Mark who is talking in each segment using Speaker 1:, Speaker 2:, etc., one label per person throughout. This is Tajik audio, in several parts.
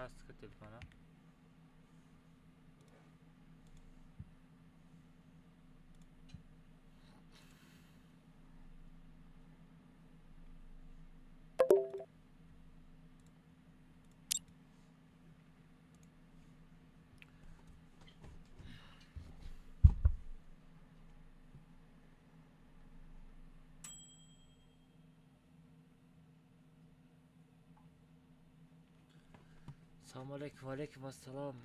Speaker 1: Паст ка телефона. Салом алейкум, валейкум ассалом.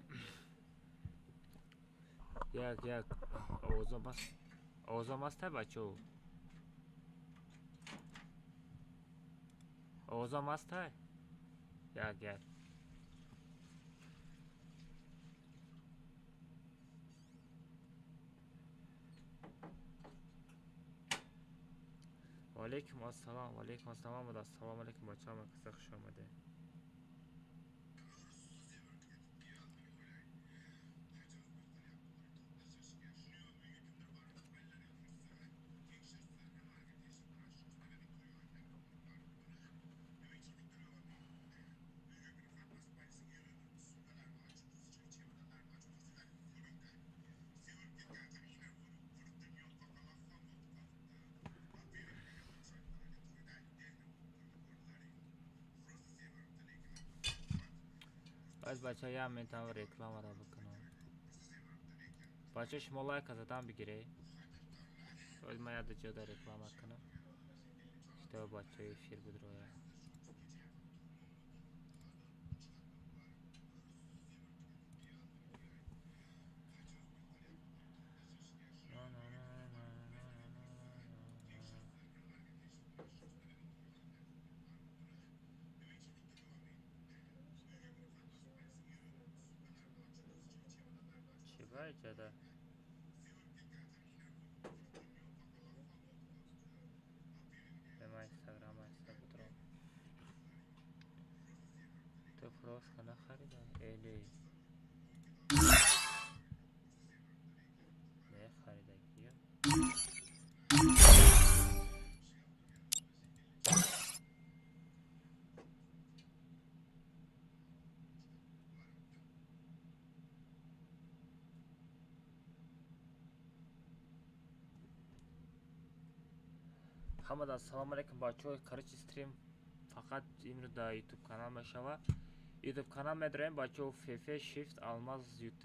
Speaker 1: Як як овозом аст. Овозом аст бачо? Овозом аст? Як як. Валейкум ассалом, валейкум ассалом, ассалому алейкум бачо, ҳама каса хуш омадед. Аз бачаҳо як метавонам рекламаро бикунам. Бачаҳо шумо лайка задан бигиред. Боз ман як ҷода реклама кунам. Что бачаҳо эфир бидрояд. Ҷада ма инстаграм аста будром. Ту флоска нахарида? Эли не харидагиё. Ҳамада ассалому алейкум бачаҳо. Короче, стрим фақат имрӯз дар ютуб канал мешавад. Ютуб канал медроем бачаҳо, фф shift алмаз ют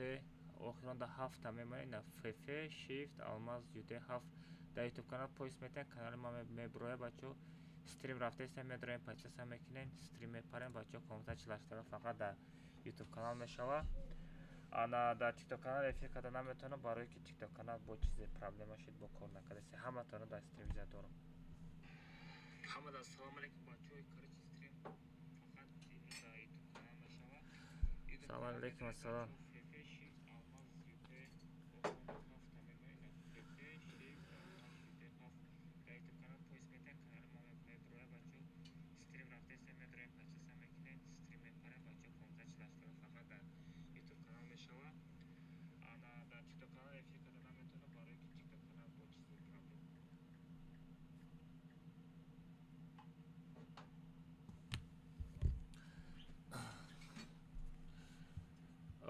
Speaker 1: охирон да ҳафта мемонем. На фф shift алмаз ют ҳафт дар ютуб канал поиск метаем, канали ма меброя бачаҳо. Стрим рафтаистем, медроем, подписка мекунем, стрим мепарем бачаҳо. Комната 48 фақат дар ютуб канал мешавад. Ана дар тикток канал эфир карда наметавонам, барое ки тикток канал бо чизе проблема шуд, бо кор накардаст. Ҳаматонро дар стрим дорам. Ҳамада ассалому алейкум бачаҳо. Короче, стрим фақат имрӯз дар ютуб канал мешавад. Салом алейкум, ассалом.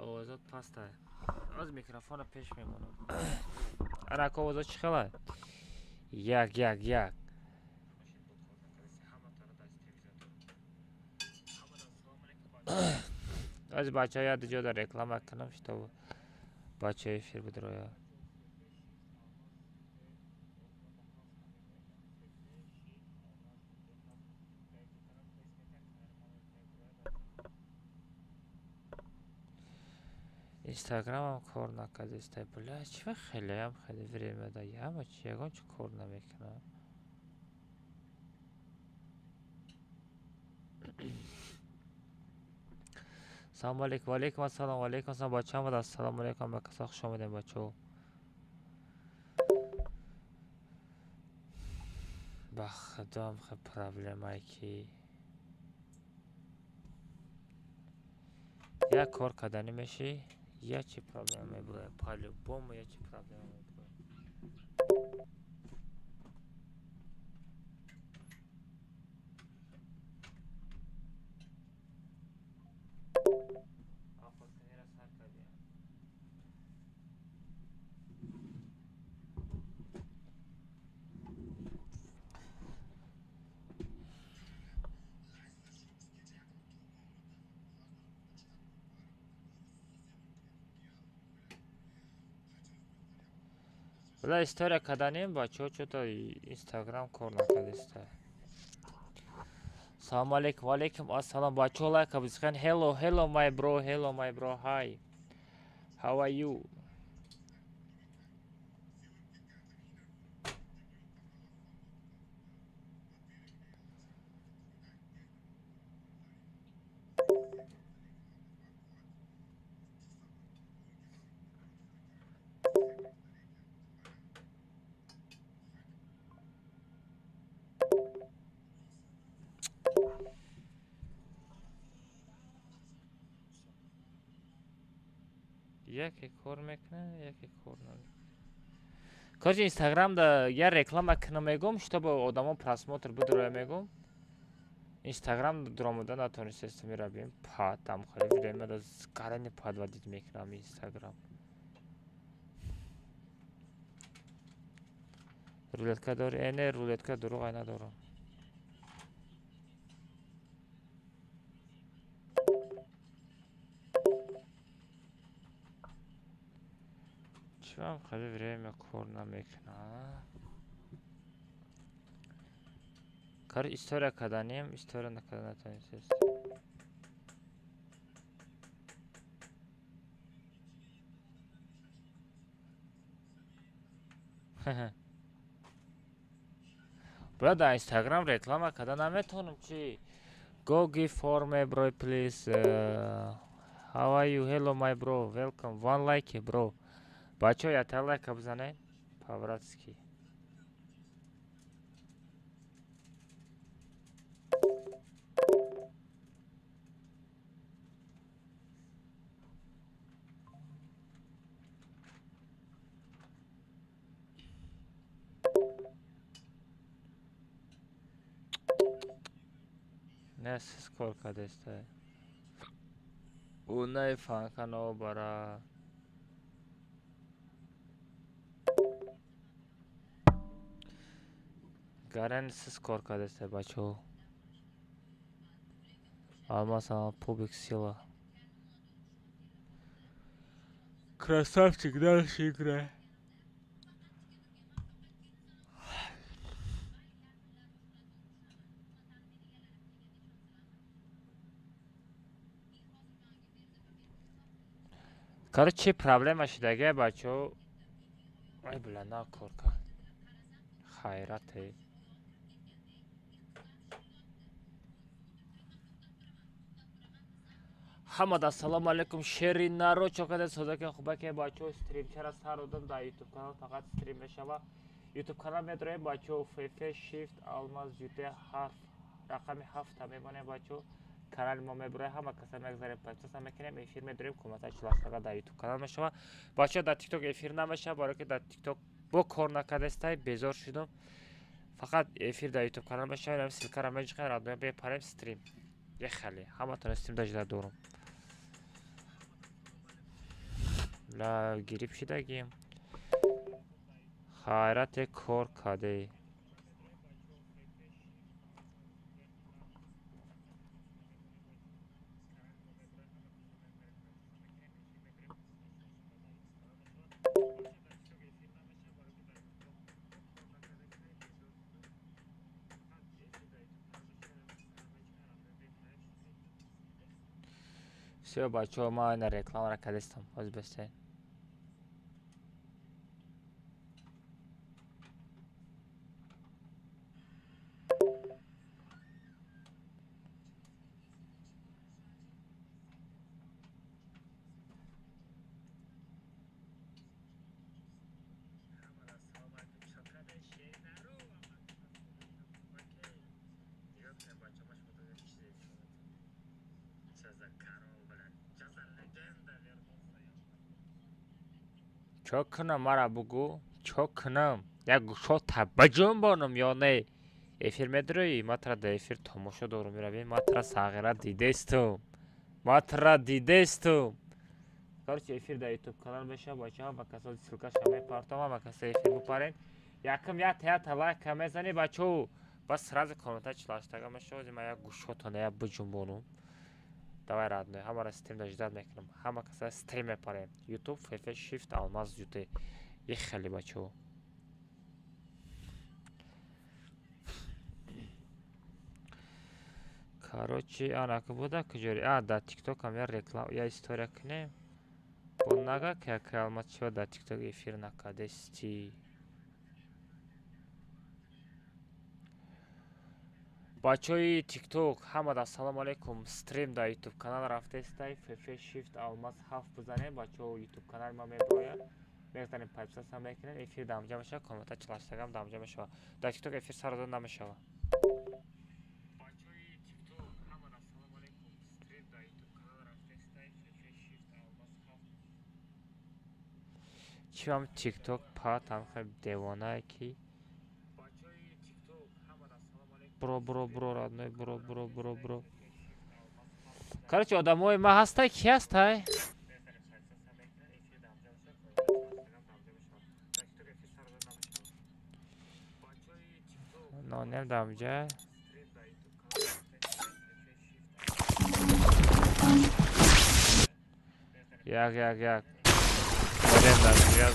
Speaker 1: Овозот паста. Аз микрофона пеш мемонам. Анака овозот чӣ хела? Як як як. Аз бачаҳо як ҷода реклама кунам, что бачаҳо эфир бидрояд. Инстаграмам кор накардааст. Бля, чӣ хелеам хеле время да ҳама чи ягон чи кор намекунам. Салому алейкум, валейкум ассалом, валейкум ассалом бачаҳо. Ҳамада ассалому алейкум, ба каса хуш омадем бачаҳо. Ба худом хе проблемае ки як кор карданӣ мешӣ, як чи проблема мебурояд. По-любому як чи проблема мебурояд. Бла, история каданем, бачаҳо, чё-то Инстаграм кор накардиста. Салому алейкум, ваалейкум ассалом. Бачаҳо, лайка бизихан. Hello, hello, my bro, hello, my bro, hi. How are you? Яке кор мекунад, яке кор намекунад. Короче, Инстаграм да я реклама кунам мегум, чтобы одамо просмотр бидроя мегум. Инстаграм дуромада натонистестам, мирабим. Па, там хали время да гарани подводить мекунам Инстаграм. Рулетка дори? Э, не, рулетка дурӯғ ай надорам. Чивам хеле время кор намекунад? Кор история каданем, история накарда натонистест. Бля, дар Инстаграм реклама карда наметавонам чи? Go give for me, bro, please. How are you? Hello, my bro. Welcome. One like, bro. Бачаҳо, якта лайка бизанед. По-братски. Не, сиз кор кардеста. Унаи фанка нобара. Гарен сиз кор кардеста, бачаҳо. Алмаз пубик сила. Красавчик, дальше играй. Короче, проблема шудагия, бачаҳо. Ай, бля, на кор кард. Хайрате. Ҳамада ассалому алайкум, шери наро чокада созакен хубаке, бачаҳо. Стрим чара сар додам дар ютуб канал, фақат стрим мешава. Ютуб канал медроем, бачаҳо, фф shift алмаз ют ҳарф рақами ҳафта мемонем, бачаҳо, канали мо мебуроем, ҳама каса мегзарем, подписаться мекунем, эфир медорем, комната чилаштага дар ютуб канал мешава. Бачаҳо, дар тикток эфир намешава, барое ки дар тикток бо кор накардестай, безор шудум. Фақат эфир дар ютуб канал мешава. Ссылка ра меҷиқем, родной, бепарем стрим. Ехали, ҳаматон стрим дажда дорум. Ла, гириф шидагим. Хайрате, кор кардӣ. Всё, бачаҳо, ман ина рекламаро кардистам. Ҳозир бестед. Чо кунам, мара бугӯ, чо кунам? Як гӯшота биҷунбонам ё не? Эфир медроӣ? Ма тра дар эфир тамошо дорум, миравӣ, ма тра сағира дидестум. Ма тра дидестум. Короче, эфир дар ютуб канал мешава, бачаҳо, ҳама касо ссылка ша мепартом, ҳама каса эфир бупарен. Якум ята лайка мезанӣ, бачаҳо. Бас сразу коммента чилаштага мешава, ма як гӯшотона як биҷунбонум. Давай, родной, ҳамаро стрим да ждать мекунам. Ҳама каса стрим мепарем. YouTube FF Shift Алмаз Ют. Ехали, бачаҳо. Короче, анака буда куҷори? А, дар тиктокам я реклама, я история кунем. Бо нага ки ака Алмаз чиба дар тикток эфир накардести. Бачаҳои тикток ҳамада ассалому алайкум. Стрим дар ютуб канал рафтестай. ФФ Shift Алмаз 7 бизанем, бачаҳо, ютуб канали ма меброяд. Мегзанем, подписаться мекунем, эфир дамҷа мешавад, комната чилаштагам дамҷа мешавад. Дар тикток эфир сар дода намешавад. Чивам тикток пат ам хел девонае ки. Бро, бро, бро, родной, бро, бро, бро, бро. Короче, одамои ма ҳастай, ки ҳастай? Нонем дамҷа. Як, як, як. Нонем дамҷа.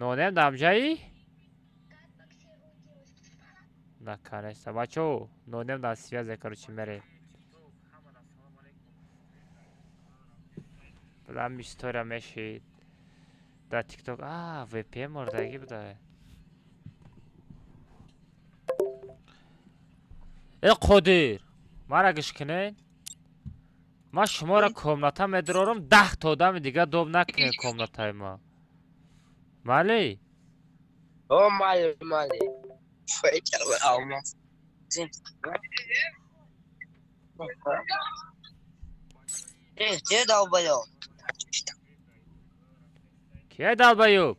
Speaker 1: Нонем дамҷаи? Наконец-то. Бачаҳо, нонем дар связе, короче, мерем. Балам история мешид. Дар тикток, а, VPN мордагӣ буда. Э Қодир, мара гӯш кунед. Ман шуморо комната медурорам, 10 та одами дига доб накунед комнатаи ма. Майли?
Speaker 2: О, майли, майли. Алмаз. Э, где долбоёб?
Speaker 1: Кия долбоёб?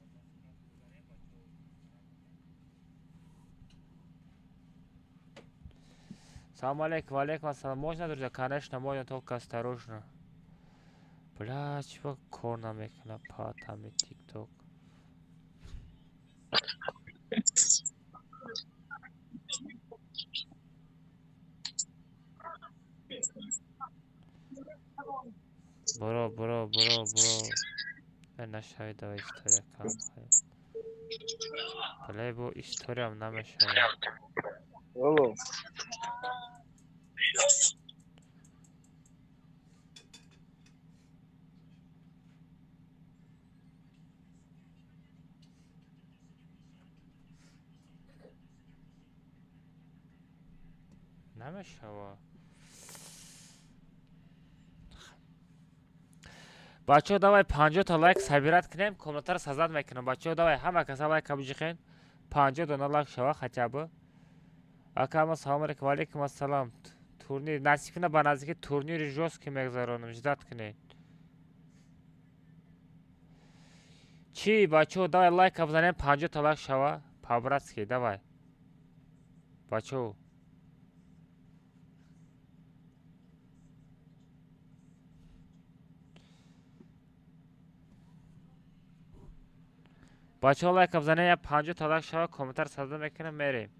Speaker 1: Салам алейкум, алейкум ассалам. Можно, друзья? Конечно, можно, только осторожно. Бля, чего кор намекуна патами тикток. Бро, бро, бро, бро. Э, нашавед, давай история кам. Бля, бо историям намешавад.
Speaker 2: Алло.
Speaker 1: Намешава. Бачаҳо, давай 50 та лайк собирать кунем, комнатаро создать мекунам. Бачаҳо, давай ҳама каса лайка биҷиқен. 50 дона лайк шава хотя бы. Ака, ама салом алейкум, ва алейкум ассалам. Турнир насиб куна, ба наздики турнири жёсткий мегзаронам, ждать кунед. Чӣ, бачаҳо, давай лайка бизанем, 50 та лайк шава. По-братски, давай. Бачаҳо. Бачаҳо, лайка бизанем, я 50 та лайк шава, комментар создать мекунам, мерем.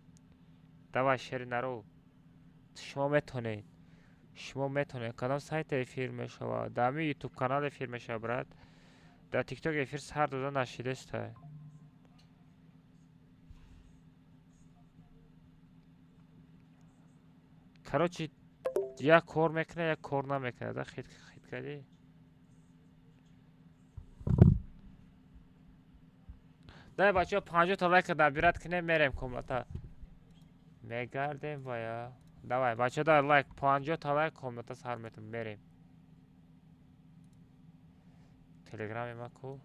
Speaker 1: Давай, шери наро. Шумо метонед. Шумо метонед. Кадом сайт эфир мешавад? Дар ҳамин ютуб канал эфир мешавад, брат. Дар тикток эфир сар дода нашидеста. Короче, як кор мекунад, як кор намекунад. Да, хит хит кардӣ? Давай, бачаҳо, 50 та лайка набирать кунем, мерем комната. Мегардем вая. Давай, бачаҳо, давай лайк, 50 та лайк, комната сар метам, мерем. Телеграми ма ку?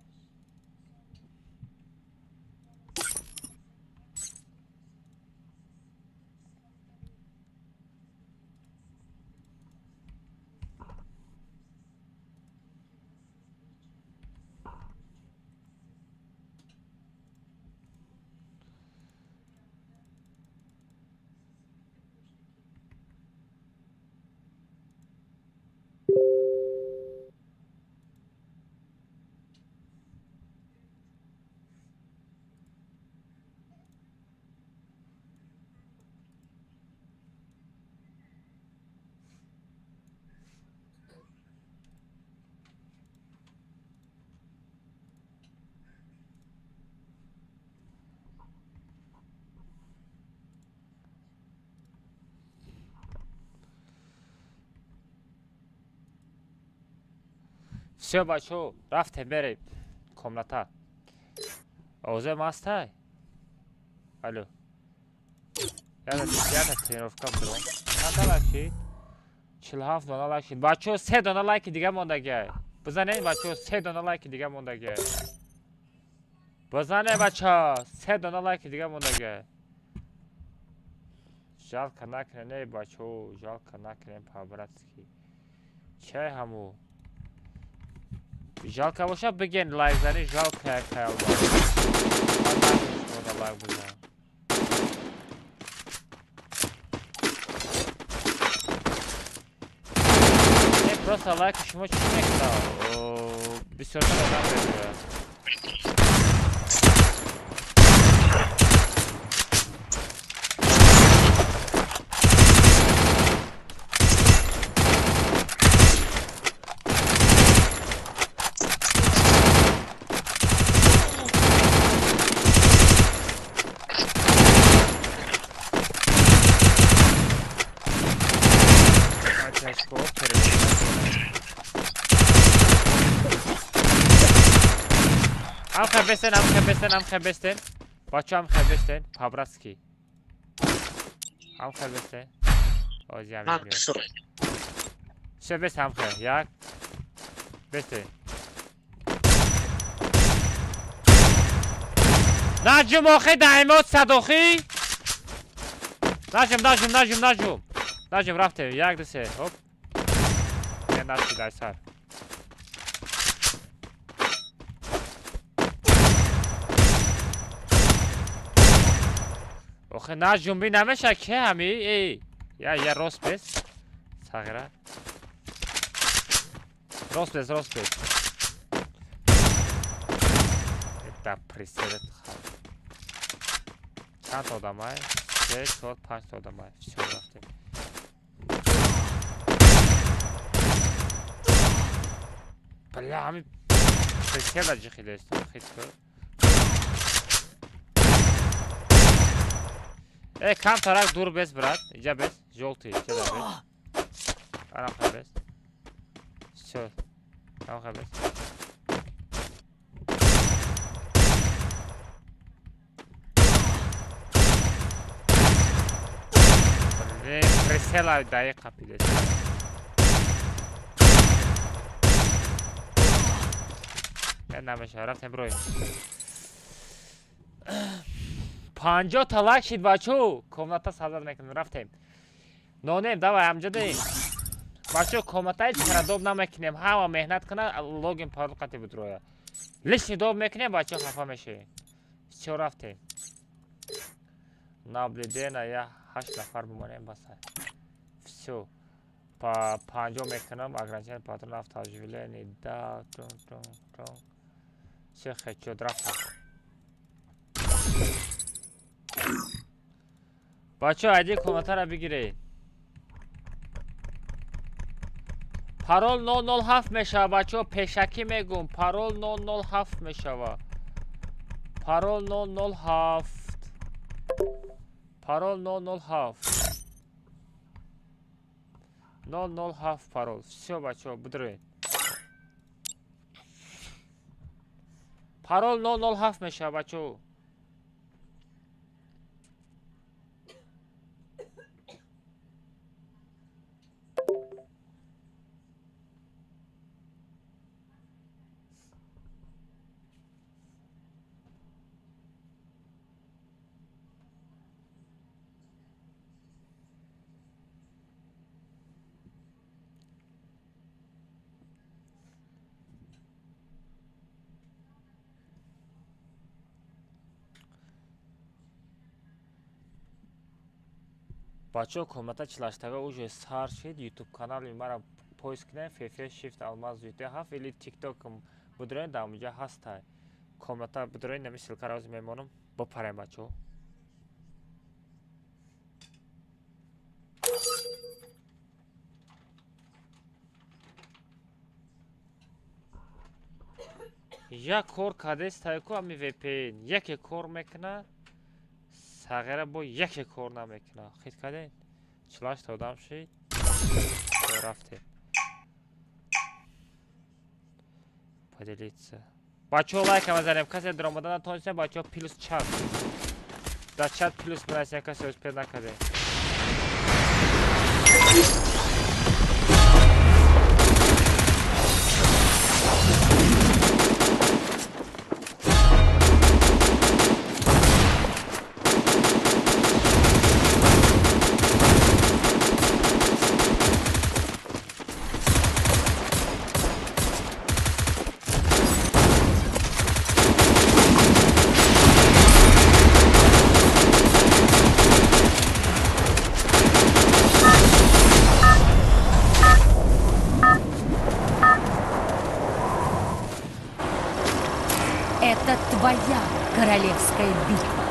Speaker 1: Всё, бачо, рафтем, берем комната. Овозаи ман ҳастай? Алло. Ята тренировка будам. Чанда лайк шид? 47 дона лайк шид. Бачо, 3 дона лайки дига мондагиай. Бизанед, бачо, 3 дона лайки дига мондагиай. Бизанед, бачо, 3 дона лайки дига мондагиай. Жалко накунед, не, бачо, жалко накунед по-братски. Чай ҳаму? Жалко боша биген лайк зани, жалко як хаёл ба. Лайк бизан. Не, просто лайк шумо чӣ мекунад? Бисёртар одам мебиёяд. Амхе бестен, амхе бестен, амхе бестен. Бачо, амхе бестен, по-братски. Амхе бестен. Озия мебиёд. Всё, бестен, амхе. Як. Бестен. Наҷум, охи, даимот садохи. Наҷум, наҷум, наҷум, наҷум. Наҷум, рафтем. Як, ду, се. Хоп. Не, нашид, ай сар. Охе, наҷунбӣ намеша ки ҳами? Эй, я я рост бес. Сағира. Рост бес, рост бес. Да прицелит хаб. Чанд одамай? 3, 4, 5 одамай. Всё, рафтем. Бля, ҳами прицела ҷихидестам, хит кӯ. Э, камтарак дур бес, брат. Иҷа бес, жёлтый, иҷа бес. Арамха бес. Всё. Арамха бес. Блин, прицела даи қапидес. Э, намеша, рафтем брой. 50 та лайк шид, бачо. Комната сазад мекунем, рафтем. Нонем, давай, амҷаде. Бачо, комната ҳеҷ карадоб намекунем. Ҳама меҳнат кунад, логин парол қати будроя. Лишний доб мекунем, бачо хафа мешавем. Всё, рафтем. Наблюдена я 8 нафар бимонем баса. Всё. Па 50 мекунам, ограничение патрон автооживление. Да, тун тун тун. Всё, хечо, рафтем. Бачо, айди комнатаро бигиред. Парол 007 мешава, бачо, пешакӣ мегум. Парол 007 мешава. Парол 007. Парол 007. 007 парол. Всё, бачо, бидроед. Парол 007 мешава, бачо. Бачо, комната чилаштага уже сар шид. YouTube канали мара поиск кунед, FF Shift Алмаз UT7 или TikTok будроен, дар онҷа ҳастай. Комната будроен, нами ссылкаро ози мемонам. Бопарем, бачо. Як кор кардест, ку ами VPN, яке кор мекунад, сағира бо яке кор намекунад. Хит кардем? 48 одам шид. Рафтем. Поделиться. Бачаҳо лайка мезанем. Касе даромада натонистем, бачаҳо плюс чат. Дар чат плюс менависем, касе успел накарде.
Speaker 3: Это твоя королевская битва.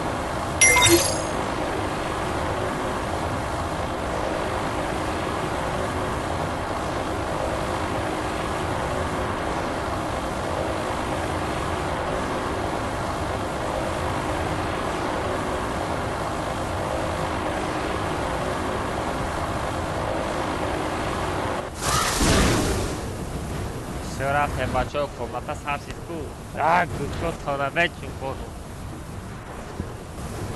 Speaker 1: Все рафтем, бачаҳо, комната сабзид ку. Так, гӯшотона мечунбону.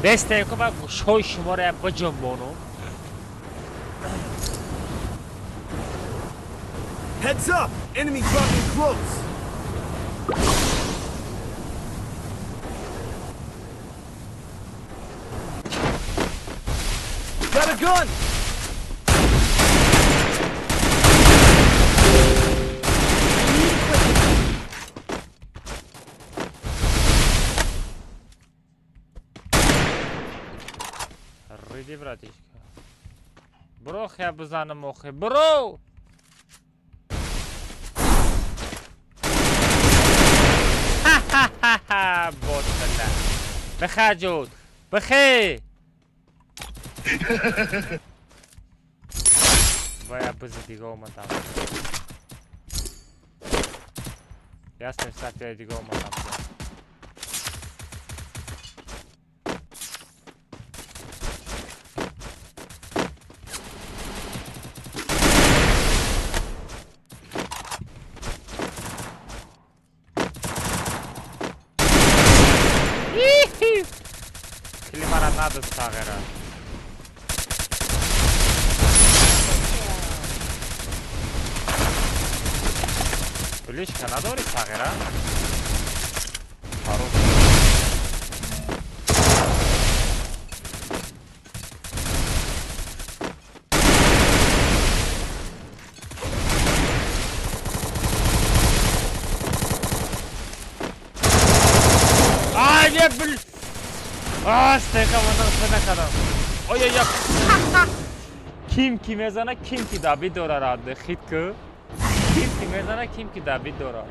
Speaker 1: Бестем ку ман гӯшҳои шуморо як биҷунбонум.
Speaker 4: Heads up! Enemy dropping close! Got a gun!
Speaker 1: Иди, братишка. Бро, я бизанам охи. Бро! Ха-ха-ха-ха! Бот, бля. Бихе, ҷуд. Бихе! Бая бизи дига омадам. Яснем сафия дига омадам. Климара надо сагера. Лишка надори сагера. Хорош. Ай, не, блин. Стека ман накардам. Ой, ой, ким ки мезана, ким ки добить дора радне хит ку. Ким ки мезана, ким ки добить дора.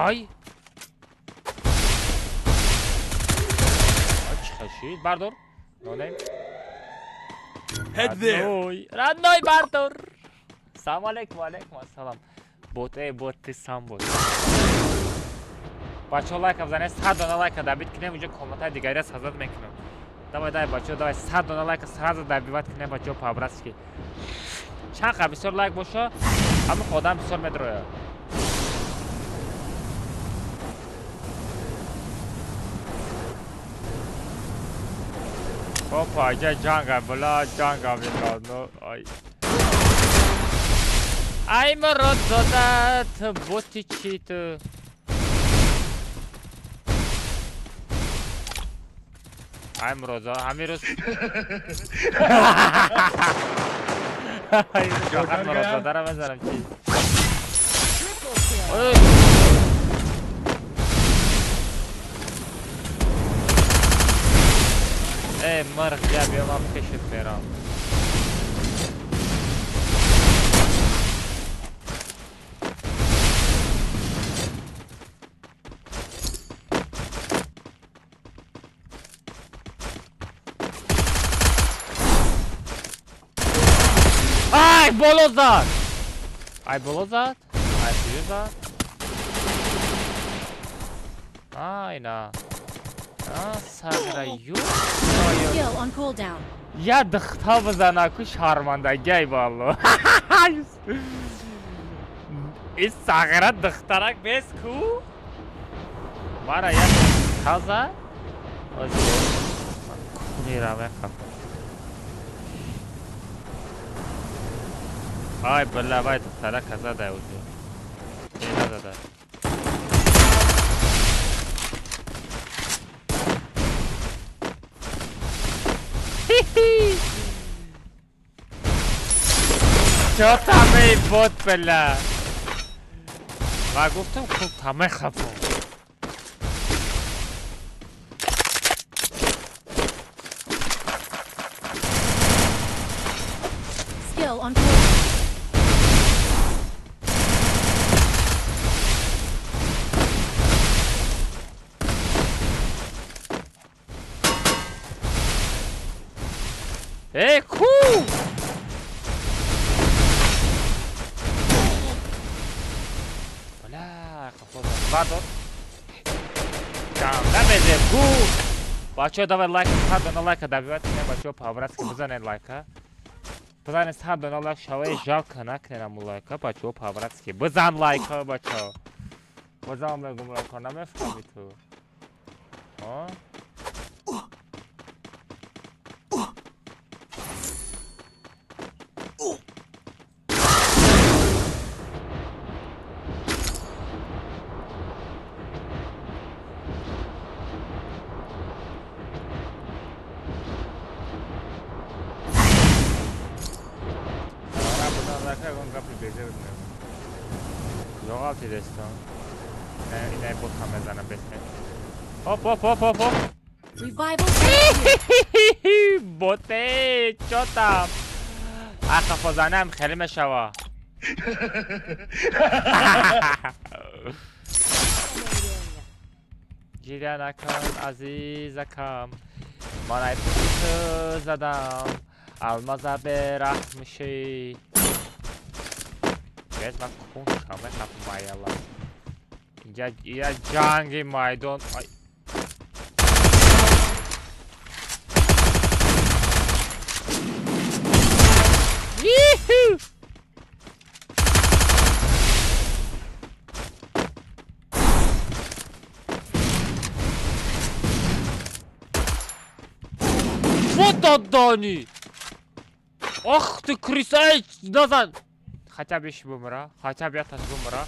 Speaker 1: Ай! Чӣ хашид? Бардор. Нонем.
Speaker 4: Head there!
Speaker 1: Родной, бардор. Салом алейкум, алейкум ассалам. Бот, эй, бот, ты сам бот. Бачаҳо лайка бизанед, 100 дона лайка добить кунем, уже комнатаи дигария создать мекунем. Давай, давай, бачаҳо, давай, 100 дона лайка сразу добивать кунем, бачаҳо, по-братски. Чанд қа бисёр лайк боша, ҳамин одам бисёр медрояд. Опа, я ҷанга, бла, ҷанга меладно. Ай. Ай, муродзода, ту боти чӣ ту? Ай, муродзода, ҳамин рӯз. Фақат муродзодаро мезанам чӣ? Ой! Эй, мырғ, я биё ман пешат мерам. Ай боло зад! Ай боло зад? Ай куҷо зад? Ай на. А, сагра ю.
Speaker 3: Skill on cooldown.
Speaker 1: Я духта бизанаку шармандагиай балло. Ин сағира духтарак бес ку? Мара як таза? Кунира мехапам. Ай бля, вай духтарак зада уже. Не назада. Чё там эй бот бля? Ма гуфтам хуб тамай хафам.
Speaker 3: Skill on cooldown.
Speaker 1: Эй, ку! Бля, қафо бардор. Ганда мезе ку! Бачаҳо давай лайк, 100 дона лайка добивать кунем, бачаҳо по-братски бизанед лайка. Бизанед 100 дона лайк, шаваи жалко накунед аму лайка, бачаҳо по-братски. Бизан лайка, бачаҳо. Бизан мегум лайка, намефаҳми ту. А? Жоғалти дестон. Не, не, бота мезанам бесте. Оп, оп, оп, оп, оп.
Speaker 3: Revival.
Speaker 1: Боте, чё там? А қафозанам хеле мешава. Гиря накун, азизакам. Ман ай пушти ту задам. Алмаза бераҳм мешӣ. Бес ман кун шама хап маяла. Инҷа я ҷанги майдон. Ай. Иху! Вот отдани! Ах ты крыса! Эй, назад! Хотя бы ещё бумера, хотя бы я таш бумера.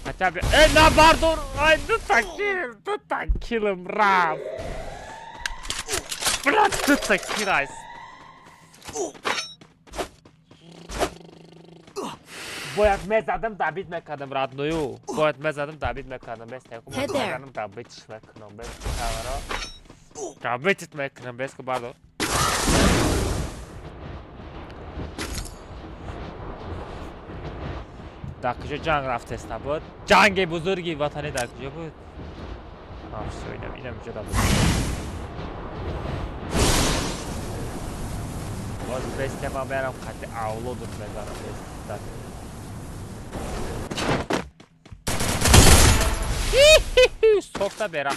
Speaker 1: Хотя бы... Эй, на бардор! Ай, ну таким, раф! Брат, ты такой раз! Бояд мезадам, добить мекардам, родную. Бояд мезадам, добить мекардам. Без такого
Speaker 3: Head there.
Speaker 1: мезадам, добить мекунам. Без камера. Добить мекунам, без кабардор. Дар куҷо ҷанг рафтест набуд? Ҷанги бузурги ватанӣ дар куҷо буд? А, всё, инам инҷо да буд. Боз бесте ман мерам қати авлодут мезанам бест. Софта бера.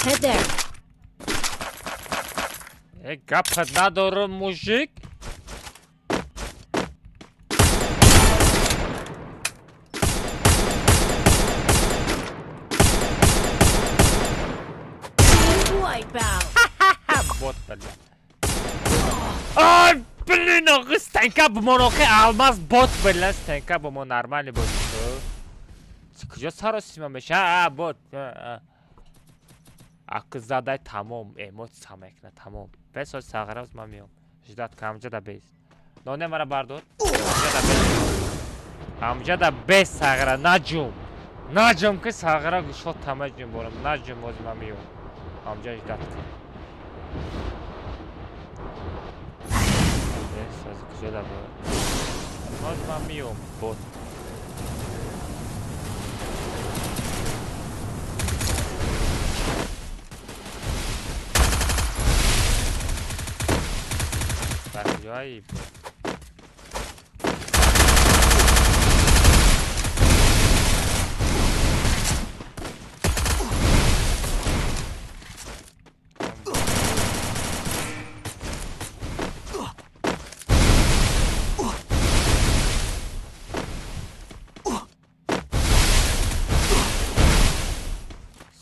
Speaker 3: Head there.
Speaker 1: Э, гапат надорам, мужик.
Speaker 3: Team wipeout.
Speaker 1: Бот, бля. Ай, блин, охи стенка бумон, охи алмаз бот, бля, стенка бумон нормальный бот. Куҷо саросима меша? А, бот. Акы задай тамом, эмоция мекна тамом. Бес оз сағараз ман миём. Ждать ка ҳамҷа да бес. Ноне мара бардор. Ҳамҷа да бес. Ҳамҷа да бес сағара, наҷум. Наҷум ки сағара гушод тамаҷум борам. Наҷум оз ман миём. Ҳамҷа ждать ка. Бес аз куҷо да буд? Оз ман миём, бот. Куҷои?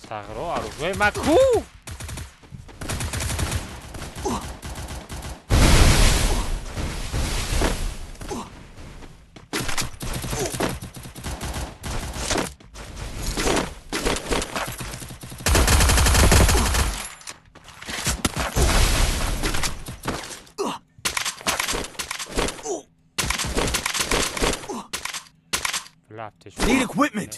Speaker 1: Сағро аружои ма ку?
Speaker 4: Need equipment.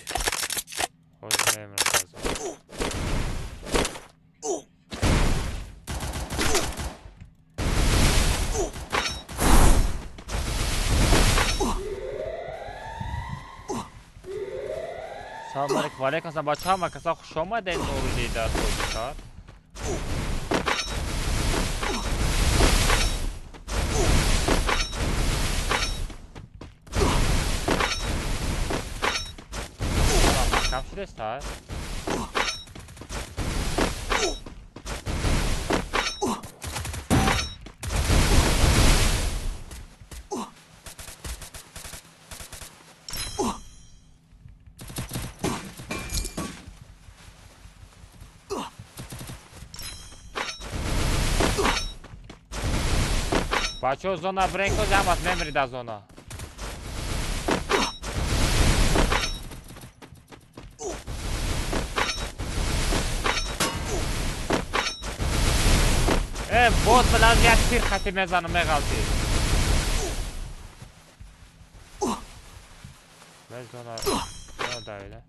Speaker 1: Салом алейкум, ва алейкум ассалом. Бачаҳо, ҳама каса хуш омадед Нуриддин дар Тоҷикистон. Маҳкам шудест, ҳа? Бачаҳо, зона бренко ҷамъат мемрида зона. Э, бот билан як тир хати мезанам меғалти. Бе зона зона давида.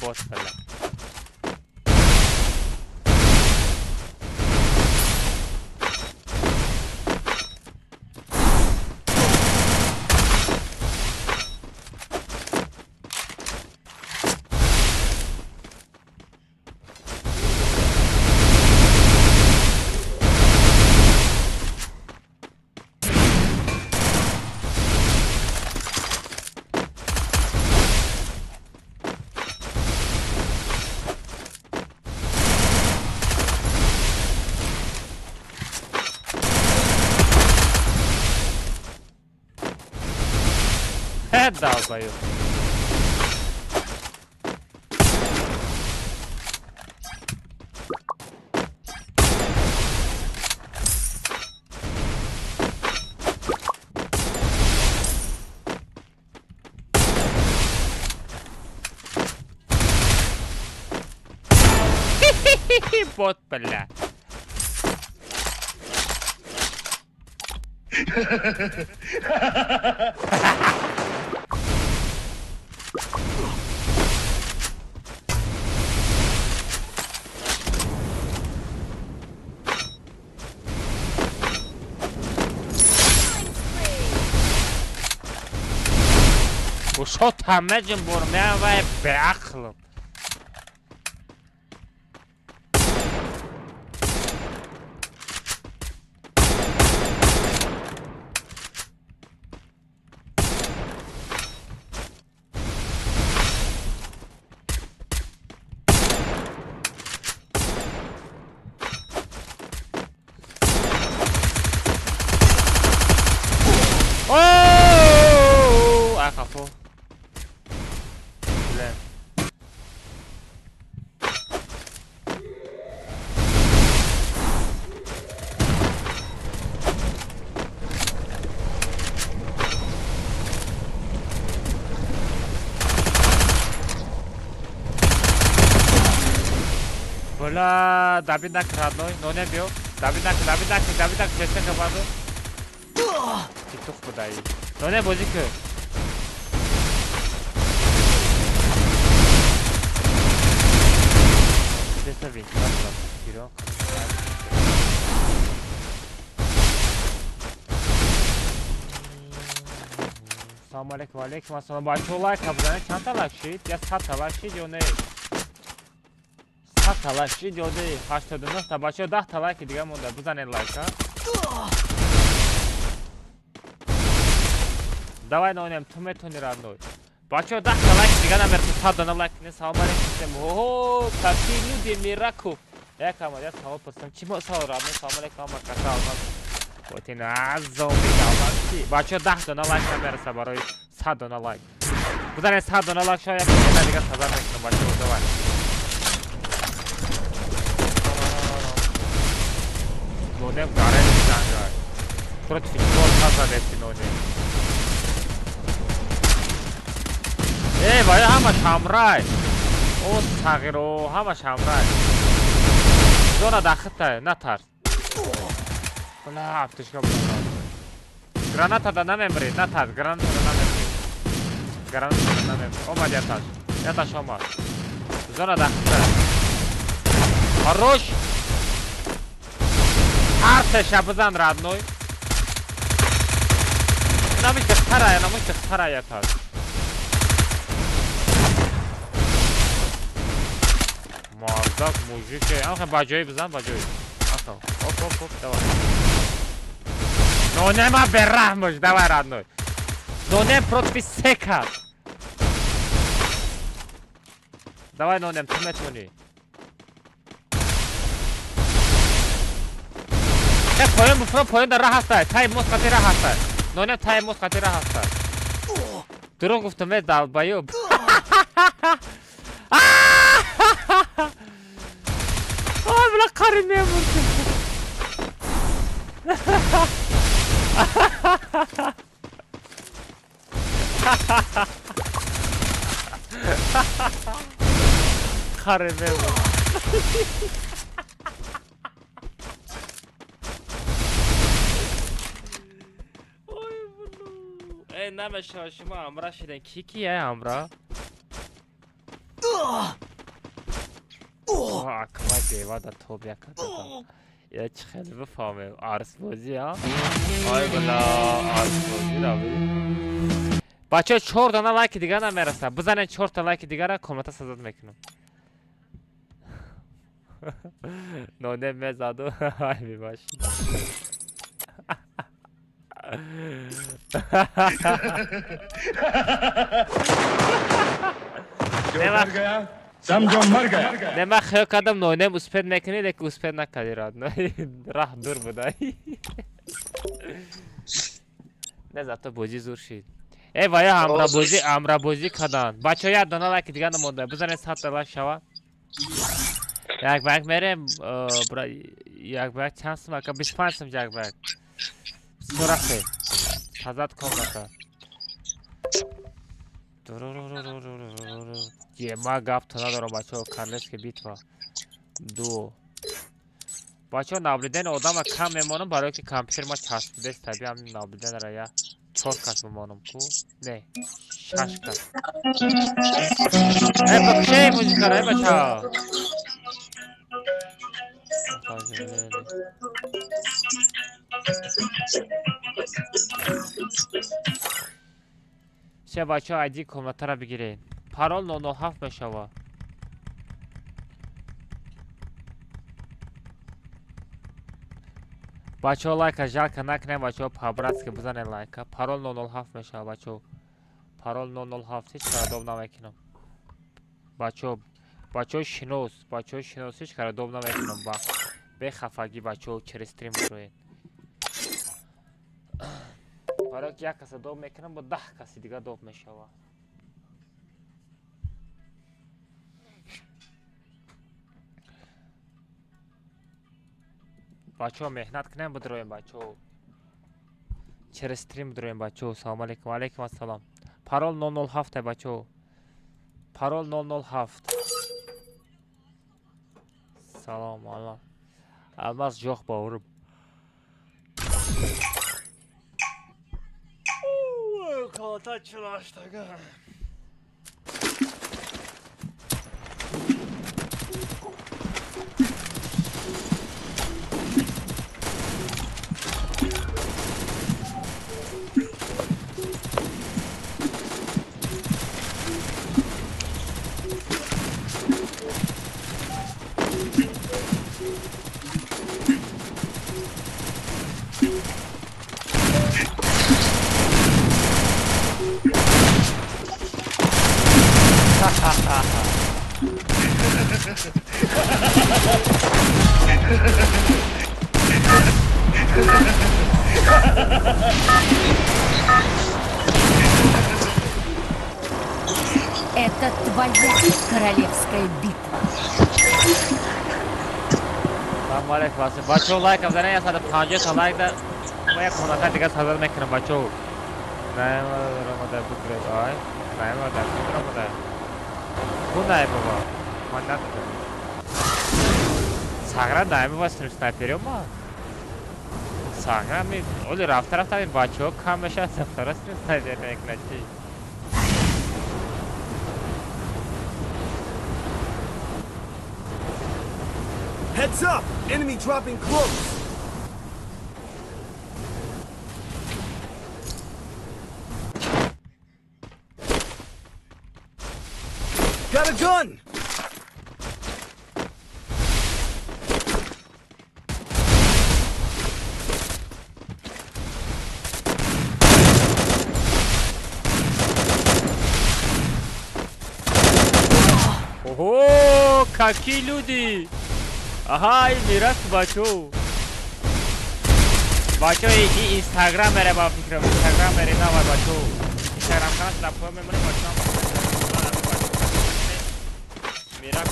Speaker 1: Бот била. Долбоёб. Бот, бля. Ушо тамаҷим бурмян вай беақлм. Ооо, ай хафо. Блин. Бля, добить накун, родной. Ноне биё. Добить накун, добить накун, добить накун. Честно кабаду. Тикток будаи. Ноне бозӣ кун. Честно вентилятор. Гирён. Салом алейкум, алейкум ассалом. Бачаҳо, лайка бизанед. Чандта лайк шид? Я 100-та лайк шид ё не? 100-та лайк шид ё не? 89-та. Бачаҳо, 10-та лайки дига монда. Бизанед лайка. Давай, нонем, ту метони, родной. Бачаҳо, 10-та лайки дига намерасад. 100 дона лайк кунед. Салом алейкум. Ҳо, какие люди, мираку. Як амад, як савол пурсам. Чӣ савол, родной? Салом алейкум, ама каса алмаз. Потин зомби галакси. Бачаҳо, 10 дона лайк намераса барои 100 дона лайк. Бизанед 100 дона лайк, шояд як дона дига сазар мекунам, бачаҳо, давай. Нонем гарен ҷангай. Против чор назадеси, нонем. Э, вая ҳамаш ҳамрай. О, тағйиро, ҳамаш ҳамрай. Зона дахитай, натарс. Бля, аптечка буд. Граната да намемри, натарс, граната да намемри. Граната да намемри. Омад яташ. Яташ омад. Зона дахитай. Хорош! Ҳар сеша бизан, родной. Намиш духтарая, намиш духтарая яташ. Мардак, мужике. Амха ба ҷои бизан, ба ҷои. Аха. Оп, оп, оп, давай. Нонема бераҳмош, давай, родной. Нонем против сека. Давай, нонем, ту метони. Э, поён буфро, поён дар раҳ ҳастай. Таи мост қати раҳ ҳастай. Нонем, таи мост қати раҳ ҳастай. Дурӯғ гуфтам, э, долбоёб. Ой, бля, қари мемурдим. Қари мемурдим. Ой, бля. Э, намешава, шумо ҳамра шиден. Ки ки я ҳамра? Аква дева да тоб яка дадам. Я чӣ хеле бифаҳмем. Арсбозӣ, а? Ой, бля, арсбозӣ рави. Бачаҳо, чор дона лайки дига намерасад. Бизанед чорта лайки дигара, комната сазад мекунам. Ноне мезаду. Ай, мебашид.
Speaker 5: जो डर गया समझो मर गया।
Speaker 1: Не, ман хиёл кардам, нонем успеть мекунӣ, лекин успеть накардӣ, родной. Раҳ дур будай. Не, зато бозӣ зур шид. Э, вая ҳамрабозӣ, ҳамрабозӣ карданд. Бачаҳо, як дона лайки дига намонда. Бизанед, 100-та лайк шава. Як ба як мерем, як ба як чанд сум ака? 25 сум як ба як. Сурафе. Тазат комната. Ема гапто надорам, бачаҳо, королевская битва. Ду. Бачаҳо, наблюдение одама кам мемонам, барое ки компютер ма часпидест, таби ҳамин наблюдениера я чор кас мемонам ку. Не, шаш кас. Э, бикшей музикаро, э, бачаҳо. Се, бачаҳо, айди комнатаро бигиред. Парол 007 мешавад. Бачаҳо, лайка жалко накунед, бачаҳо, по-братски бизанед лайка. Парол 007 мешавад, бачаҳо. Парол 007, ҳеҷ кара доб намекунам. Бачаҳо, бачаҳои шинос, бачаҳои шинос, ҳеҷ кара доб намекунам ба бехафагӣ, бачаҳо, через стрим бироед. Барои ки як каса доб мекунам, бо 10 каси дига доб мешавад. Бачаҳо, меҳнат кунем, бидроем, бачаҳо. Через стрим бидроем, бачаҳо. Салому алейкум, алейкум ассалом. Парол 007, бачаҳо. Парол 007. Салом Алмаз. Алмаз жоқ бауырым. Қалата чылаштага.
Speaker 3: Это твоя королевская битва.
Speaker 1: Салом алейкум, бачо лайк бизанед, 150 та лайк да мо як хонака дига сазар мекунам бачо. Наёмада букред, ай. Наёмада букред. Ку наёмада? Ман надодам. Сагра наёмада стрим снайперё ма. Сагра ми оли рафта рафта ин бачаҳо кам мешавад, сафтара стрим снайпер мекунад чи?
Speaker 6: Heads up! Enemy dropping close! Got a gun!
Speaker 1: Ого, какие люди! Ага, ин мирас бачо. Бачо, и Инстаграм мере ба фикрам, Инстаграм мере навай бачо. Инстаграм канал дар поён мемонем бачо. Мирас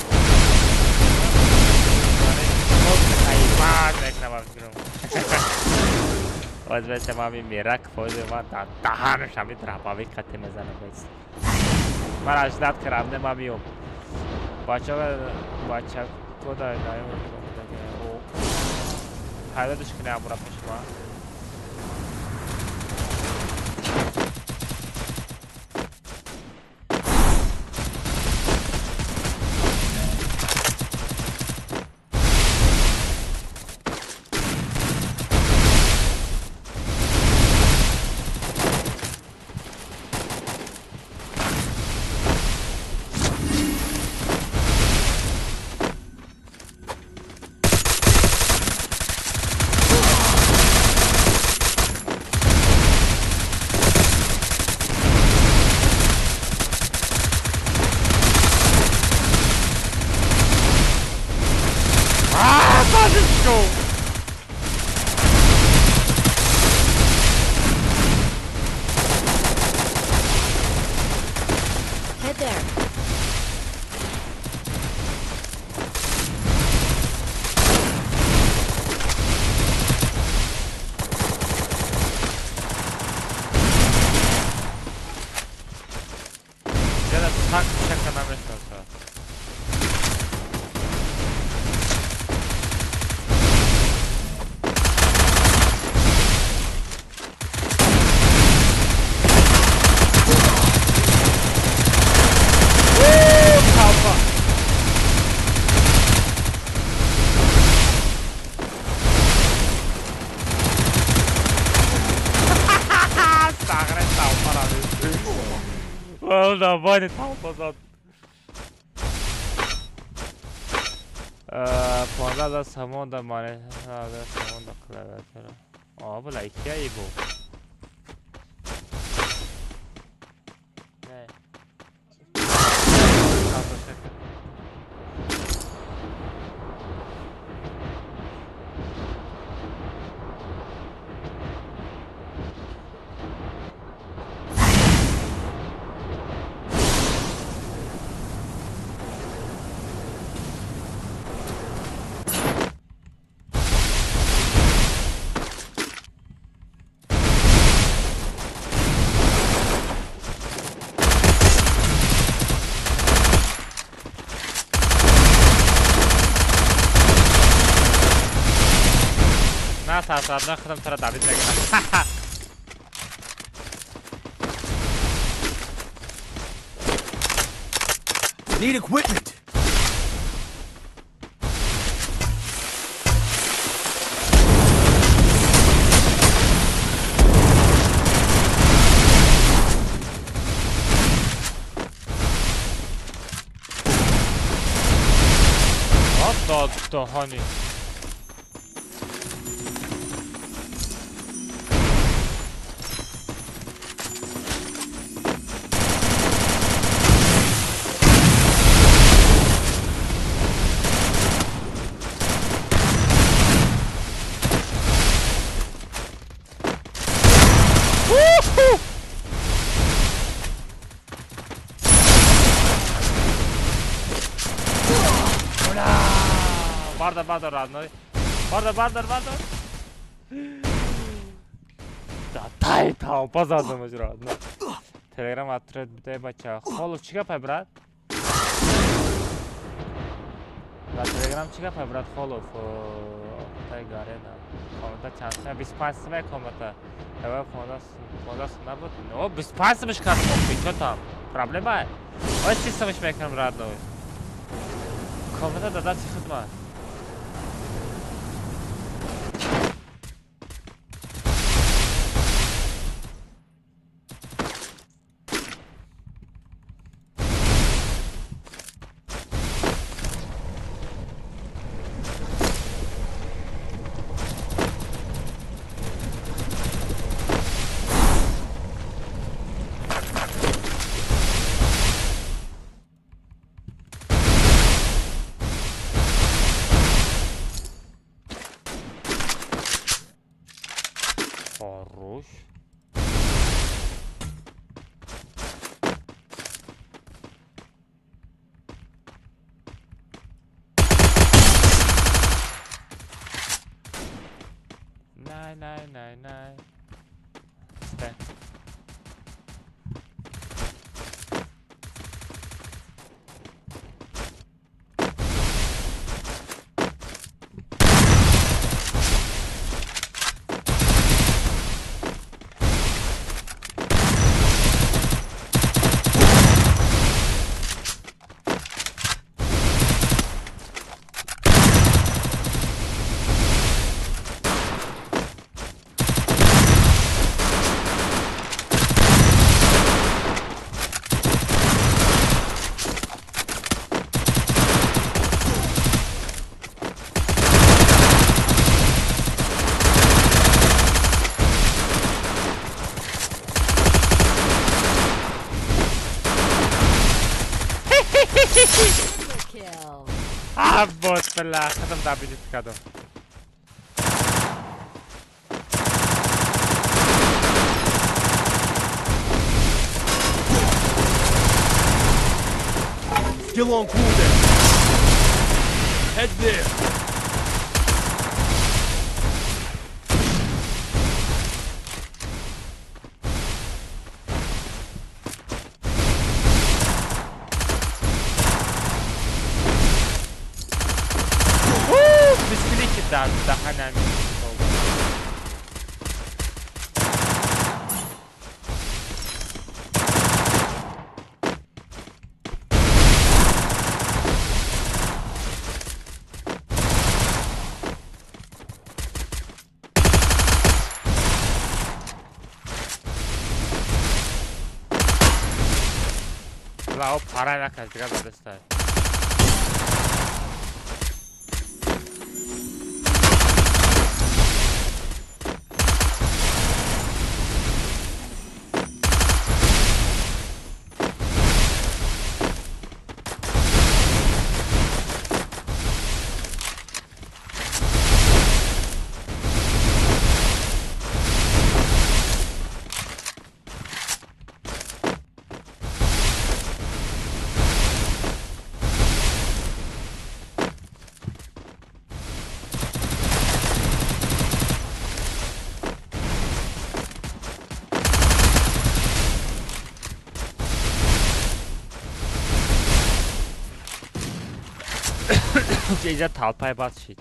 Speaker 1: мекунам ба фикрам. Боз бесе ма ми мирак фози ма дар даҳанаш ҳами драбави қати мезанам бес. Ман аждат кардам, не ма миём. Бачо, бача кода наём. Пайдо кунем амура пеши ман.
Speaker 3: Head there.
Speaker 1: Jada сак шака намешноса. Давай, толпа зад. 15 самон да мане, самон да клавиатура. А, бля, икия бу. Не. На тарс, родной, худам тура добить мекунам.
Speaker 6: Need equipment.
Speaker 1: Оп, даҳани. Бардор, бардор, родной. Бардор, бардор, бардор. Да тай толпа задумаш, родной. Телеграм отряд бидай, бача. Холов, чӣ гапай, брат? Дар Телеграм чӣ гапай, брат, Холов? Тай гарена. Комната чанд сум? 25 сум комната. Давай 15, 15 сум набуд. О, 25 сумш кардам, чё там? Проблема? Ой, 30 сумш мекунам, родной. Комната да дасти худма. Хорош. Най, най, най, най. Сте.
Speaker 3: Kill.
Speaker 1: А вот, бля, хатам добить кадом.
Speaker 6: Still on cooldown. Head there.
Speaker 1: Бисклики да, даҳанами. Ла, о, пара наказ, дига задастай. Иҷа толпай бад шид.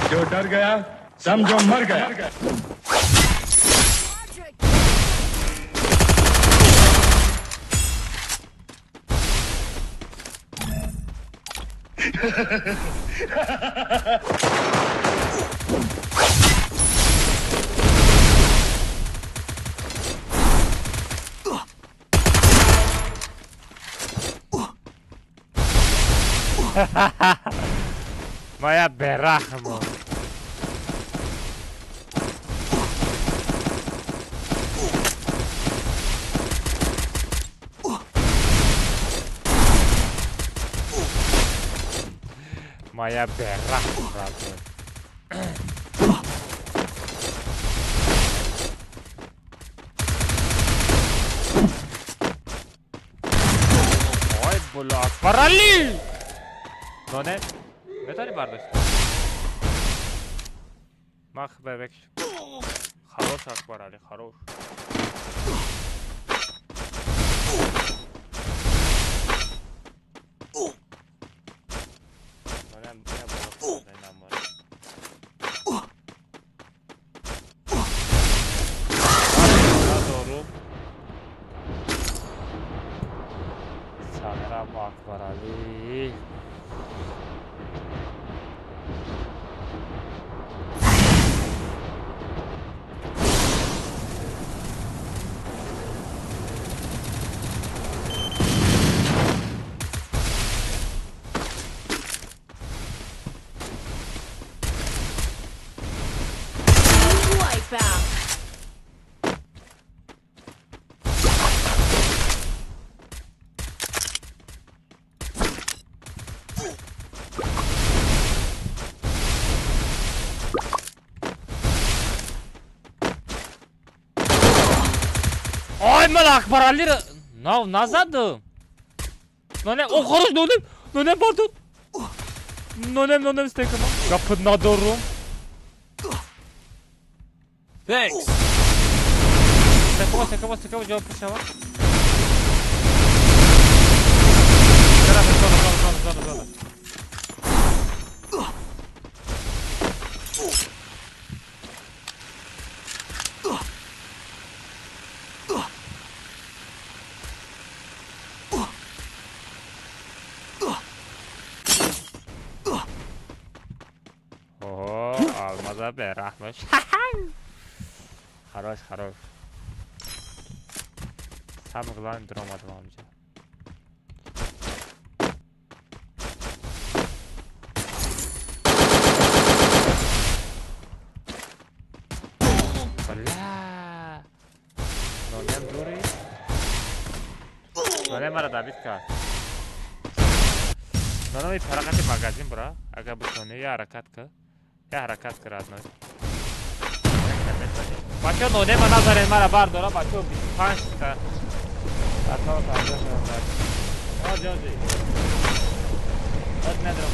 Speaker 5: जो डर गया समझो मर गया।
Speaker 1: Моя берахмо. Моя берахмо, родной. Ой, бля, Акбарали! Ноне, метавонӣ бардошт? Мах бебек. Хорош, Акбарали, хорош. Салам Акбарали.
Speaker 3: Wipeout.
Speaker 1: Ой, ман Акбаралиро нав назадам. Нонем, о, хорош, нонем, нонем, пардон. Нонем, нонем, стекама. Гапы надорум.
Speaker 6: Thanks.
Speaker 1: Секова, секова, секова, ҷавоб пешава. Зона, зона, зона, зона, зона. Ого, алмаза берахмаш. Хорош, хорош. Самое главное, дромадам амҷа. Бля. Нонем дури. Нонем мара дабит кард. Нонем и парақати магазин бура. Агар бутонӣ я ҳаракат кар. Я ҳаракат кар, родной. Бачаҳо, нонема назарен, мара бардора, бачаҳо, 25 та. Атон панҷоҳ шавад. Оҷ, оҷ. Оҷ надорам.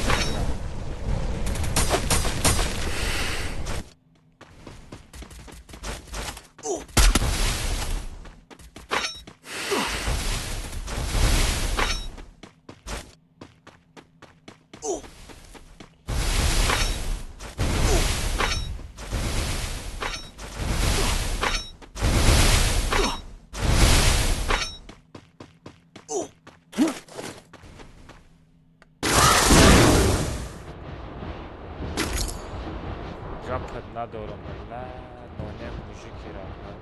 Speaker 1: Гапат надорам, ла нонем мужики родной.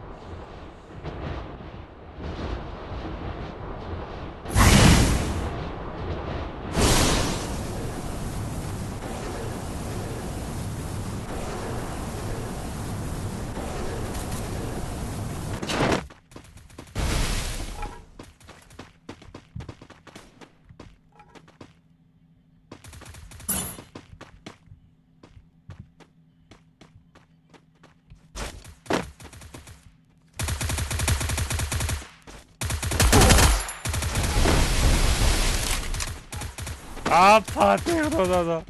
Speaker 1: А, да.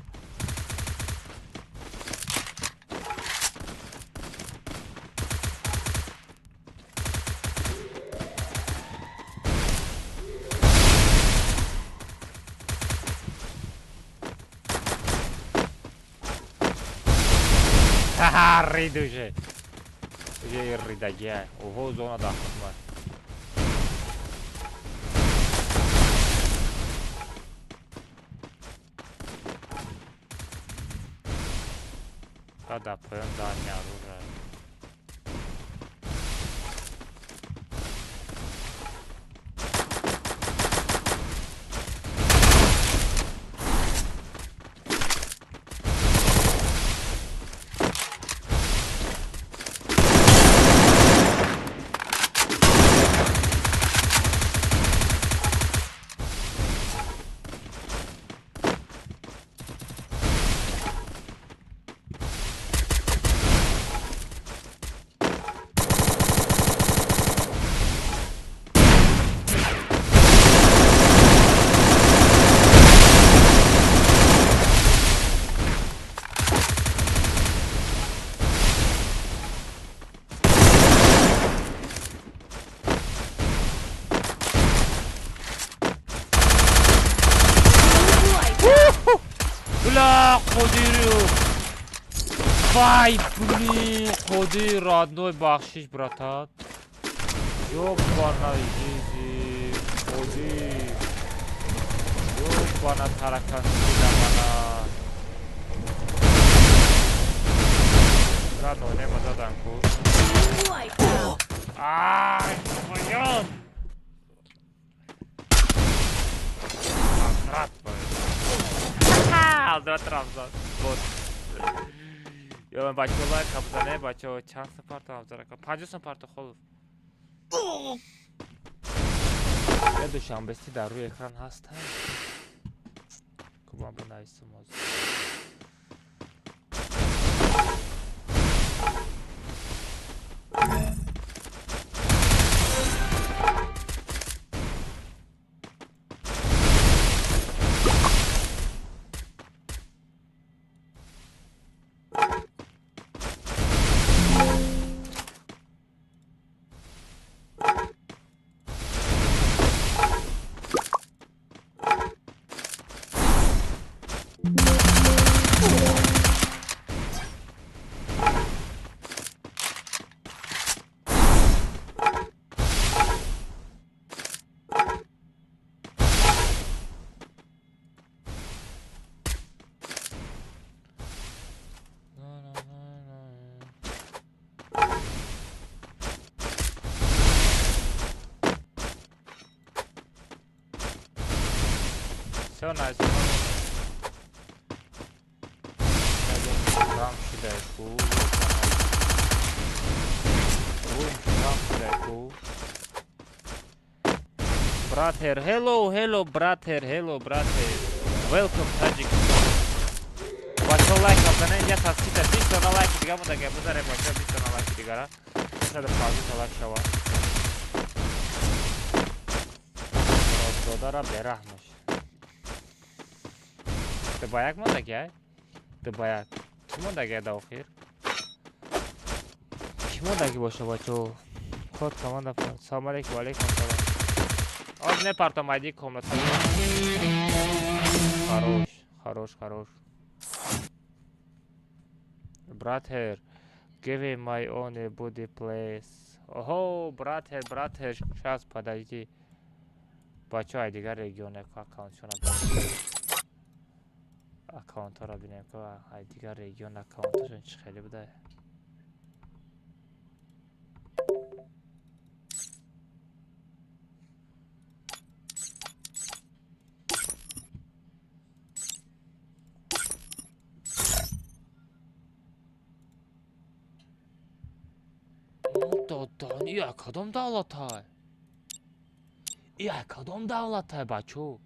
Speaker 1: Рид уже. Уже ридагия. Ого, зона дахтма. Да, поён дани оружие. Бля, Қодиру! Вай, блин, Қодир, родной, бахшиш, братан. Ёбана жизнь, Қодир. Ёбана тараканскина мана. Родной, нема заданку. Ай, поён! Брат, Алдра Трабзон. Вот. Ё бачаҳо лайк бизане, бачаҳо чанд сапарта абзарака? 50 сапарта холов. Я душанбести дар рӯи экран ҳастам. Кубам бинависам ҳозир. So nice. Brother, hello, hello, brother, hello, brother. Welcome, Tajikistan. Бачаҳо лайк бизанед, як аз сита 20 дона лайк дига монда, бизанед бачаҳо 20 дона лайк дигара. 150 та лайк шава. Додара бераҳмаш. Ты ба як мондаги, ай? Ты ба як. Кӣ мондаги да охир? Кӣ мондаги боша бачаҳо? Код команда. Салом алейкум, алейкум салом. Оз мепартам айди комната. Хорош, хорош, хорош. Brother, give me my own body place. Охо, brother, brother, сейчас подожди. Бачаҳо ай дигар регион аккаунтшона аккаунтҳоро бинем, ки ай дигар регион аккаунташон чӣ хеле буда. Додан, ия кадом давлатай? Ия кадом давлатай, бачо?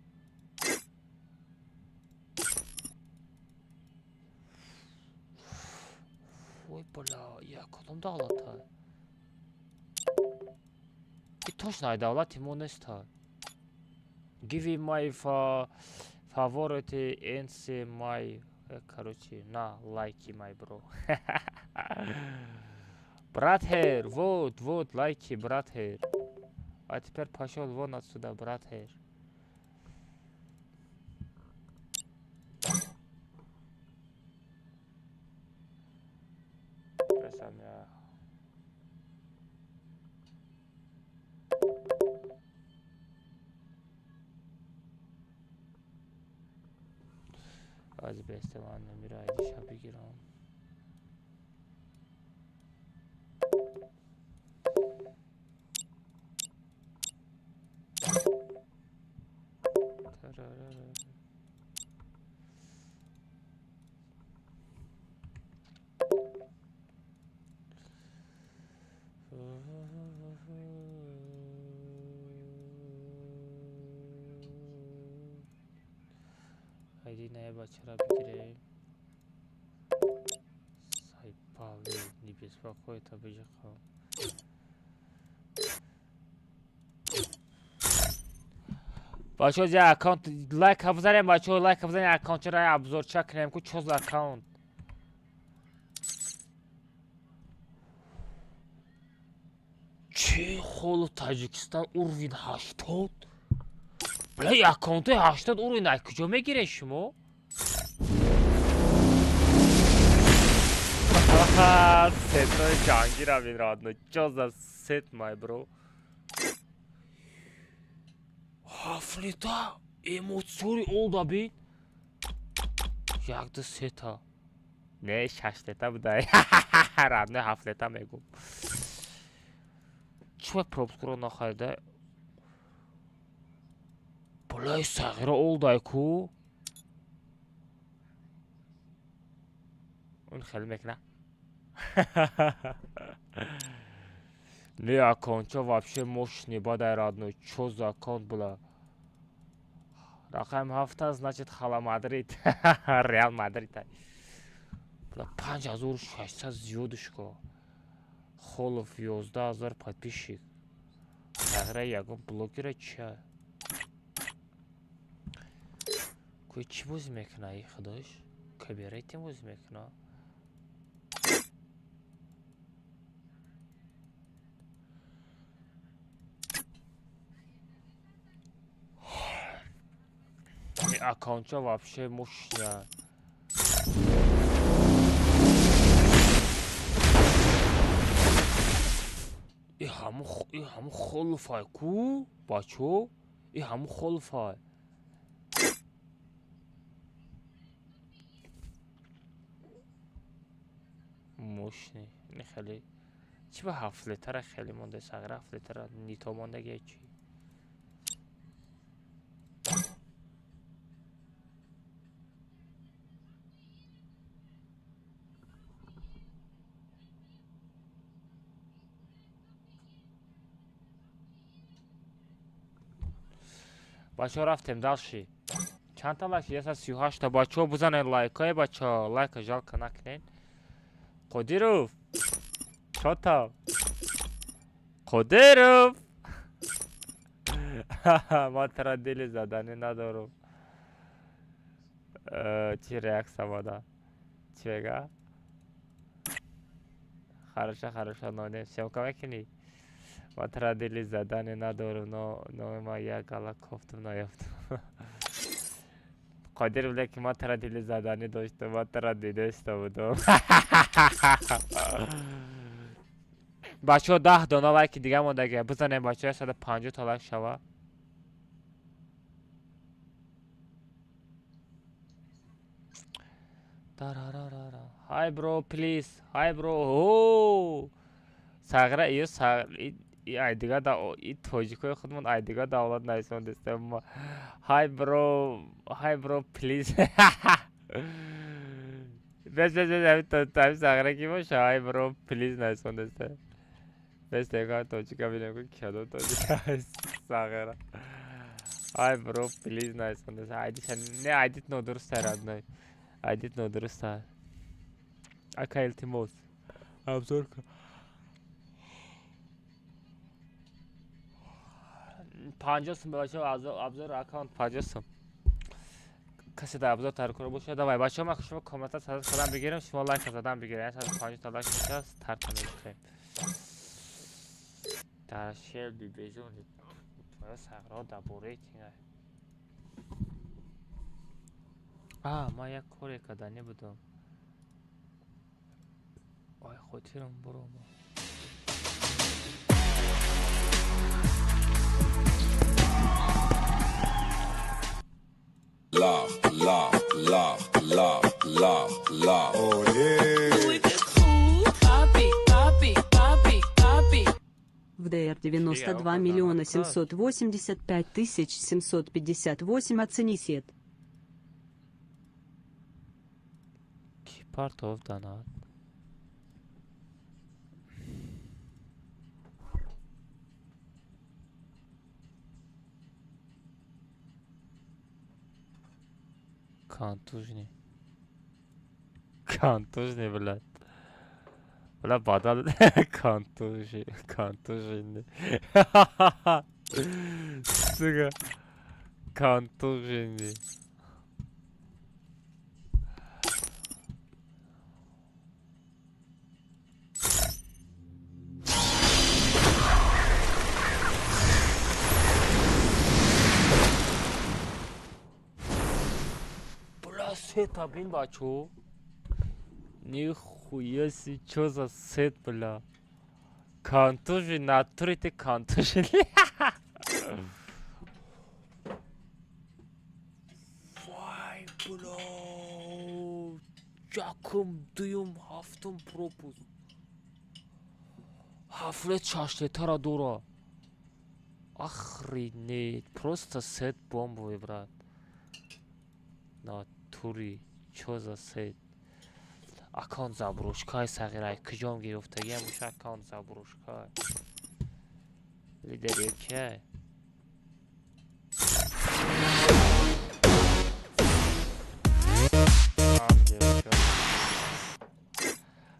Speaker 1: Ой, бля, ия кадом давлатай? И точно ай давлати мо нестай. Give my favorite and say my, короче, на лайки my bro. Братер, вот, вот, лайки, братер. А теперь пошел вон отсюда, братер. Баъзе беэстиман намира айдиша бигирам. Айди ная бачара бигирем. Сайпали, не беспокой, это бежахал. Бачо за аккаунт лайк бизанем, бачо лайк бизанем, аккаунт чара обзорча кунем ку чоз аккаунт. Чи холу Таҷикистон уровень 80? Бля, аккаунтои 80 уровень ай куҷо мегиред шумо? Сетои ҷангира бин родно. Чо за сет, май бро? Ҳафлита эмоциёри олда бин. Якду сета. Не, шашлета будай. Родно ҳафлета мегум. Чӣ пропускро нахарида? Булай сағира олдай ку? Он хеле мекна. Не, аккаунтча вообще мощный бадай родной. Чё за аккаунт была? Рақам 7 значит Хала Мадрид. Реал Мадрид. Бла 5600 зиёдушко. Холов 11000 подписчик. Сағира ягон блогера ча? Кӯй чӣ бозӣ мекуна и худош? Кабирети бозӣ мекуна? Аккаунтча вообще мощная. И ҳаму холуфай ку, бачо? И ҳаму холуфай. Мощный. Не хеле. Чӣ ба 7 литра хеле монда, сағира 7 литра нито мондаги чӣ? Бачаҳо рафтем дальше. Чандта лайк? 138 та. Бачаҳо бизанед лайкҳое, бачаҳо лайка жалко накунед. Қодиров. Чота. Қодиров. Ман тара дили заданӣ надорам. Чӣ реаксия бада? Чӣ мега? Хорошо, хорошо, но не съёмка мекунӣ? Ман тара дили заданӣ надорам, но номи ман як гала кофтум наёфтум. Қодиров, лекин ман тара дили заданӣ доштам, ман тара дидаиста будам. Бачаҳо 10 дона лайки дига мондага. Бизанем бачаҳо 150 та лайк шава. Тарарарара. Hi bro, please. Hi bro. О! Сағира ё и ай дига да и тоҷикои худмон ай дига давлат нависондестем. Hi bro, hi bro, please. Бес бес бес ами то сағира ки боша? Hi bro, please нависондестем. Бес дега тоҷика бинем ку кадом тоҷика сағира. Hi bro, please нависондестем. Айдиша не айдит нодуруст родной. Айдит нодуруст. Ака илтимос. Обзор ка. 50 сум бачаҳо обзор аккаунт 50 сум. Касе дар обзор таркура боша давай бачаҳо ман шумо коммента садат кардам бигирем, шумо лайк задан бигирем. 150 та лайк мешавад, старта мекунем. Дар шелби безон сағро дар рейтинг. Ман як коре карданӣ будам. Ой, хотирам бурома.
Speaker 7: Love, love, love, love. 92 миллиона 785 тысяч 758, оцени сет.
Speaker 1: Ки партов донат? Контужный. Контужный, блядь. Бля, бадал. Контужный. Контужный. Сука. Контужный. Бля, сета, блин, бачо. Нихуя себе, чё за сет, бля. Контужен, натуре ты контужен. Вай, бля. Якум, дуюм, ҳафтум пропуск. Ҳафлет шашлетара дора. Охренеть, просто сет бомбовый, брат. Натуре, чё за сет? Аккаунт заброшкай сағирай, куҷом гирифтагиам боша, аккаунт заброшкай. Лидер якай.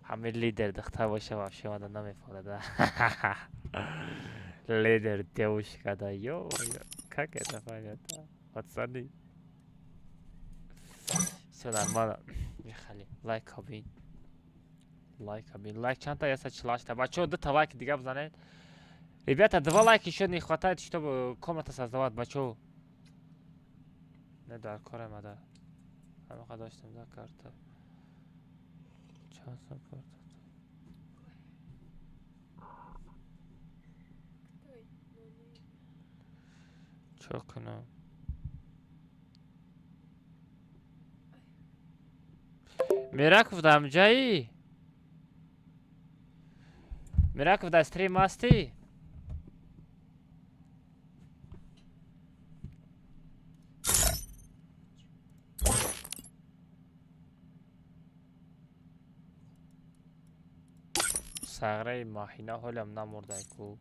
Speaker 1: Ҳамин лидер духтар боша, вообще мада намефорада. Лидер девушка, да, ё-моё, как это понятно? Пацаны. Всё нормально. Михали, лайк кабин. Лайк кабин. Лайк чанда яса чилашта. Бачо, дута лайк дига бизанед. Ребята, два лайка еще не хватает, чтобы комната создавать, бачо. Не дар корам ада. Ҳамақа доштам да карта. Чанд сом карта? Чо кунам? Мираков дар ҷаи? Мираков дар стрим ҳастӣ? Сағраи маҳина ҳолям намурдай ку.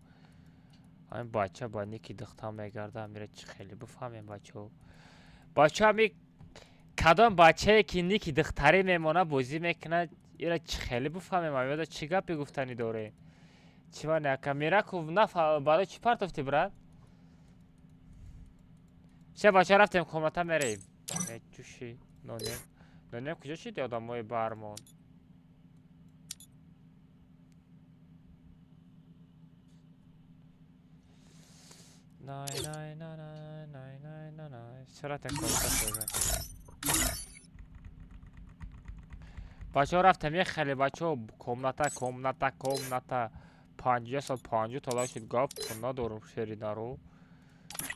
Speaker 1: Ҳамин бача ба ники духтар мегарда, амира чӣ хеле бифаҳмем, бачаҳо. Бачаҳо, ҳами кадом бачае ки ники духтарӣ мемона бозӣ мекунад, ира чӣ хеле бифаҳмем, амиёда чӣ гапе гуфтанӣ дорем? Чӣ мани ака Мираков нафа барои чӣ партофтӣ, брат? Ша, бачаҳо, рафтем комната мерем. Чуши, нонем. Нонем куҷо шиди одамои бармон? Най най най най най най най най. Всё, рафтем комната созем. Бачаҳо, рафтем як хеле, бачаҳо, комната, комната, комната. 50 сол 50 тола шуд, гап надорум, шери наро.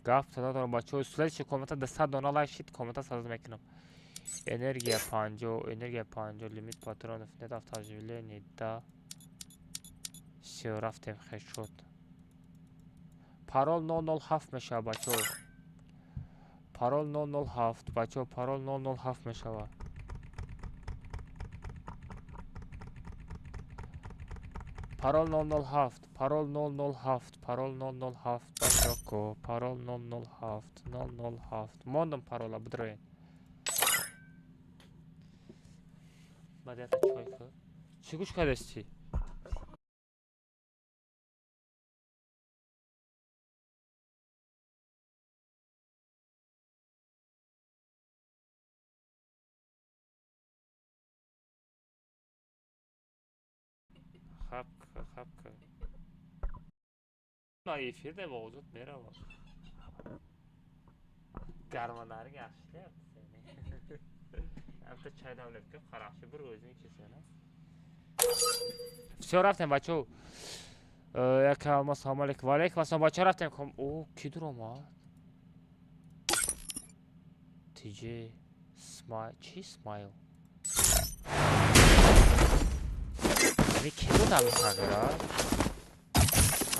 Speaker 1: Гап надорум, бачаҳо. Следующая комната 200 дона лайк шид, комната соз мекунам. Энергия 50, энергия 50, лимит патронов нет, автооживление, да. Всё, рафтем хешот. Парол 007 мешава, бачаҳо. Парол 007, бачаҳо, парол 007 мешава. Парол 007, парол 007, парол 007, бачако, парол 007, 007. Мондам парола, бидроен. Баъд чой ку. Чӣ гӯш кардасти? Хапка, хапка. На эфир да овозот меравад. Гармонари yaxshi. Амта чай дамлab ки қарахши bir o'zing ichasan. Всё, рафтем, бачаҳо. Яка алма, салом алейкум. Ва алейкум ассалом, бачаҳо, рафтем. О, ки дуромад? Тиҷи смайл, чи смайл? Ами ки буд ами тағйира?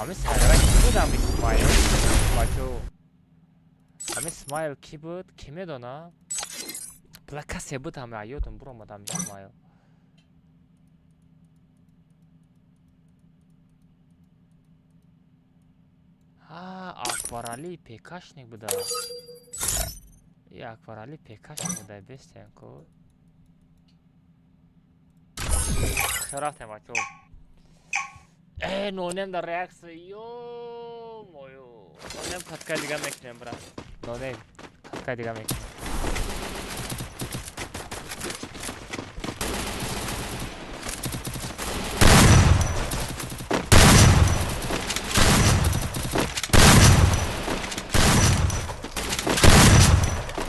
Speaker 1: Ҳамин сағира кӣ буд, ҳамин Смайл? Бачо. Ҳамин Смайл кӣ буд? Кӣ медона? Бла касе буд ҳами аёдам буромад ҳамин Смайл. Ҳа, Акбарали пекашник буда. И Акбарали пекашник буда, бестен ку. Рафтем, бачо. Нонем дар реаксия, ё мою. Нонем катка дига мекунем, брат. Нонем катка дига мекунем.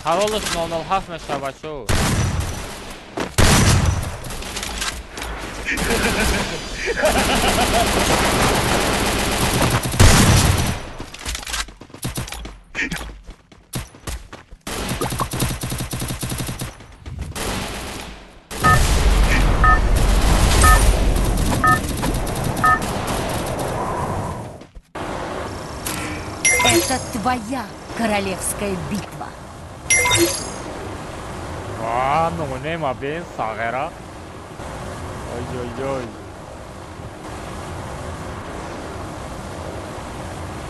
Speaker 1: Паролаш 007 мешава, бачо.
Speaker 3: Это твоя королевская битва.
Speaker 1: А, ну нема бен сағера. Ой-ой-ой.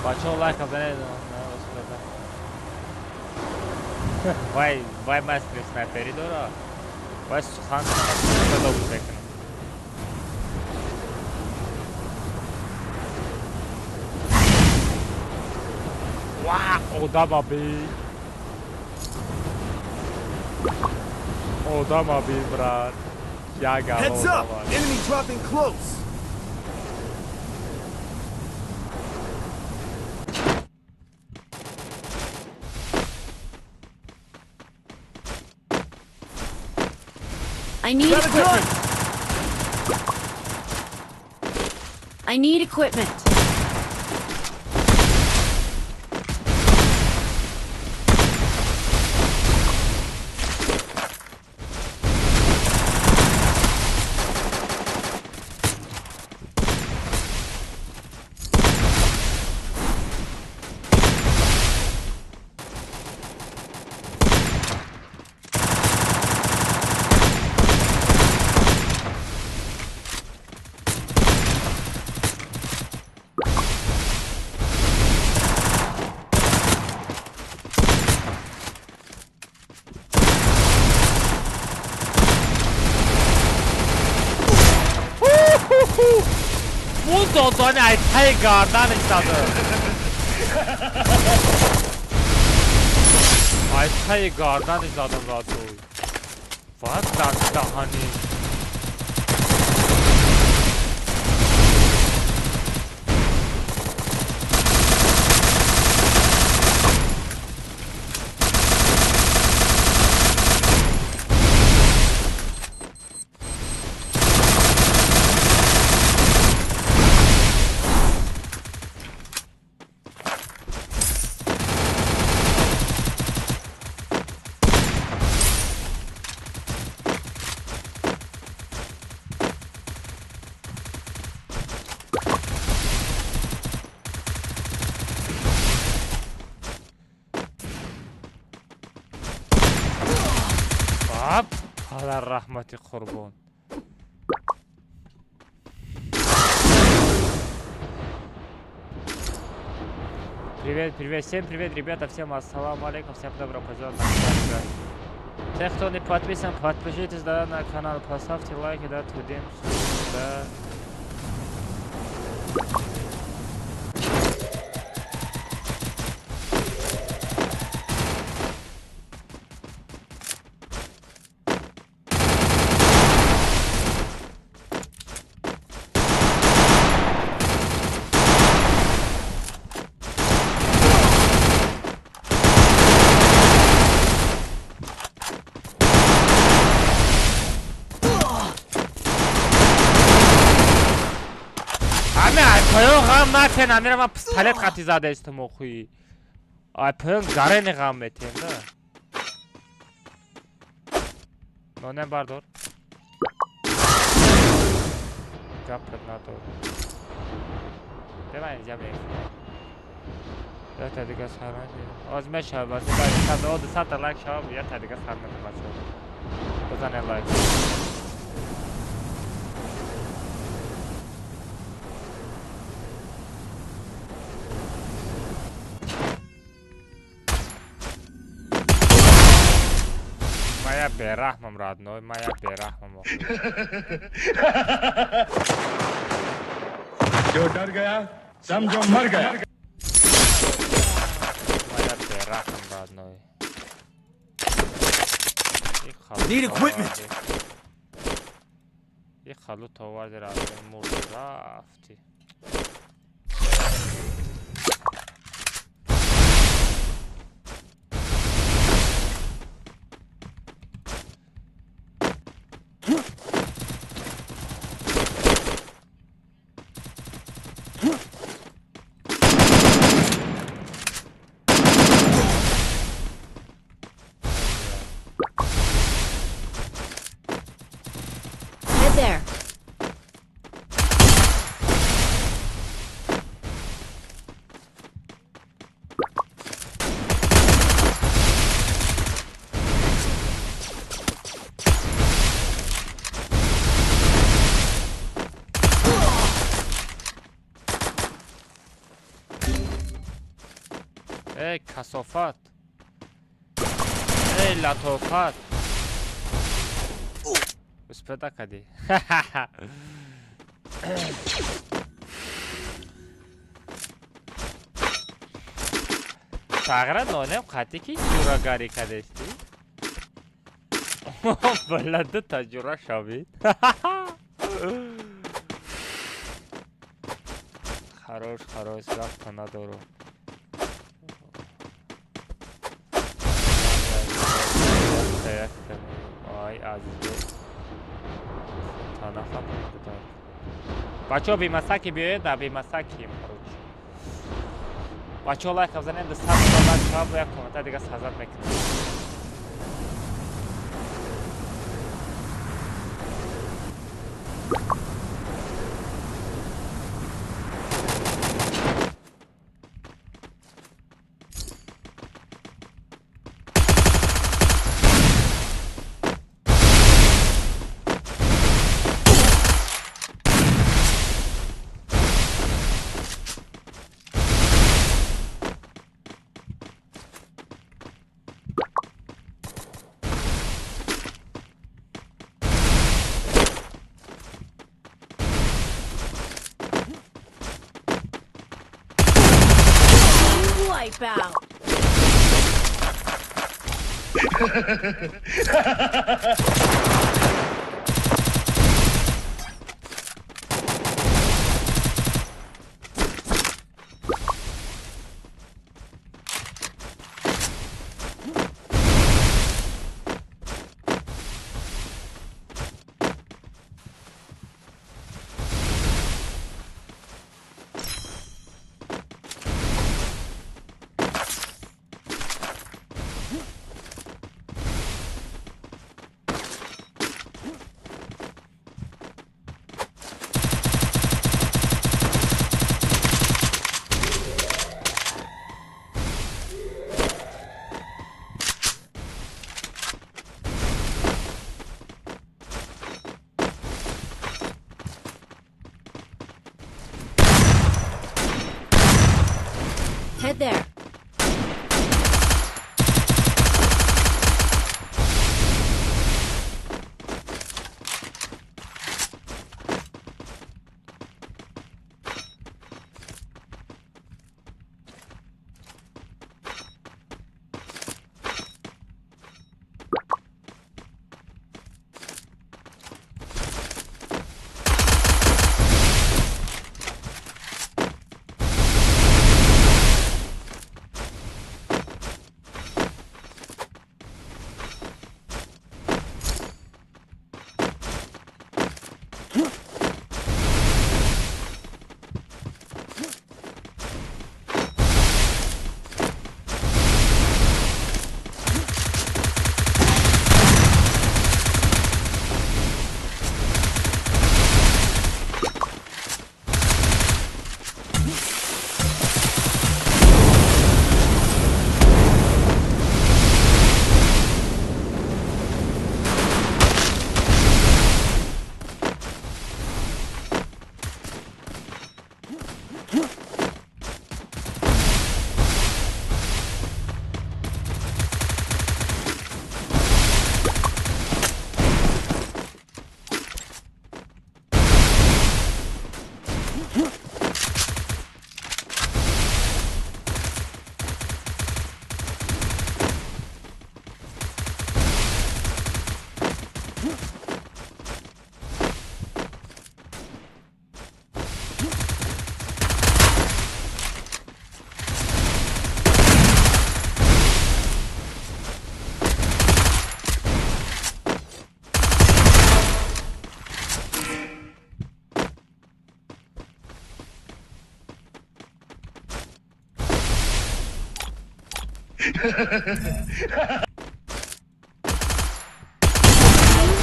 Speaker 1: Бачо лайк занед. Вай, вай мастер снайпери дора. Вай сухан добуш мекунам. Ва, одама би. Одама би, брат.
Speaker 6: Heads up! Enemy dropping close!
Speaker 3: I need
Speaker 6: Got a gun!
Speaker 3: equipment. I need equipment.
Speaker 1: Додони ай таи гарданаш зада. Ай таи гарданаш задам радой. Ва дар даҳани. Падар раҳмати қурбон. Привет, привет, всем привет, ребята, всем ассаламу алейкум, всем добро пожаловать на канал, ребят. Те, кто не подписан, подпишитесь, да, на канал, поставьте лайки, да, тудим, да. Поён ғам натен, амира ман пистолет қати задаистум охуи. Ай поён гарени ғам метен, да. Нонем бардор. Гапат надор. Беман инҷа мефурам. Якта дига сар накардем. Оз мешавад, баъзе баъд сад, о, 200 лайк шавад, якта дига сар накардем, бачаҳо. Бизанед лайк. Моя бераҳмам, родной, моя бераҳмам.
Speaker 5: जो डर गया समझो मर गया।
Speaker 1: Моя бераҳмам, родной.
Speaker 6: Need equipment.
Speaker 1: И халут оварди, родной, мурди, рафти.
Speaker 3: Head there.
Speaker 1: Эй, касофат. Эй, латофат. Успеда кади. Сағра нонем қати ки ҷурагарӣ кадести? Бала дута ҷура шавид. Хорош, хорош, вақта надору. Ай, азизо. Бачаҳо бемасаки биёед, да бемасаки, короче. Бачаҳо лайк бизанед, 200 лайк шавад, бо як комментар дига сазад мекунем.
Speaker 3: Wipe out. Head there.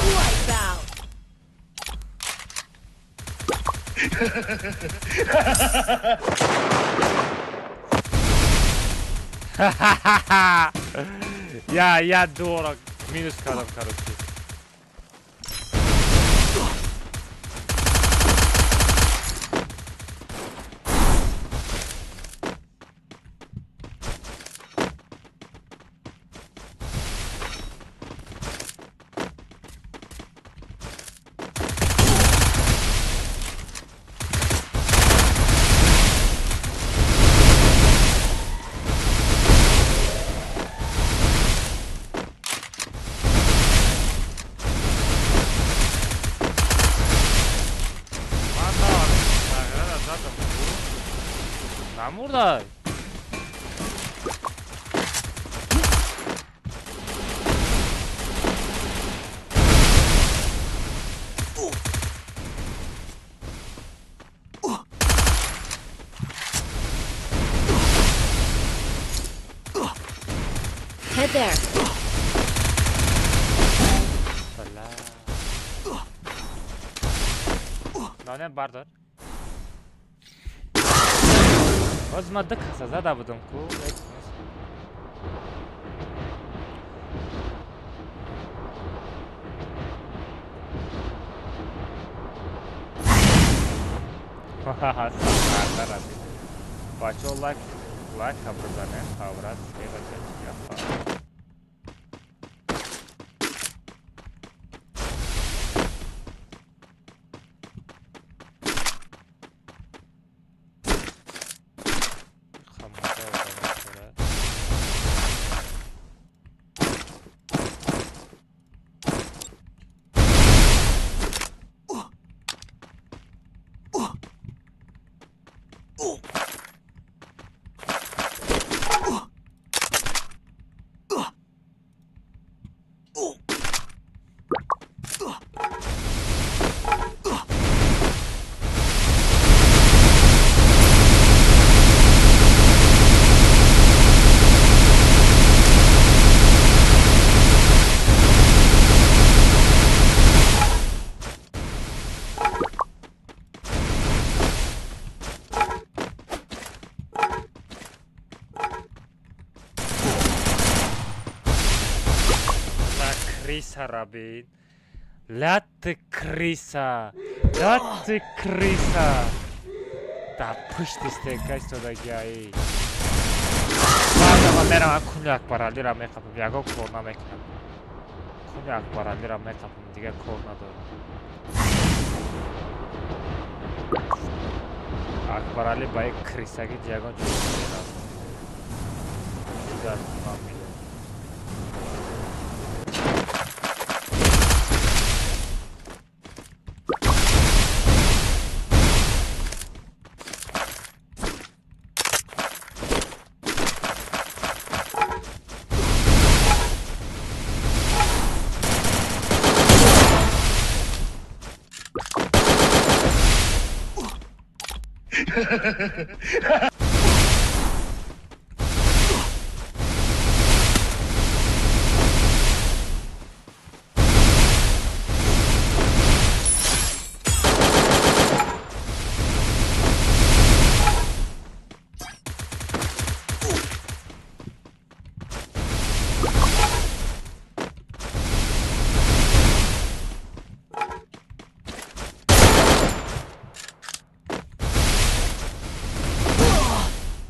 Speaker 3: Wipeout.
Speaker 1: Я дурак. Минус кадом, короче. Намурдай.
Speaker 3: Head there.
Speaker 1: Нонем бардор. Боз ма ду каса зада будам ку. Бачо лайк лайка бизанем, фаврат севача. Криса рабин. Ля ты криса. Ля ты криса. Да пушти стекай содагиаи. Баъда мерам куни Акбаралиро меқапам. Ягон кор намекунам. Куни Акбаралиро меқапам. Дигар кор надорам. Акбарали ба як крисаги ягон ҷо меравад. Дар хунам меяд.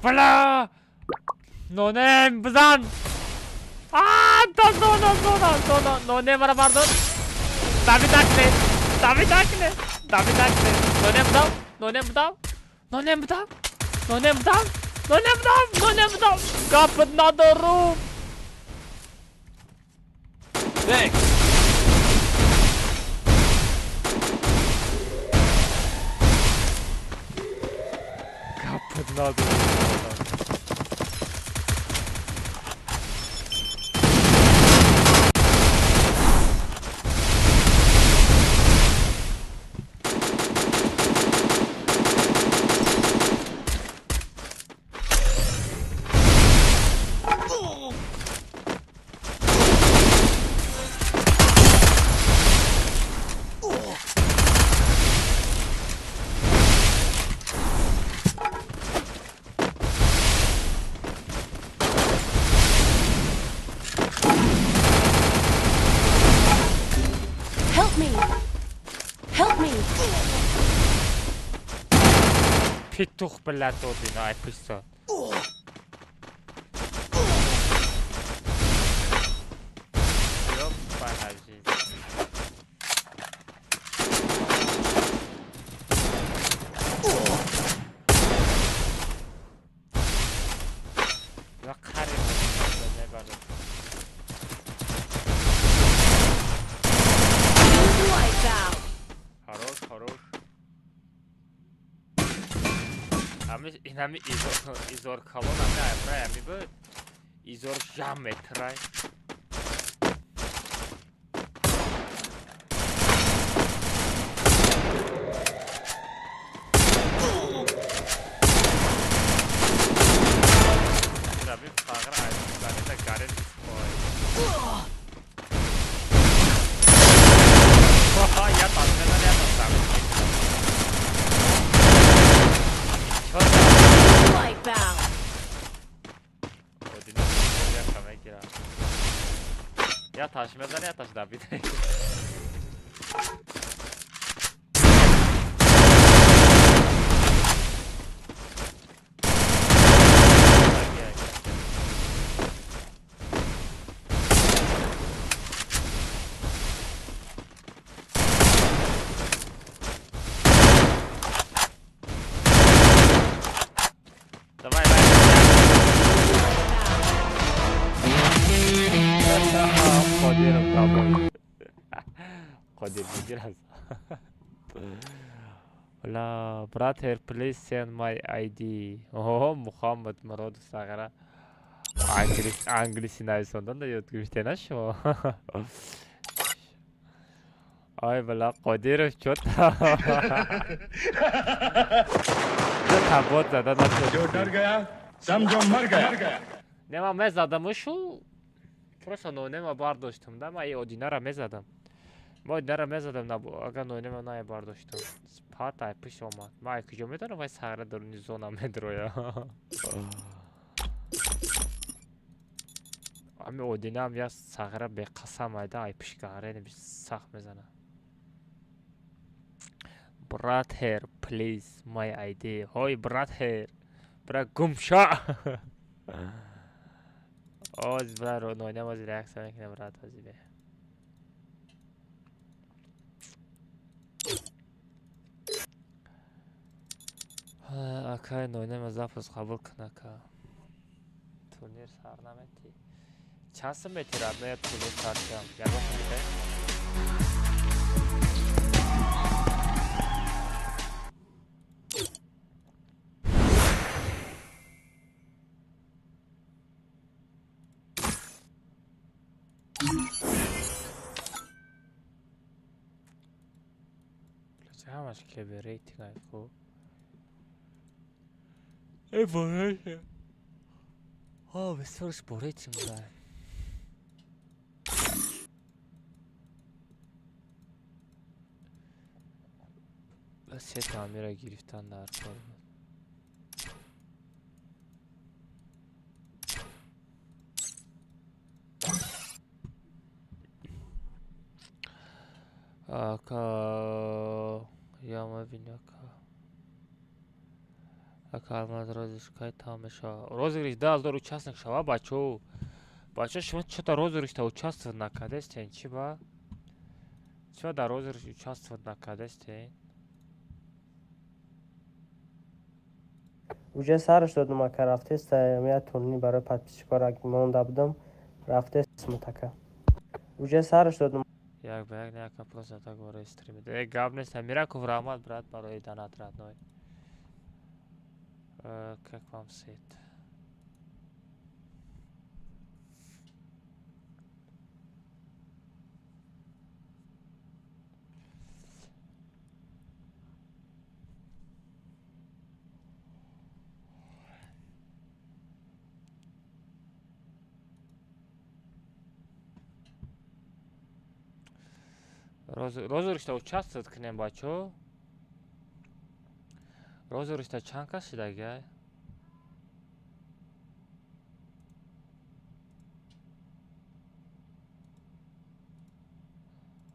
Speaker 1: Бля! Нонем бизан! Но, нонем ара бардор! Давид акне! Давид акне! Давид акне! Нонем дав! Нонем дав! Нонем дав! Нонем дав! Нонем дав! Нонем дав! Гап надорум!
Speaker 6: Thanks!
Speaker 1: Гап надорум! Петух, блядь, один, ай, писат. Ёбана жизнь. Я қарим, Хорош, хорош. Инами изор калон ами айбрай ами буд. Изор жам метрай. Раби фағр айбрай гарен спой. Я ташмедан я ташмедан. Я ташмедан я таш дабид. Давай, давай. Қодир мегираз. Ла, brother, please send my ID. О, Мухаммад Муродов сағара. Англиси нависондан да ёд гирифте шумо. Ай, бала, Қодиров чё-то. Табот зада нашуд.
Speaker 5: जो डर गया समझो मर गया.
Speaker 1: Не, ман мезадамушу. Просто нонема бардоштам, да, ман и одинара мезадам. Ма одинара мезадам, агар нонема нае бардоштам. Пат ай пиш омад. Ман ай куҷо медонам, вай сағра даруни зона медроя. Ами одинаам я сағра беқасам айда ай пиш гарени сахт мезана. Brother, please, my ID. Ҳой, brother. Бра гумша. Оз бра нонем оз реаксия мекунем брат ози бе. Акай нонем запуск қабул кун ака. Турнир сар намети. Чанд сум метирад? Ман турнир сар кардам. Ягон сум бите? ҳамаш кеби рейтинг ай хуб. Э бораша. Ҳо, бисёрш бо рейтинг буда. Се таъмира гирифтан дар кор буд. Ака я мебини ака. Ака алмаз розыгрыш кай тамом мешавад? Розыгрыш 2000 участник шава бачо. Бачо шумо чё-то розыгрышта участвовать накардестен, чӣ ба? Чё дар розыгрыш участвовать накардестен?
Speaker 8: Уже сараш додум ака, рафтеста я турнир барои подписчикора монда будам, рафтест ака. Уже сараш додум.
Speaker 1: Як ба як не ака, просто так барои стрим. Э гап нест, Амираков раҳмат брат барои донат родной. Как вам сет? Розыгрышта участвовать кунем бачо. Розыгрышта чанд кас шидагай?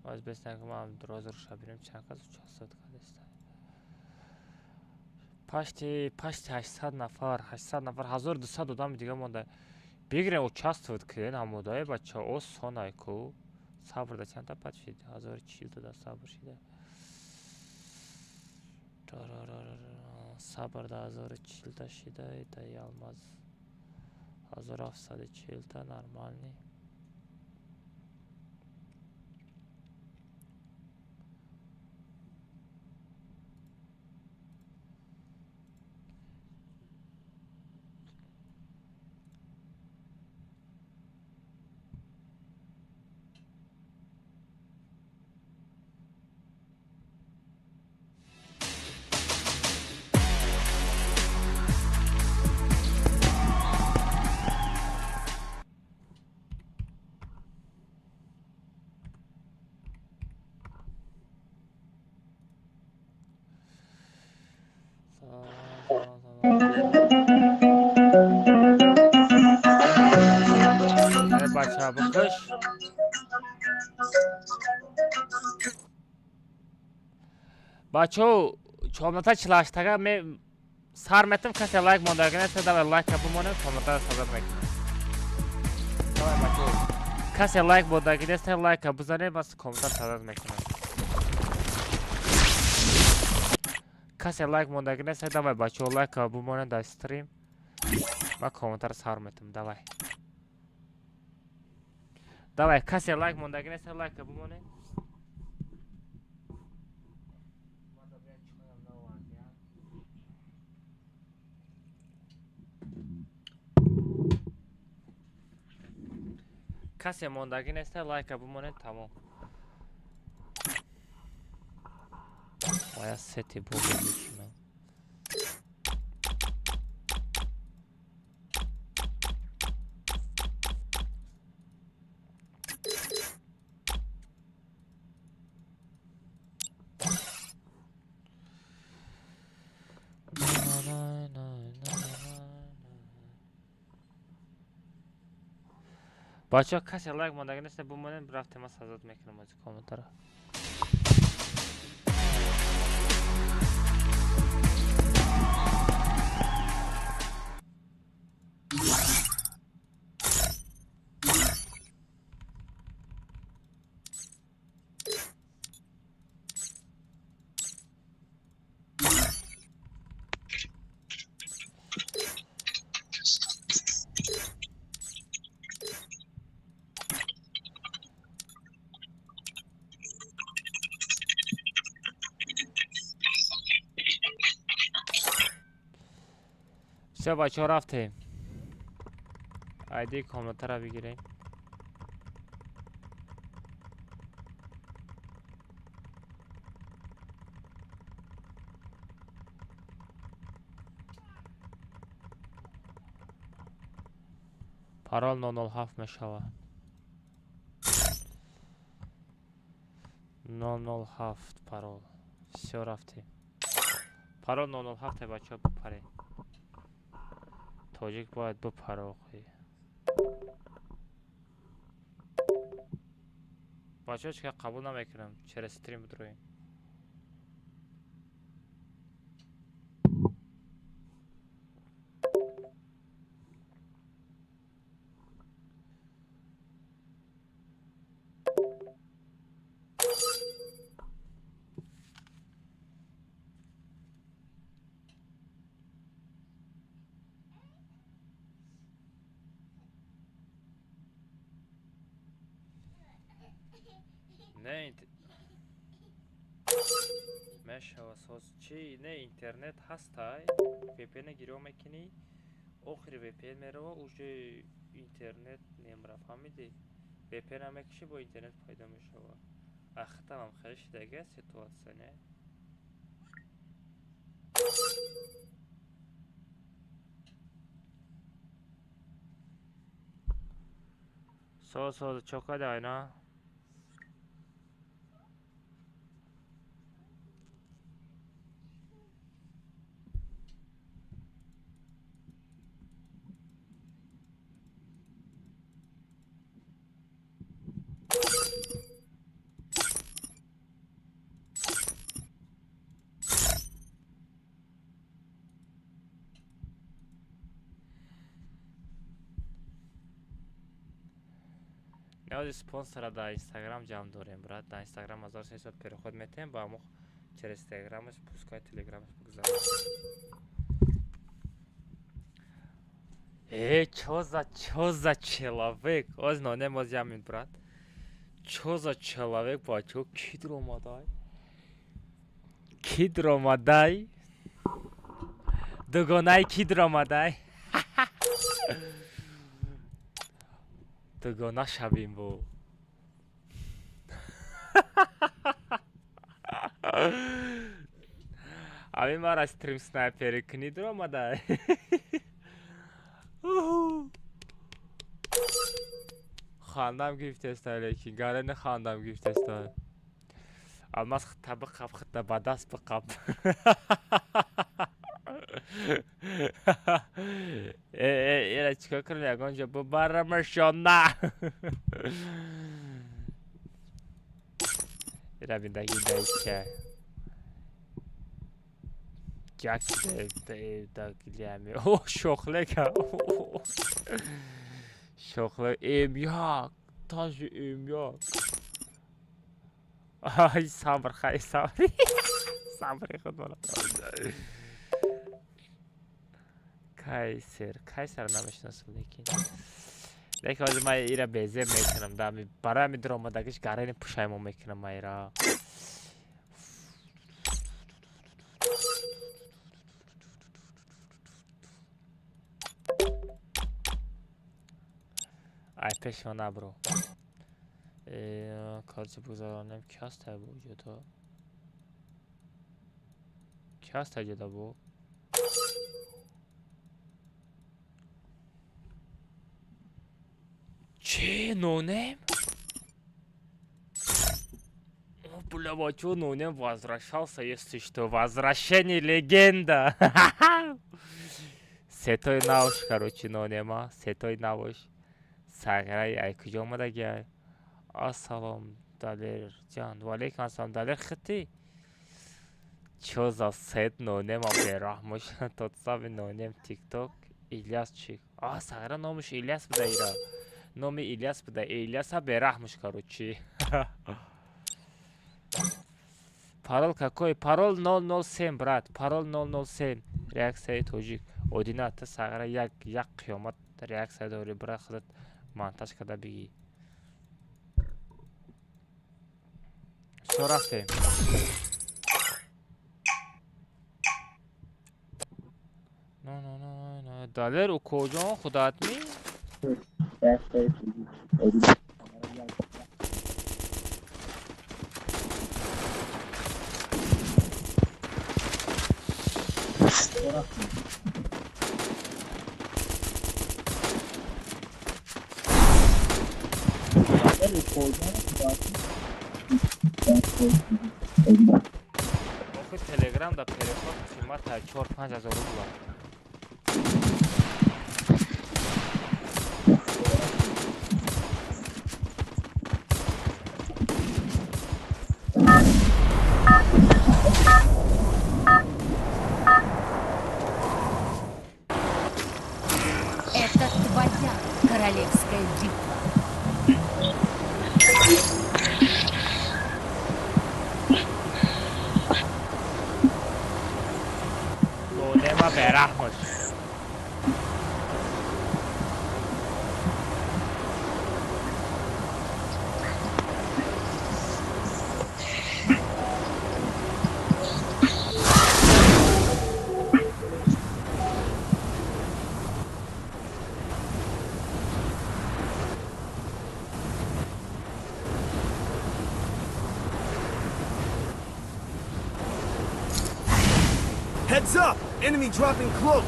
Speaker 1: Аз бестан ки ман розыгрыша бинем чанд кас участвовать кардеста. Пашти пашти 800 нафар, 800 нафар, 1200 одами дига монда. Бигирем, участвовать кунен ҳамодаи бача, осонай ку. Сабр да чандта пад шид? 1040 да сабр шида. Сабр да 1040 та шида, да Алмаз 1740 та нормальный. Бача, бикаш. Бачо, чомната чилаштага ме сар метам, касе лайк мондаги нест, давай лайка бимонем, комната сазад мекунем. Давай бачо, касе лайк мондаги нест, лайка бизанем, бас комната сазад мекунем. Касе лайк мондаги нест, давай бачо лайка бимонем дар стрим. Ма комментар сар метам, давай. Давай, касе лайк мондаги нест, лайка бимонем. Касе мондаги нест, лайка бимонем, тамом. Моя сети бо бикунам. Бачаҳо, касе лайк мондаги нест, бимонем, рафтем, ман сазад мекунам аз комментара. Всё, бачаҳо, рафтем. Айди комнатаро бигирем. Парол 007 мешавад. 007 парол. Всё, рафтем. Парол 007, бачаҳо, бипарем. Тоҷик бояд бипара охи. Бачаҳо, чика қабул намекунам, через стрим бидроем. Не мешава соз чи не интернет ҳастай, VPN гиро мекунӣ, охири VPN мерава, уже интернет немра, фаҳмидӣ? VPN мекушӣ, бо интернет пайдо мешава. Ахтамам хеле шидага ситуация, не? Соз соз чо кадай на? Навози спонсора дар Инстаграм ҷамъ дорем, брат. Дар Инстаграм 1300 переход метаҳем, ба ҳамо через Телеграмаш, пускай Телеграмаш бигзарад. Э, чё за человек? Оз нонем, оз ямин, брат. Чё за человек, бачо? Ки дуромадай? Ки дуромадай? Дугонаи ки дуромадай? Дугона шавем бо. Ҳамин мара стрим снайпери кунӣ дуромадай. Хандам гирифтеста, лекин гарени хандам гирифтеста. Алмаз, хитта биқап, хитта ба даст биқап. Э, э, ира чикор кунем, ягон ҷо бубарамашон на. Ира биндаги даика. Як даглями. О, шохлека. Шохле М1, тажи М1. Ай, сабр, хай, сабр. Сабри худ мана. Кайсер, Кайсер намешиносам, лекин. Лекин ҳозир ман ира безеб мекунам, да, барои ҳамин дуромадагиш гарени пушаймон мекунам ман ира. Ай пеши ман набро. Корчи бигзаронем, ки ҳастай бо ҷода? Ки ҳастай ҷода бо? Че, нонем? О, бля, бачо, нонем возвращался, если что. Возвращение легенда. Сетой навш, короче, нонема. Сетой навш. Сағирай, ай куҷо омадаги ай? Ассалом, Далерҷан. Валейкум ассалом, Далер хити? Чё за сет нонема бераҳмош? Тот самый нонем тикток. Ильяс чик. А, Сағира номаш Ильяс буда ира. Номи Ильяс буда. Ильяса бераҳмуш, короче. Парол какой? Парол 007, брат. Парол 007. Реаксияи тоҷик. Одина, та Сағира як як қиёмат реаксия дорӣ, брат, худат монтаж карда бигӣ. Всё, рафтем. На, на, на, на. Далер, укоҷон, худат ми? Охи Телеграм да переход қимата 4-5 ҳазор рубла.
Speaker 9: Это твоя королевская битва.
Speaker 1: Нонема бераҳмош.
Speaker 6: Heads up! Enemy dropping close!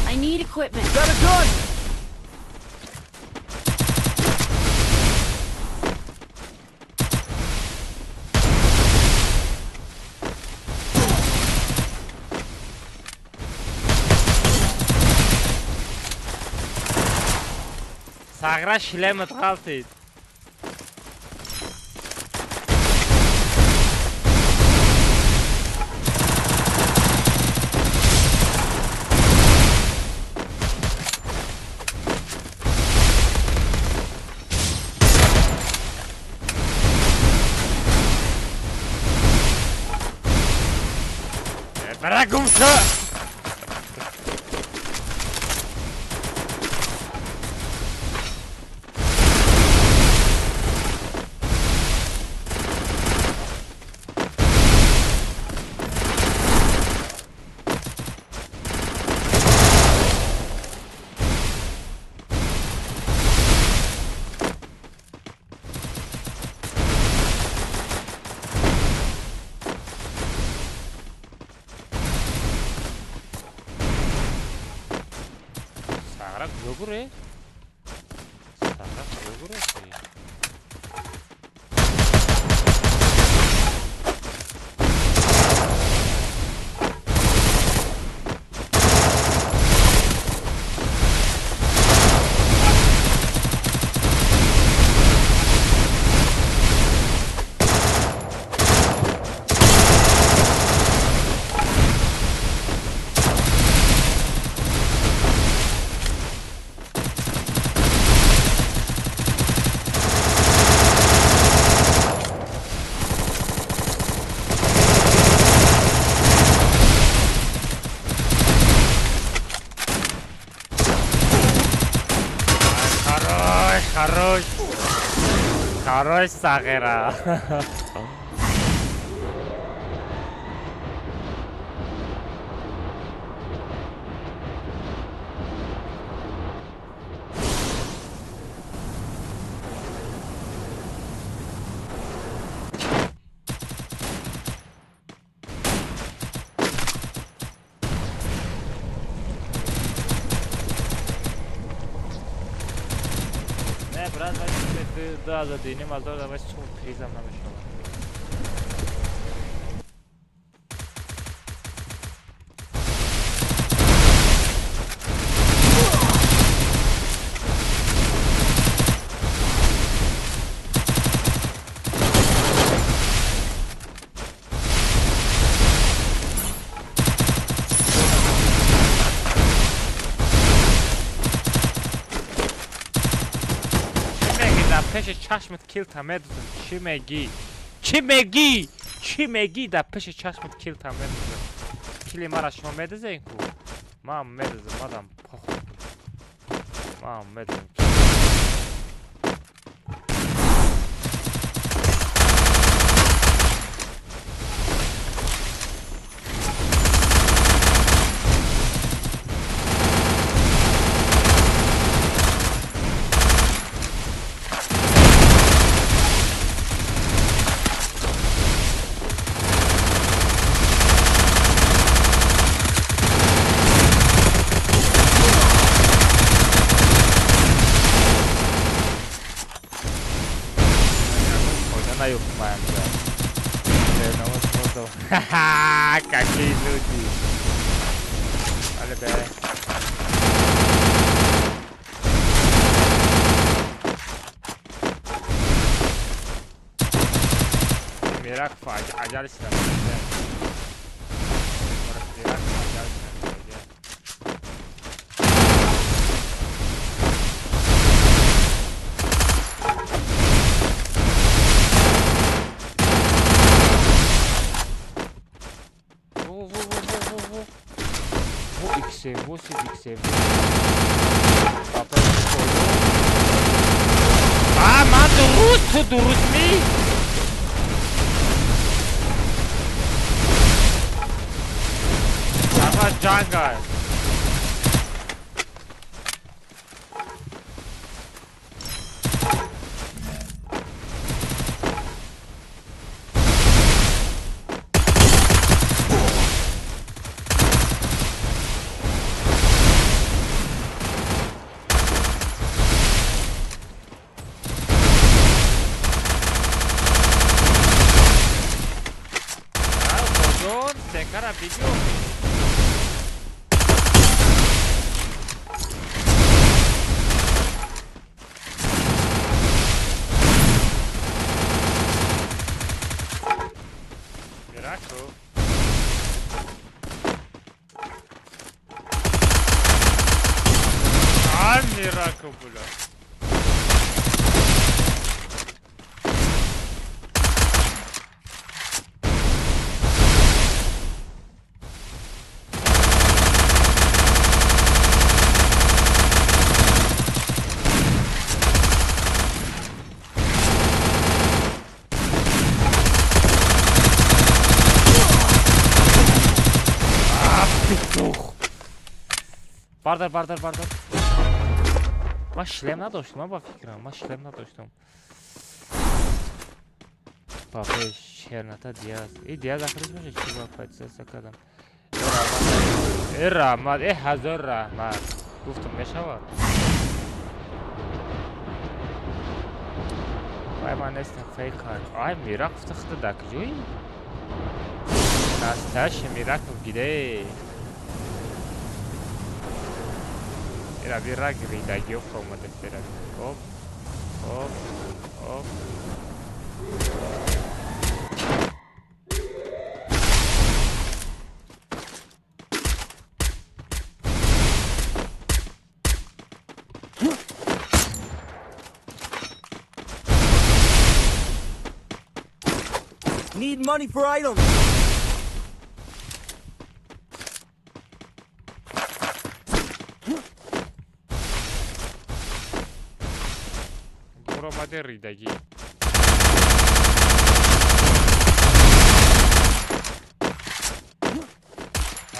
Speaker 3: I need equipment.
Speaker 6: Got a gun!
Speaker 1: Сағира шлемат ғалтид. Бара гум шо. 왜 그래? 사람 왜 그래? Хорош! Хорош, Сағира! Брат, да, за диним азор давай сюрпризам намешава. Пеши чашмат килта медузам. Чӣ мегӣ? Чӣ мегӣ? Чӣ мегӣ? Дар пеши чашмат килта медузам. Кили мара шумо медузен ку? Ман медузам, мадам похуй. Ман медузам. Ха-ха, какие люди. Алло, Мирак аҷал шудам. Мирак аҷал шудам. X8, X8. А, ман дуруст, ту дуруст ми? Ава ҷангай. Cara, vídeo. Miracle. Ah, miracle, бля. Бардар, бардар, бардар. Ман шлем надоштам, ман ба фикрам, ман шлем надоштам. Папе чернота Диаз. И Диаз ахириш боша чӣ ба подписаться кардам. Э раҳмат, э ҳазор раҳмат. Гуфтам мешавад. Вай ман нестам фейк кард. Ай Мирак гуфта худа дар куҷоӣ? Настоящий Мираков где? Ира бирак ридагиё фромада фера. Оп, оп, оп.
Speaker 6: Need money for items.
Speaker 1: Буромаде ридагӣ.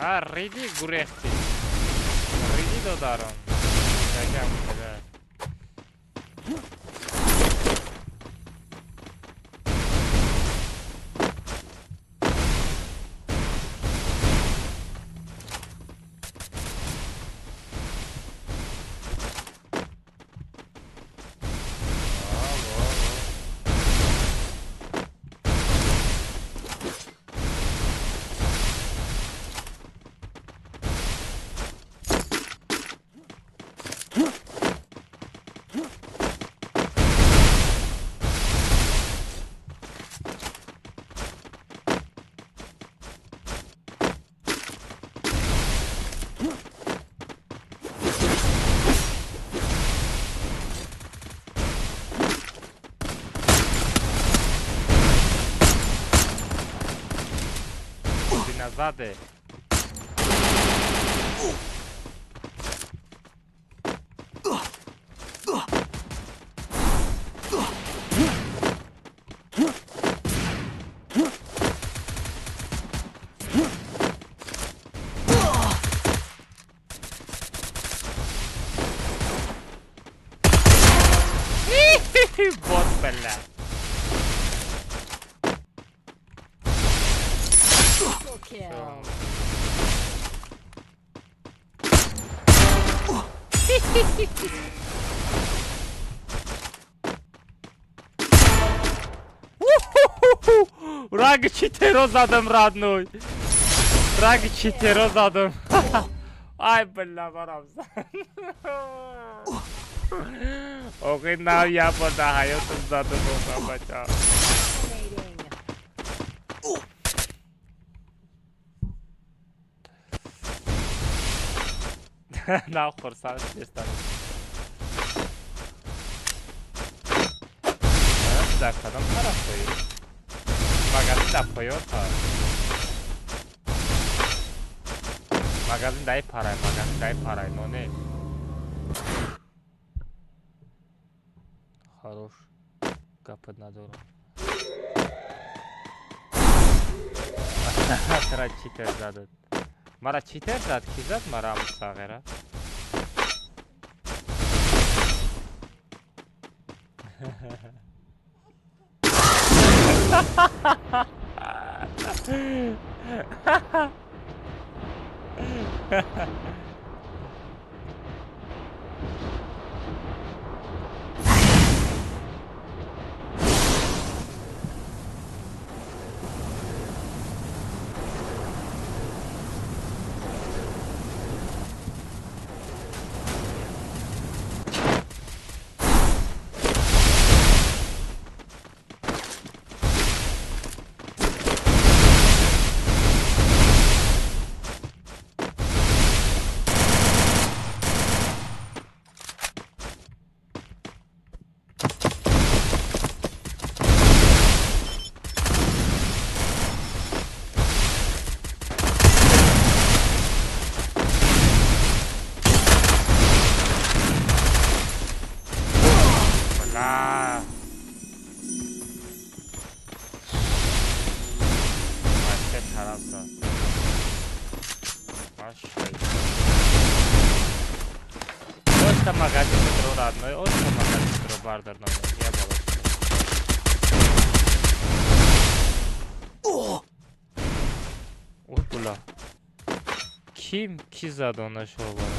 Speaker 1: А риди гурехтӣ. Риди додарам. Ридагиам када. Назаде. Вот, бля. Раги читеро задам, родной. Раги читеро задам. Ай, бля, барам. Окей, нав я пода ҳаётам задам, бача. Нав хурсанд нестам. Дар кадом тараф тоӣ? Магазин дар поён та. Магазин дай парай, магазин дай парай, но не. Хорош. Гапат надорам. Тара читер задад. Мара читер зад, ки зад мара мусағира? Оста магазин метро родной, оста магазин метро бардар номер. Я балаш. Ой, була. Ким ки зад она шо бара?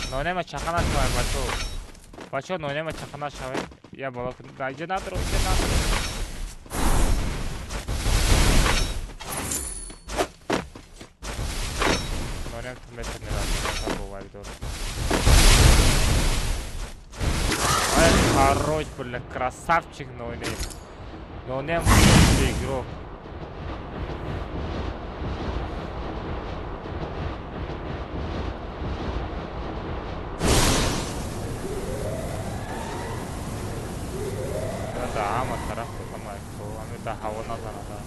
Speaker 1: Нонема чаха нашавем, бачо. Бачо, нонема чаха нашавем. Я бала. Да, иҷа надро, иҷа надро. Нонем ту метавонӣ рафтан, боварӣ дорам. Ай, хорош, бля, красавчик Нонем. Нонем лучший игрок. Да, ҳама тараф ами да ҳаво назанада.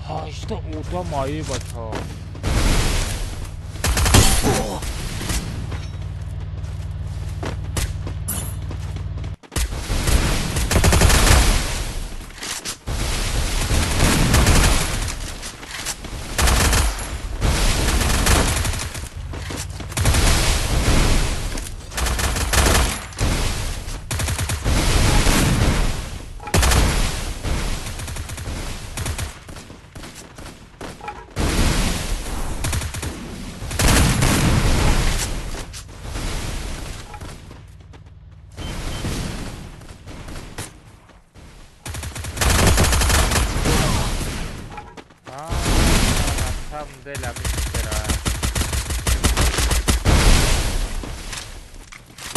Speaker 1: Ҳашта одам аи бача. Деле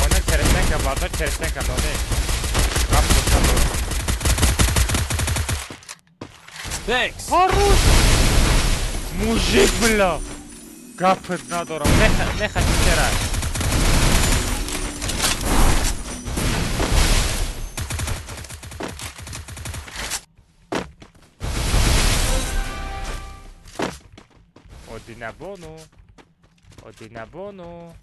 Speaker 1: Оне черешенка, бардор черешенка, ноне.
Speaker 6: Thanks.
Speaker 1: Хорош! Мужик, бля! Гапет надорам. Меха чера. Одинабону. Одинабону.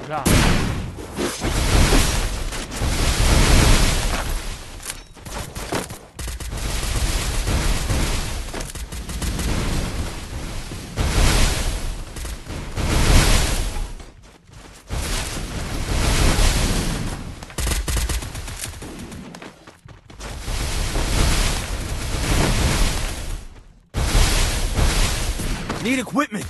Speaker 1: Да.
Speaker 6: Need equipment.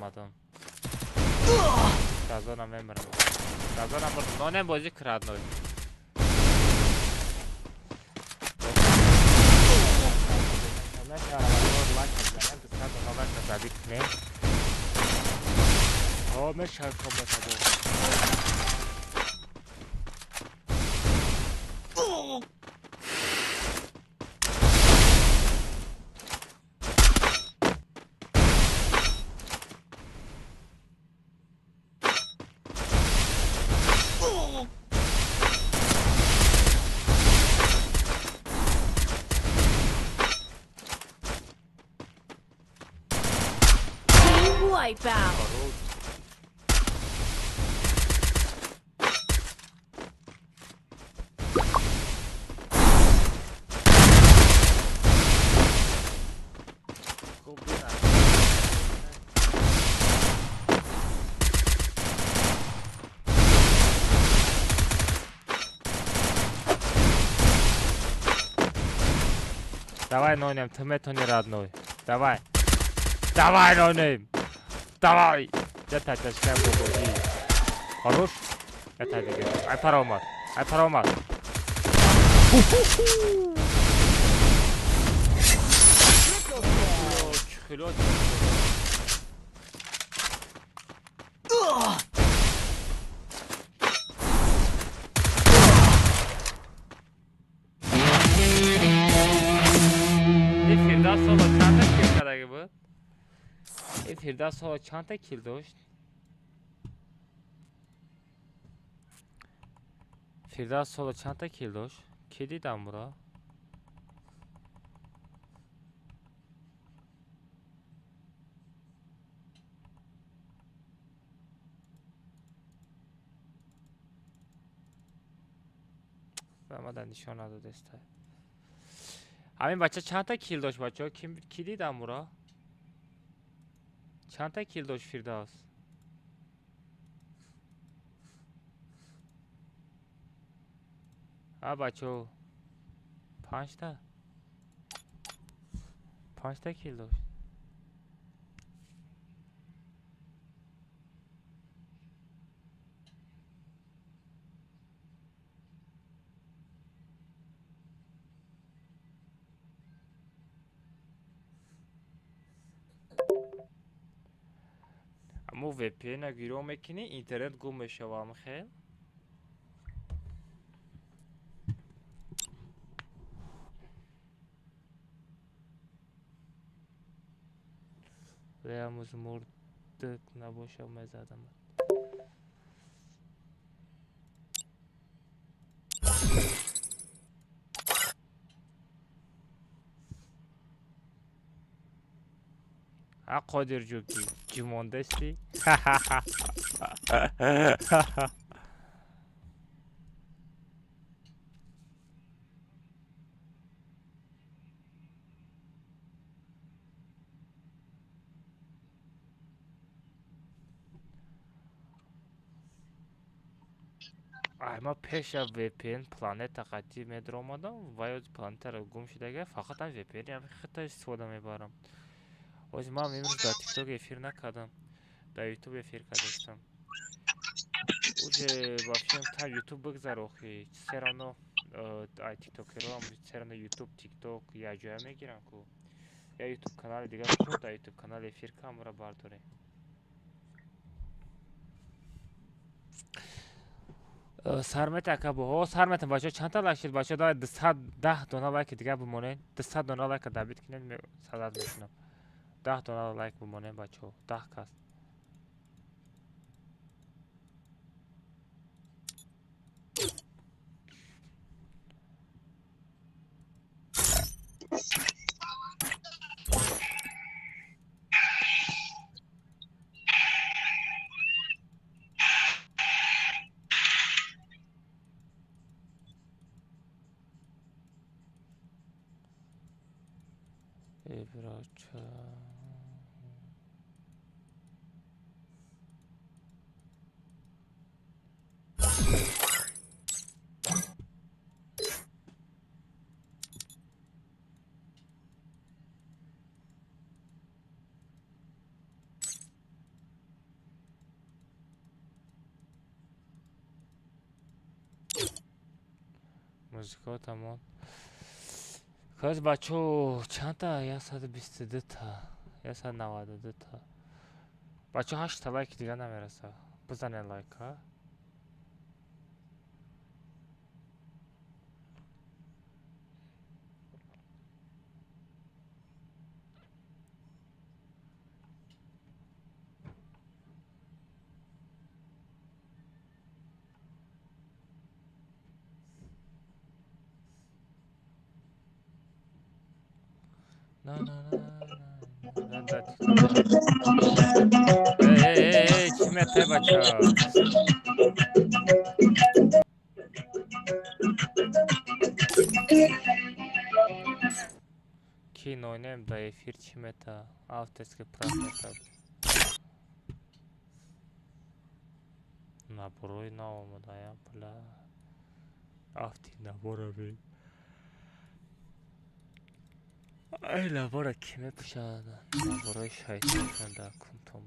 Speaker 1: Омадам. Газона мемирам. Газона мурдам. Нонем бозӣ крадной.
Speaker 3: Wipeout.
Speaker 1: Давай, Нонем, ты метони родной. Давай. Давай, Нонем. Давай. Я тачка богоги. Хорош? Я диге. Ай паромад. Ай паромад. Хилот. Фирдавс ҳоло чандта кил дошт? Фирдавс ҳоло чандта кил дошт? Ки дидам уро? Ба нишон надодеста. Ҳамин бача чандта кил дошт, бачаҳо? Ки дидам уро? Чандта кил дошт Фирдавс? А бачаҳо, панҷта? Панҷта кил дошт. Аммо VPN-а гиро мекунӣ, интернет гум мешава, амхел? Леамуз мурдат набоша мезадам. А Қодир ҷуки, ҷӣ мондасти? Ай, ма пеша VPN планета қатӣ медаромадам, ва ё планетаро гум шудага, фақат ҳам VPN хита истифода мебарам. Оз ман имрӯз дар TikTok эфир накардам, дар YouTube эфир кардастам. Уже вообще та YouTube бигзар охи, все равно ай тиктокерам все равно YouTube, TikTok я ҷоя мегирам ку. Я YouTube канали дигар ку, дар YouTube канали эфир камера бардорем. Сармет ака бо, сармет бачаҳо чандта лайк шуд бачаҳо? Давай 210 дона лайки дигар бимонед, 200 дона лайка дабит кунед, садат мекунам. 10 дона лайк бимонед бачаҳо, 10 кас. Музыка тамом. Каз бачо чандта? 122 та, 192 та. Бачо 8 та лайк дига намераса. Бизанед лайка. На на на на на. Комнатаи бача. Ки нойнем да эфир чӣ мета? Авторский прав мета. Наборои нав омадаям, бля. Афти набора бин. Ай, набора ки мепӯшад? Наборои шайтон дар кунтом.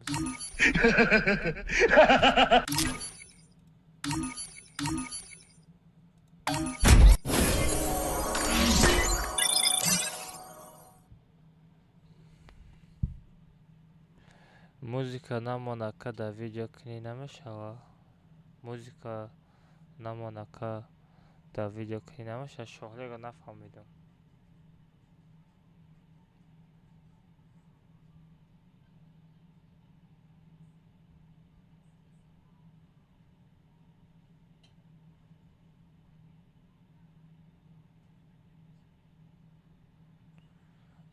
Speaker 1: Музыка намонака дар видео кунӣ намешавад? Музыка намонака дар видео кунӣ намешавад? Шоҳлеро нафаҳмидам.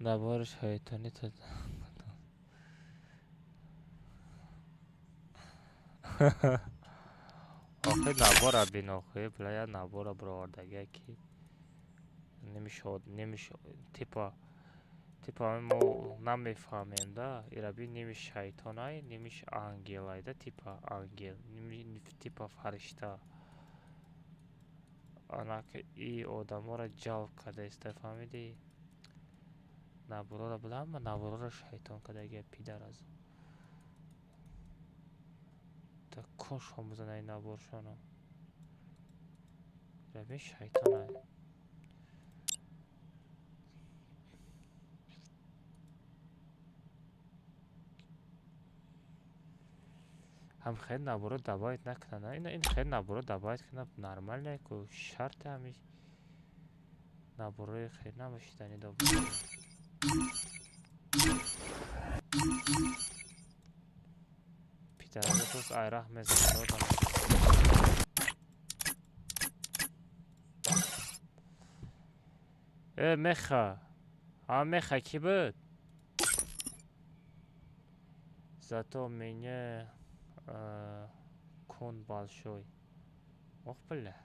Speaker 1: Набори шайтонӣ та охир набора бин, охир бля, я набора баровардагия ки немишод, немиш типа типа мо намефаҳмем да, ира бин, нимиш шайтонай, нимиш ангелай да, типа ангел, ними типа фаришта. Анак и одаморо ҷалб кардаиста, фаҳмидӣ? Наборора била, ҳама наборора шайтон кардагия, пидараз. Та кошон бизана ин наборшоно. Ира бин, шайтонай. Ҳам хел наборо добавить накунанд. Ин хел наборо добавить кунад нормально ку шарти ҳами наборои хел намешидани добавить. Пидараз айраҳ мезанад. Э, меха. А меха кӣ буд? Зато меня кон большой. Ох, бля.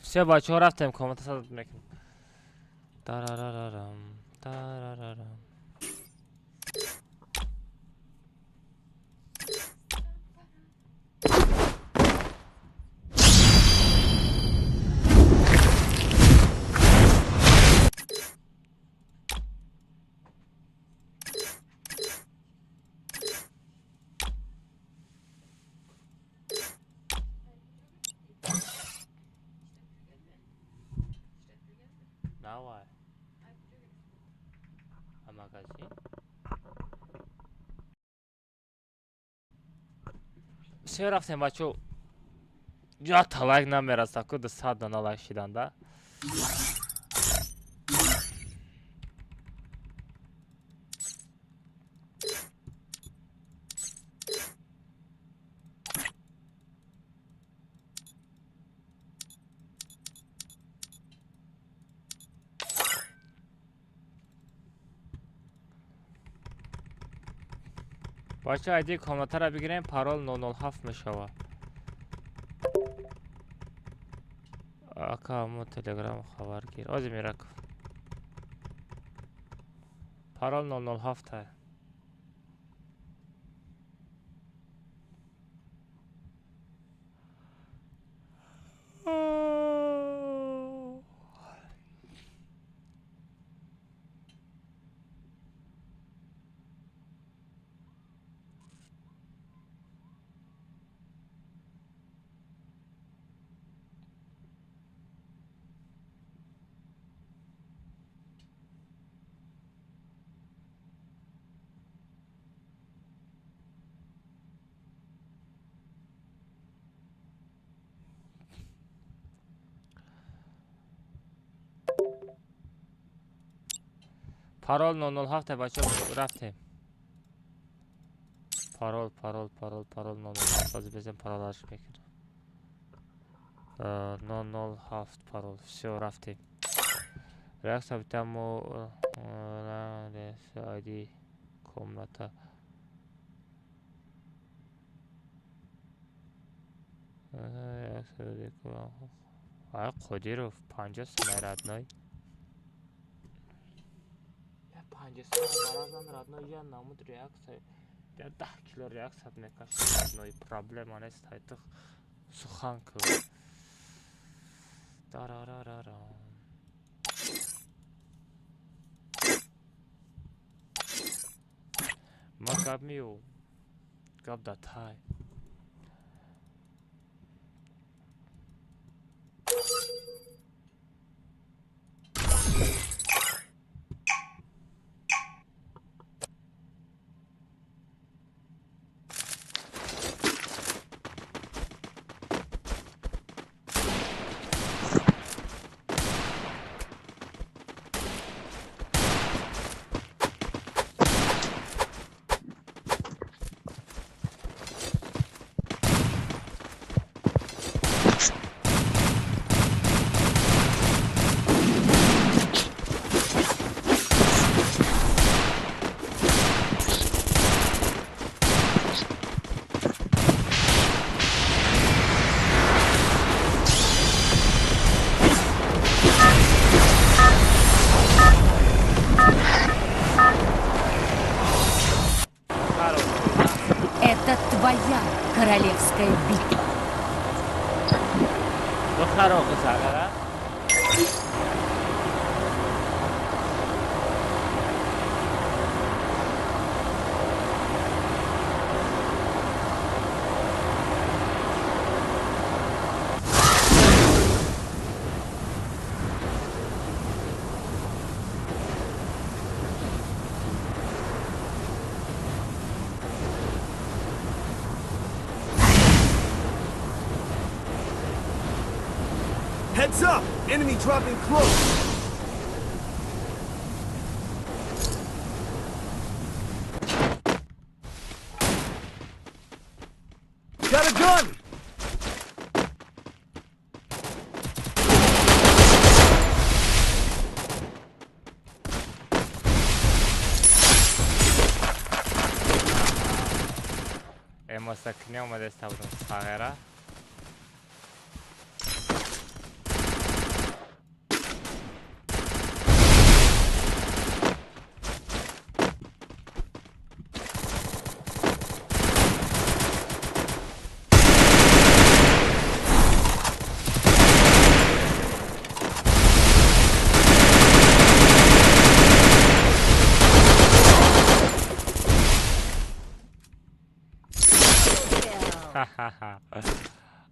Speaker 1: Все, бачаҳо, рафтем, комната сад мекунем. Тарарарарам, тарарарам. Давай. А магазин? Все, рафтем, бачаҳо. Ята лайк намераса ку 200 дона лайк шидан да. Бача, айди комнатаро бигирем, парол 007 мешавад. Ака, мо Телеграм хабар гир. Ози Мираков. Парол 007. Парол 007 бачаҳо, рафтем. Парол, парол, парол, парол 007. Ҳозир безем паролаш мекунем. 007 парол. Всё, рафтем. Реакция битамо ID комната. Ай, Қодиров 50 сомай родной. 50 сомай маразан родной, я намуд реакция. Я 10 кило реакция мекашам родной. Проблема нест, ҳайтиқ сухан ку. Дарарарара. Ма гап миёв. Гап да тай.
Speaker 9: Это твоя королевская битва.
Speaker 6: Heads up! Enemy dropping close! Got a gun!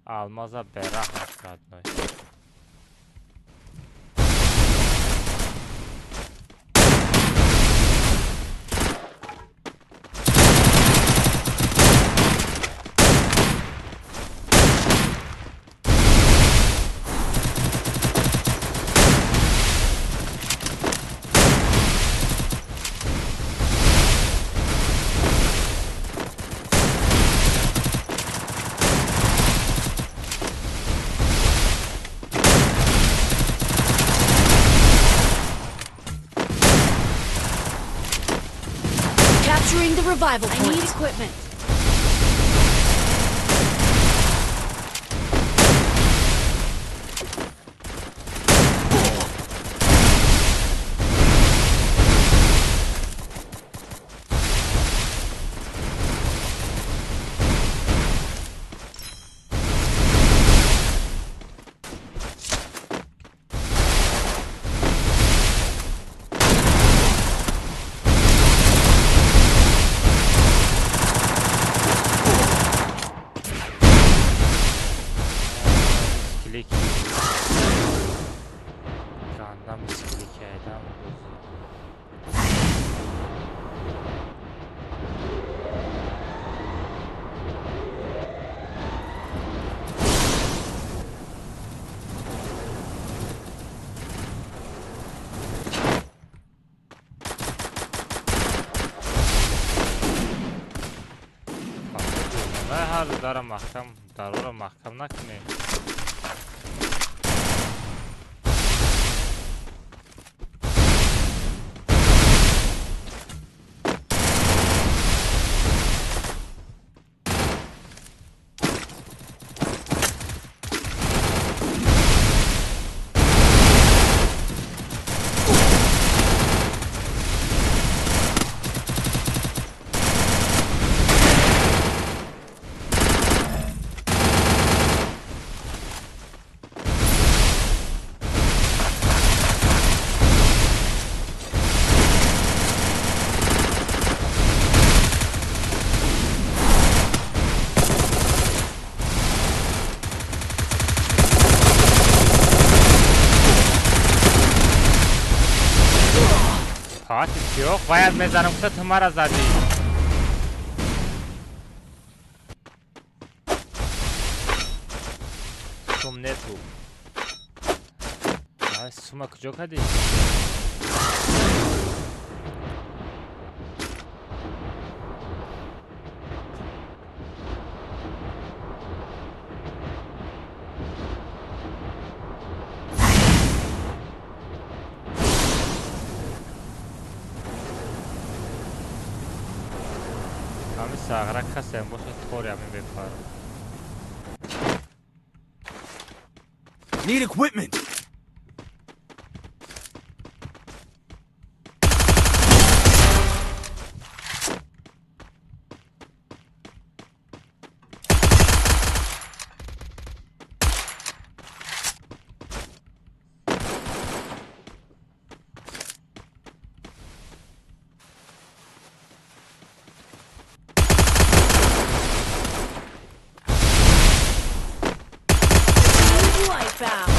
Speaker 1: Алмаза берахат родной.
Speaker 3: Capturing the revival point. I need equipment.
Speaker 1: Ҳар дара маҳкам, дарора маҳкам накунем. Ёх, бояд мезанам, кута ту мара задӣ. Сум нету. Ай, сума куҷо кардӣ? Ҳами сағра касем бошад, тори ҳамин мепарам.
Speaker 6: Need equipment.
Speaker 3: Wipeout.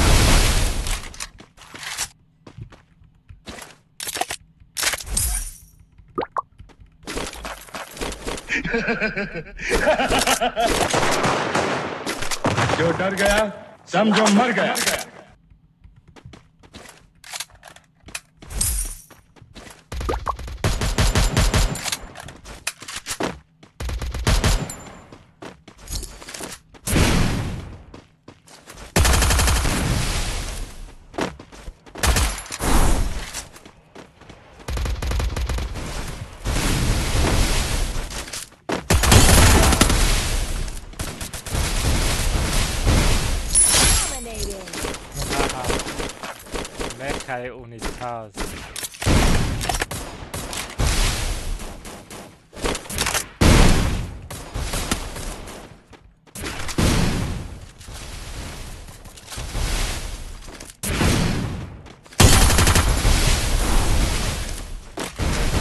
Speaker 5: जो डर गया समझो मर गया।
Speaker 1: Мехай унитаз.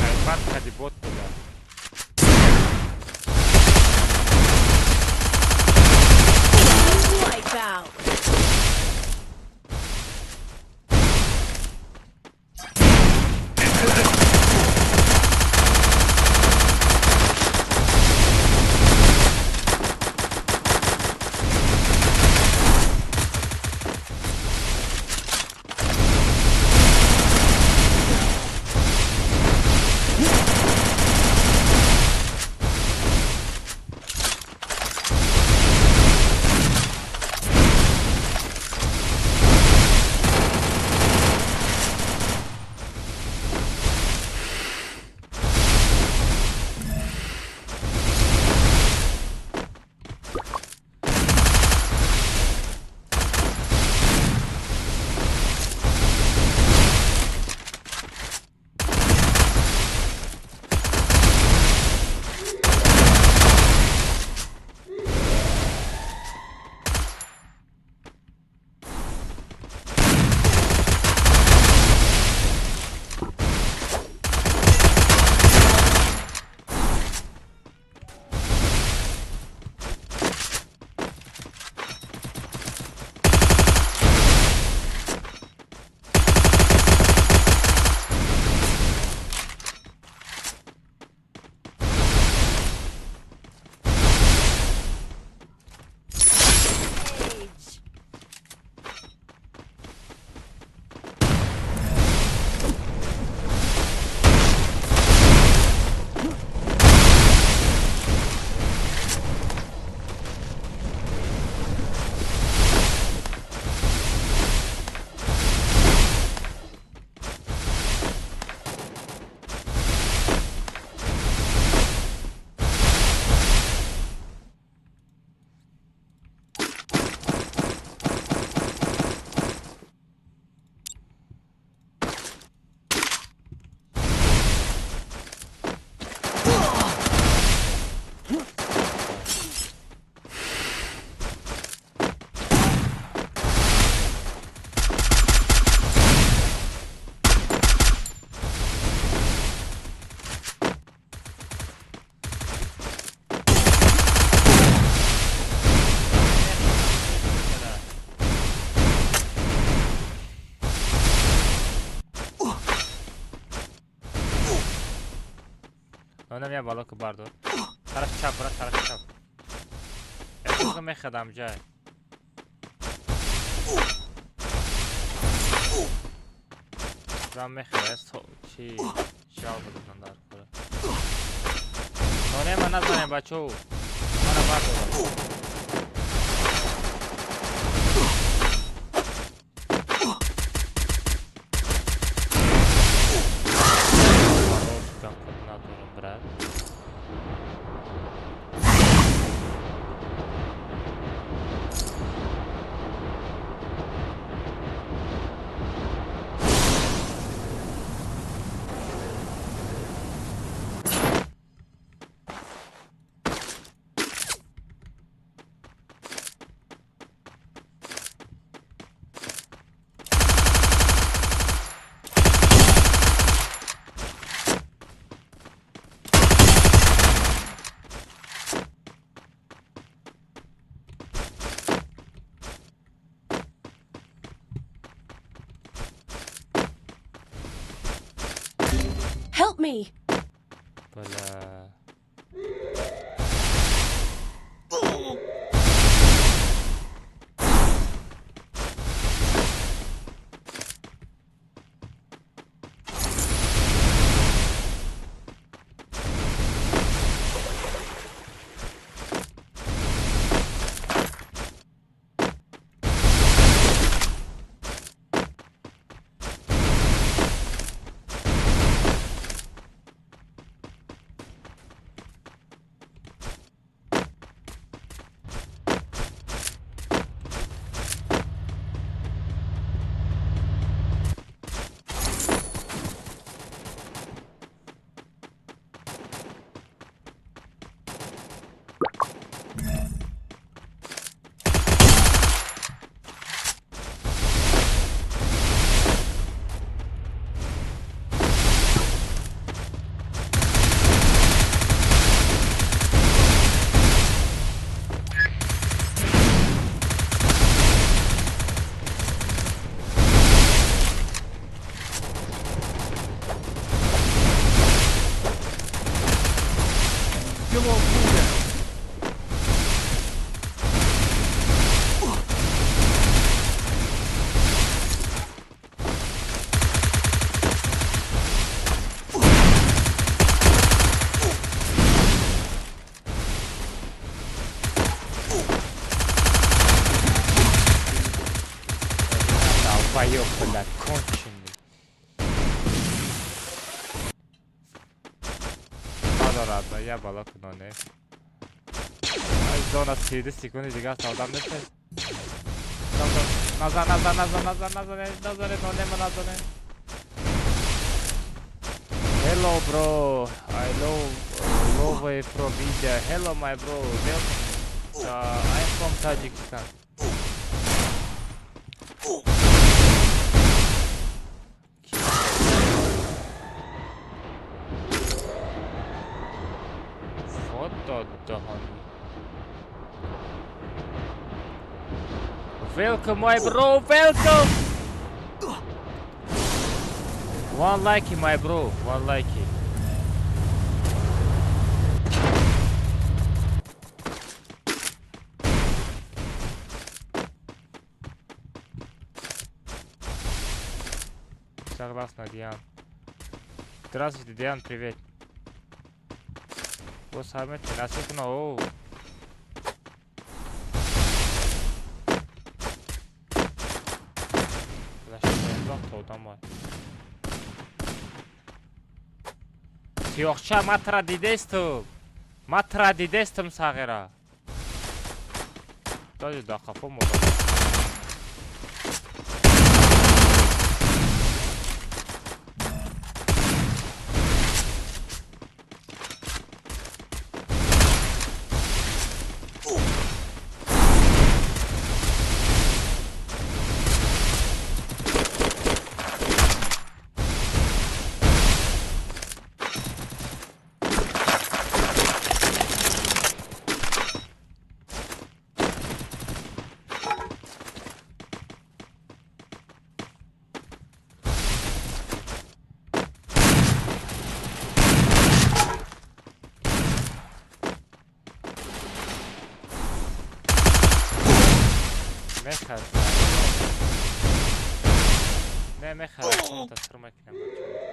Speaker 1: Мехай бад кади бот буда.
Speaker 3: Wipeout.
Speaker 1: Нонем я бало ки бардор. Тараф чап, брат, тараф чап. Я мехадам ҷай. Зам мехоҳад чи жал бадан дар кора. Нонема назанем бачо. Мана бардорам. Надорам, брат.
Speaker 3: Help me!
Speaker 1: Бля.
Speaker 5: Skill on cooldown.
Speaker 1: Долбоёб, бля, конченый. Надорад, я бало куноне. Зона 32 секунди дигар одам нест. Назар, назар, назар, назар, назар, назар, нонема, назар. Hello, bro. I love love from India. Hello, my bro. Welcome. I'm from Tajikistan. What the hell? Welcome, my bro. Welcome. One like, my bro. One like. Согласна, Диан. Здравствуйте, Диан, привет. Вот сами насик на. Тиёхча матра дидестум. Матра дидестум сағира. Даже да қафо модам. Мехарад. Не мехарад, комната сыр мекунем бачаҳо.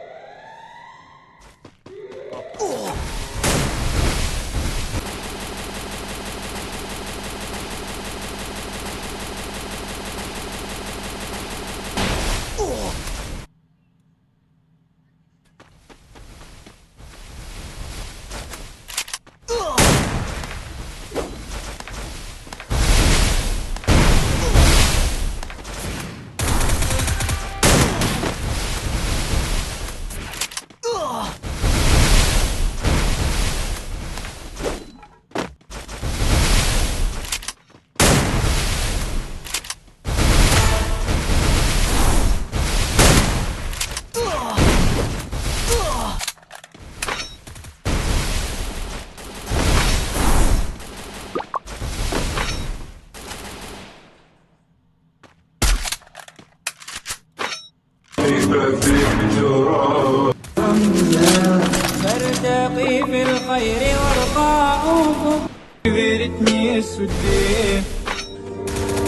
Speaker 10: فارتقي في الخير وارقى أفق верить не судьбе.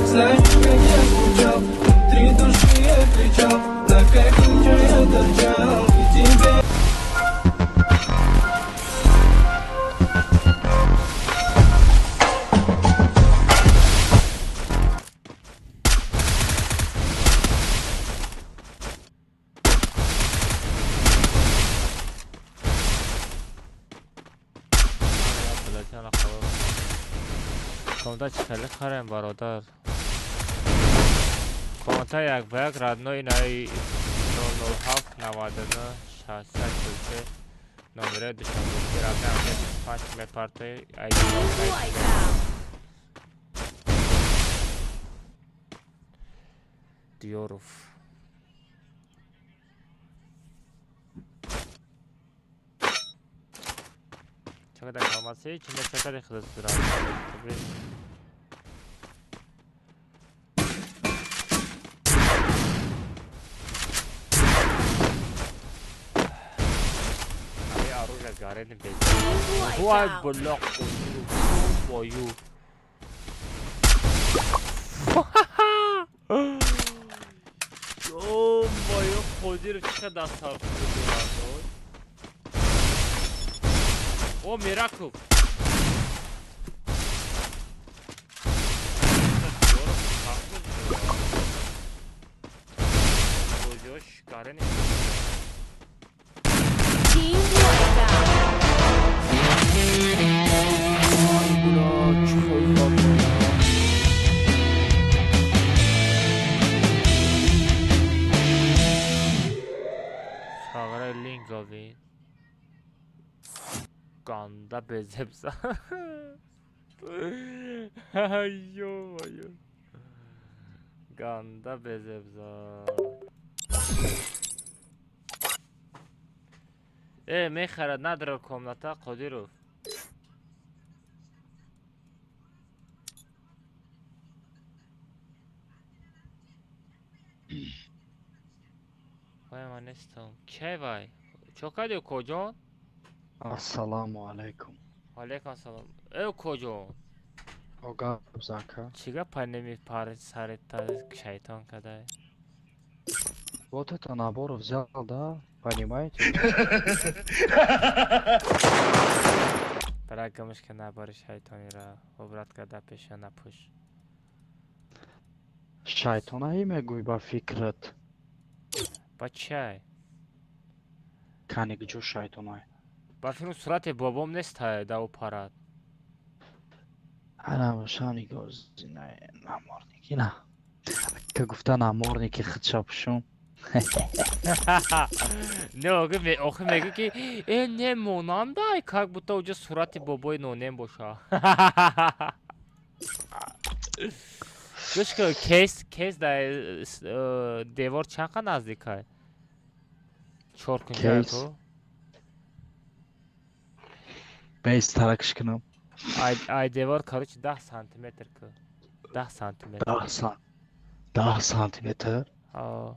Speaker 10: Слышь, как я скучал, внутри души я кричал, так как я торчал, и тебе.
Speaker 1: Комната чӣ хеле харем бародар. Комната як ба як родной наи 007 99 63 номере Душанбе рақам 25 мепартои айди. Диёров. Чақадар калмаси? Чунда чақадар худо сурат. Вай блок бою. Ё-моё, Қодиров чӣ қадар дастсарф дорад. О, Мираков.
Speaker 9: Team wipeout.
Speaker 1: Çağrı Lingovin. Qanda bezebza. Ё-моё. Qanda bezebza. Мехарад надора комната Қодиров. Вай ман нестам. Кай вай? Чо кардӣ коҷон?
Speaker 11: Ассалому алайкум.
Speaker 1: Алайкум ассалом. Э коҷон?
Speaker 11: Ога зака.
Speaker 1: Чӣ гапа намепарид сарета шайтон кадай?
Speaker 11: Вот это набор взял, да? Понимаете?
Speaker 1: Бара гамшка набори шайтонира обрат карда пеша напӯш.
Speaker 11: Шайтонаи мегӯй ба фикрат.
Speaker 1: Ба чай?
Speaker 11: Кани ҷо шайтонай?
Speaker 1: Ба фикру сурати бобом нестай да ӯ парад.
Speaker 11: Ана шани гозинай наморники на. Ка гуфта наморники худша пӯшум.
Speaker 1: Не, охи мегӯ ки э не монандай, как будто уҷо сурати бобои нонем боша. Гӯш кун, кейс дар девор чанд қа наздикай? Чор кунҷа ку?
Speaker 11: Бейс таракш кунам.
Speaker 1: Ай девор, короче, 10 сантиметр ку. 10 сантиметр.
Speaker 11: 10 сантиметр?
Speaker 1: Ҳо.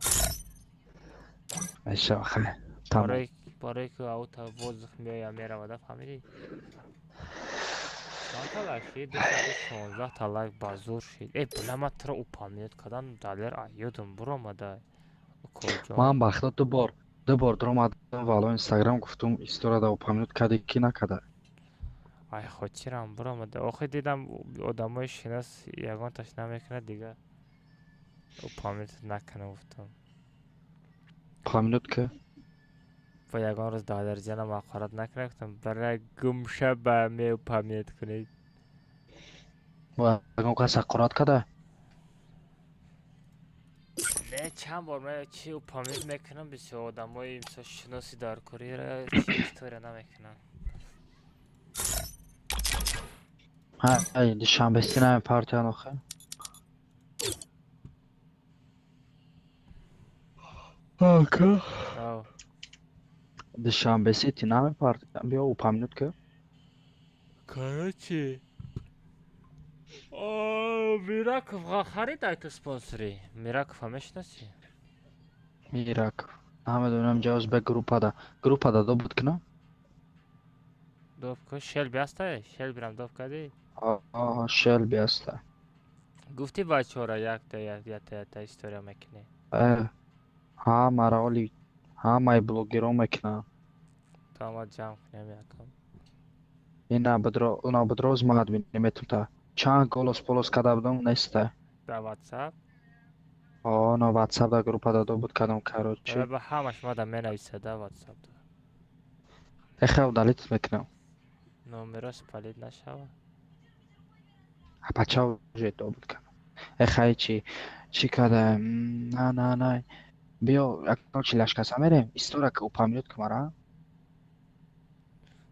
Speaker 11: Мешава хай. Тамом.
Speaker 1: Барои ки аута воздух меояд меравада, фаҳмидӣ? Чанд та лайк шид? 216 та лайк ба зур шид. Э, бля, ман туро упоминать кардам, Далер ёдам буромада. Укоҷон.
Speaker 11: Ман бахта ду бор дуромадам вало Инстаграм, гуфтум, историяда упомянуть кади ки накада.
Speaker 1: Ай, хотирам буромада. Охи дидам, одамои шинос ягонташ намекунад, дига упоминать накунам, гуфтам.
Speaker 11: Упомянуть ки?
Speaker 1: Ба ягон рӯз Далерҷонам ҳақорат накунам, гуфтам, бара гумша ба меупоминать кунед.
Speaker 11: Ягон кас ҳақорат када?
Speaker 1: Не, чанд бор ман чи упоминать мекунам, бисёр одамои, мисол, шиноси даркориро чи история намекунам.
Speaker 11: Ай, душанбеси намепартиян охе. Ака.
Speaker 1: Ав.
Speaker 11: Душанбеси ти намепартиян, биё упомянуть ки.
Speaker 1: Короче, Мираков харид айто спонсори. Миракова мешиносӣ?
Speaker 11: Мираков. Намедонам, ҷавоз бе группада. Группада до буд кина?
Speaker 1: Доб ку, Шелби ҳастай? Шелбирам доб кардӣ?
Speaker 11: Аа, Шелби аста.
Speaker 1: Гуфтӣ бачаҳоро якта якта якта история мекунӣ.
Speaker 11: Э, ҳа, мара оли ҳамаи блогерон мекунам.
Speaker 1: То ма ҷамъ кунем якам.
Speaker 11: Ина бидро, уна бидроз ма админ метум та. Чанд голос полос када будам, неста.
Speaker 1: Дар WhatsApp?
Speaker 11: О, на WhatsApp да группада до буд кадам, короче.
Speaker 1: Ба ҳамаш мада менависад да WhatsApp.
Speaker 11: Эхе, удалить мекунам.
Speaker 1: Номеро спалить нашава.
Speaker 11: А бача уже до буд кадам. Эхе, чи када? На, на, на. Биё, якно чилашкаса мерем. История ки упомянуть ки мара.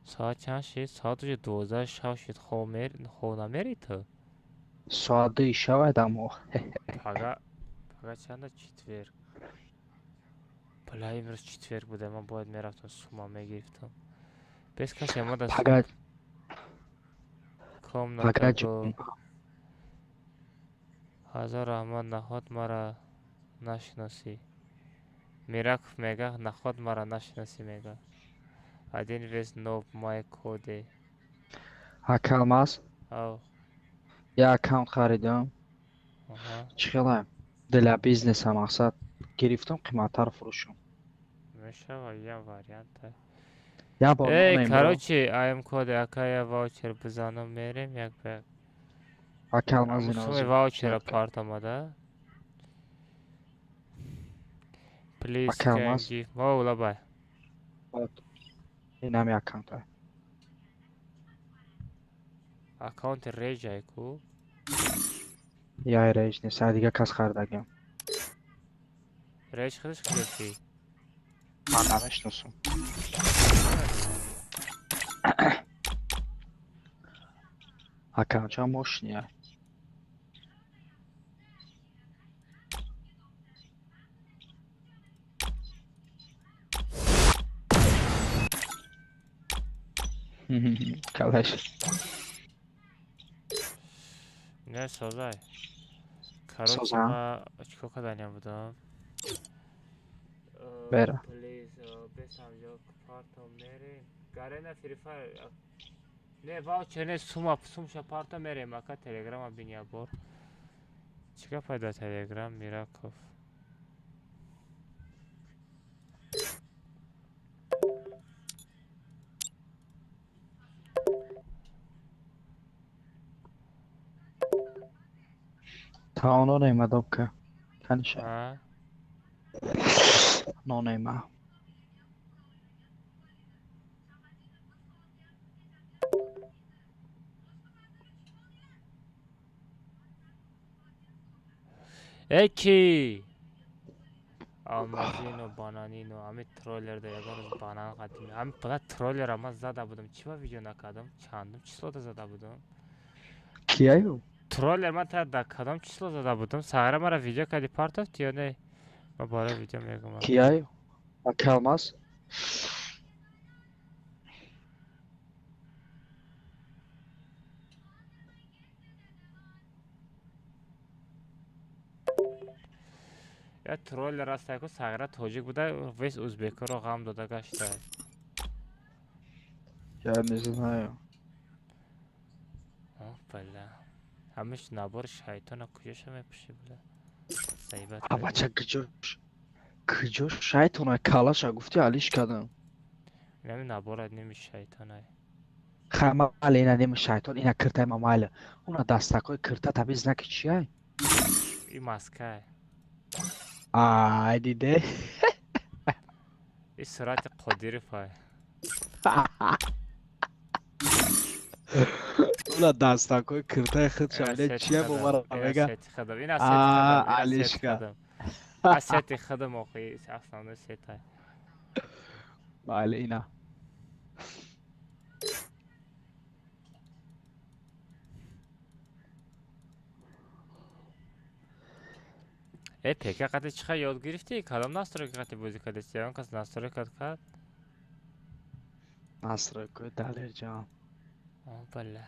Speaker 1: Соат чанд шид? Соат уже 12 шав шид. Хоб мер, хоб намери ту?
Speaker 11: Соат 2 шава дамо.
Speaker 1: Пага, пага чанда, четверг. Бля, имрӯз четверг буда, ман бояд мерафтам, сума мегирифтам. Без касе ма да
Speaker 11: Пага
Speaker 1: комната
Speaker 11: пага
Speaker 1: го. Ҳазор раҳмат, наход мара нашиносӣ. Мираков мега, наход мара нашиносӣ, мега. Один вес ноб май коде.
Speaker 11: Ака Алмаз,
Speaker 1: Ав.
Speaker 11: я аккаунт харидам.
Speaker 1: Аҳа.
Speaker 11: Чӣ хела? Для бизнеса мақсад гирифтам, қиматтар фурӯшам.
Speaker 1: Мешава, я варианта.
Speaker 11: Я бор
Speaker 1: Эй,
Speaker 11: нонем бро.
Speaker 1: короче, АМ коде, ака, я ваучер бизанам, мерем як ба як.
Speaker 11: Ака Алмаз, ина
Speaker 1: Суми
Speaker 11: озим.
Speaker 1: ваучера парт омада. Please
Speaker 11: Ака
Speaker 1: can
Speaker 11: Алмаз.
Speaker 1: give. О, лабай.
Speaker 11: Инами аккаунта.
Speaker 1: Аккаунти режай ку.
Speaker 11: Я реж нест, ай дига кас харидагиам.
Speaker 1: Реж худаш гирифтӣ?
Speaker 11: Ман намешиносам. Аккаунтча мощный. Калаш.
Speaker 1: Не, созай. Короче,
Speaker 11: Соза.
Speaker 1: ма чикор карданиям будам?
Speaker 11: Бера.
Speaker 1: Please, без ҳамҷо парто мерем. Гарена Free Fire. Не, ваучер не, сума, сумша парто мерем, ака, телеграма бини бор. Чӣ гап пайда телеграм Мираков?
Speaker 11: Та нонема добка. Каниша.
Speaker 1: А?
Speaker 11: Нонема.
Speaker 1: Эки! Алмазино, бананино, ҳами троллерда ягон рӯз банан қадим. Ҳами бала троллера ман зада будам. Чӣ ба видео накардам? Чандум числода зада будам?
Speaker 11: Кияю?
Speaker 1: Троллер ман та дар кадом число зада будам? Сағира мара видео кардӣ, партофти ё не? Ман бора видео мегӯям.
Speaker 11: Кияю? Ака Алмаз?
Speaker 1: Я троллер аст, яку сағира тоҷик буда, вес узбекоро ғам дода гашта.
Speaker 11: Я не знаю.
Speaker 1: Бала. Ҳамиш набори шайтона куҷоша мепӯшӣ, била? Заибат.
Speaker 11: А бача куҷош? Куҷош шайтона калаша гуфти алиш кардам.
Speaker 1: Инами набора ними шайтонай.
Speaker 11: Хай майли ина ними шайтон, ина киртаи ма майли. Уна дастакои кирта таби знаки чиай?
Speaker 1: И маскай.
Speaker 11: Ай диде.
Speaker 1: И сурати Қодировай.
Speaker 11: Уна дастакои киртаи худша ина чия бовара мега.
Speaker 1: Ина
Speaker 11: алишка.
Speaker 1: А сети худам охи основной сетай.
Speaker 11: Майли ина.
Speaker 1: Э, пека қати чӣ хел ёд гирифтӣ? Кадом настройка қати бозӣ кардасти? Ягон кас настройка кард?
Speaker 11: Настройкаи Далерҷон.
Speaker 1: О, бала.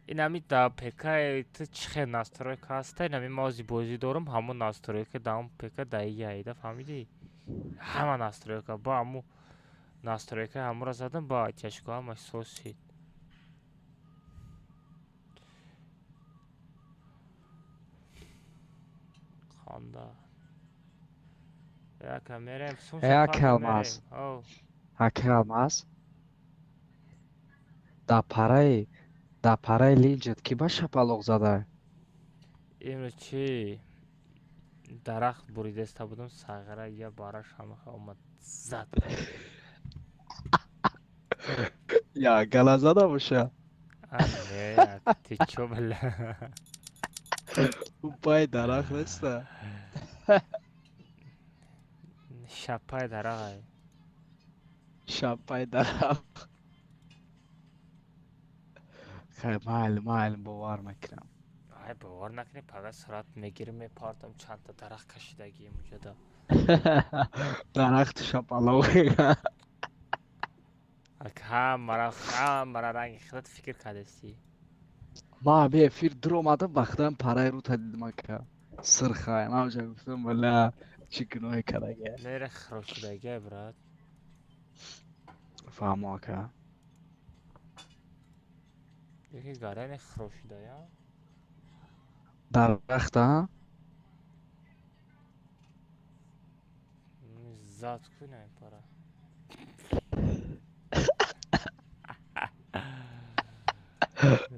Speaker 1: Инами да пекаи ту чӣ хел настройка ҳаста? Инами ма ози бозӣ дорам, ҳамон настройка да ҳамон пека да яида, фаҳмидӣ? Ҳама настройка ба ҳамун настройка ҳамонро задам, ба тяжко ҳамаш соз шид. Хонда. Яка мерем, сум
Speaker 11: Яка алмаз. Ака алмаз. Да параи линҷет ки ба шапалоқ зада?
Speaker 1: Имрӯз чи дарахт буридеста будам, сағира я бараш ҳамаха омад зад.
Speaker 11: Я гала зада боша.
Speaker 1: Не, ты чё, бля?
Speaker 11: Упай дарахт неста.
Speaker 1: Шапай дарахт.
Speaker 11: Шапай дарахт. Хай майли, майли бовар мекунам.
Speaker 1: Ай бовар накунӣ, пага сурат мегирам, мепартам чандта дарахт кашидагием уҷода.
Speaker 11: Дарахти шапалоқ.
Speaker 1: Ҳамара ранги худат фикр кардастӣ.
Speaker 11: Ма би эфир дуромадам, ба худам параи рута дидам ака. Сирхай, ман уҷа гуфтам, бля, чӣ гуноҳе кардагия.
Speaker 1: Лера хирошидагия, брат.
Speaker 11: Фаҳмо ака.
Speaker 1: Яки гарани хирошидая?
Speaker 11: Дарахта?
Speaker 1: Зад кунай пара.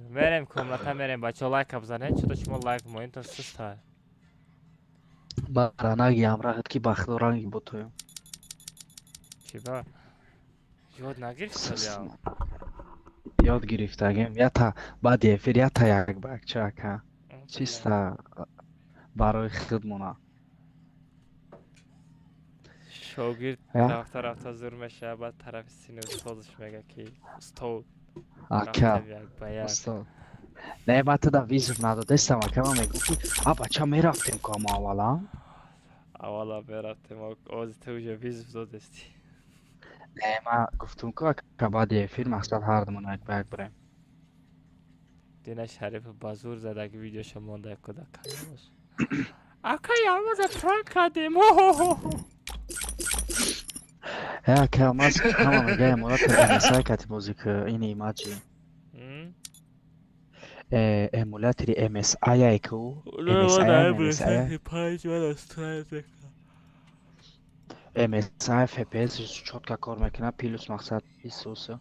Speaker 1: Мерем комната, мерем, бачаҳо лайка бизанед, чото шумо лайк моинтон суста.
Speaker 11: Бара наги ҳамраҳат ки ба худо ранги ботоям.
Speaker 1: Чӣ ба? Ёд нагирифталиам?
Speaker 11: Ёд гирифтагем. Ята баъди эфир ята як ба як ча ака. Чиста барои худмона.
Speaker 1: Шогирд рафта рафта зур мешавад, баъд тарафи сини устозаш мега ки устод
Speaker 11: ака устод. Не, ма туда визов надодестам ака, ман мегуфти а бача мерафтем ку ама аввала.
Speaker 1: Аввала мерафтем, ози ту уже визов додести.
Speaker 11: Не, ма гуфтум ку ака баъди эфир мақсад ҳардумон як ба як бирем.
Speaker 1: Дина Шариф ба зур задаги видеоша монда куда каналаш. Ака ялмаза пранк кардем.
Speaker 11: Э, ака алмаз ҳама мега эмулятор MSI кати бозӣ ку, ини имаҷи. Эмулятори MSI ай ку? MSI MSI FPS чётко кор мекунад, плюс мақсад исуса.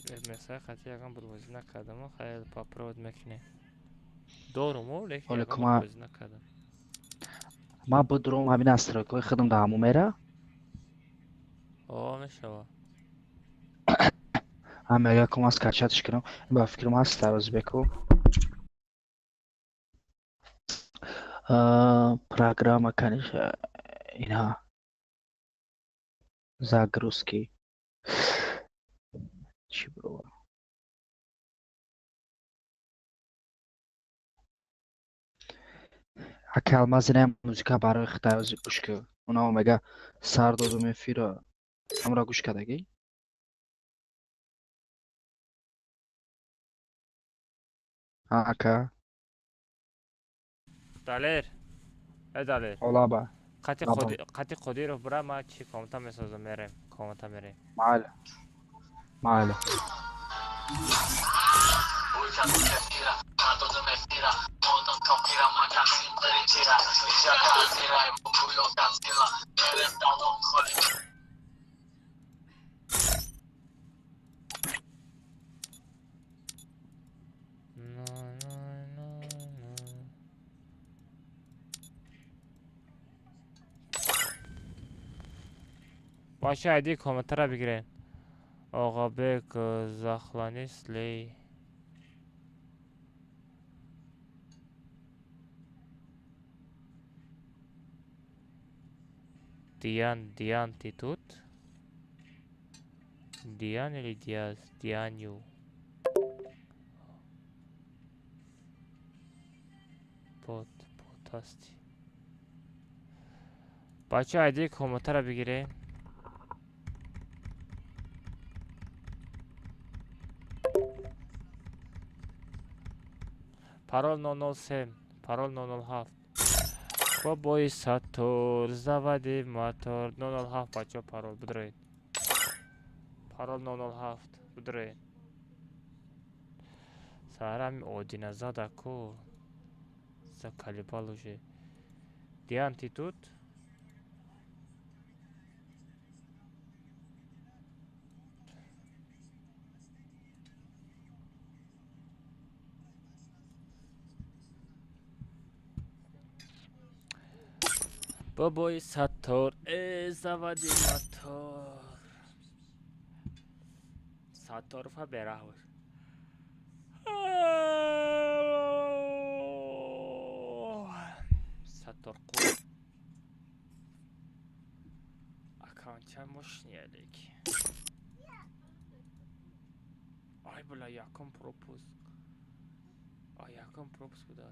Speaker 1: MSI қати ягон бор бозӣ накардам, хайр попробовать мекунем. Дорум, лекин ягон бор бозӣ накардам.
Speaker 11: Ма будурум ҳамин настройкаҳои худам да ҳамун мера?
Speaker 1: О, мешава.
Speaker 11: Ҳам якум аз качатш кунам. Ба фикрам ҳаст Розбеку. Программа, конечно, ина загрузки. Чӣ бро? Ака алмаз ина музика барои хитай ози гӯш ку. Унао мега сар додум эфира. Ҳамра гӯш кардагӣ? Ака.
Speaker 1: Далер. Э Далер.
Speaker 11: Олаба.
Speaker 1: Қати Қодиров бира, ма чи комната месозам, мерем. Комната мерем.
Speaker 11: Майли. Майли.
Speaker 1: Бача айди комментара бигирен. Оғабек Захланис лей. Диан, Диан, ты тут? Диан или Диаз? Дианю. Бот, ботасти. Бача айди комментара бигирен. Парол 003, парол 007. Бобои Сатур, заводи мотор 007 бачо парол бидроед. Парол 007 бидроед. Сарами Одина зада ку. Заколебал уже. Диан, ты тут? Бобои Сатор, заводи мотор. Саторфа бераҳ бош. Саторқу. Аккаунтча мощный леки. Ай бля, якум пропуск. Ай, якум пропуск буда.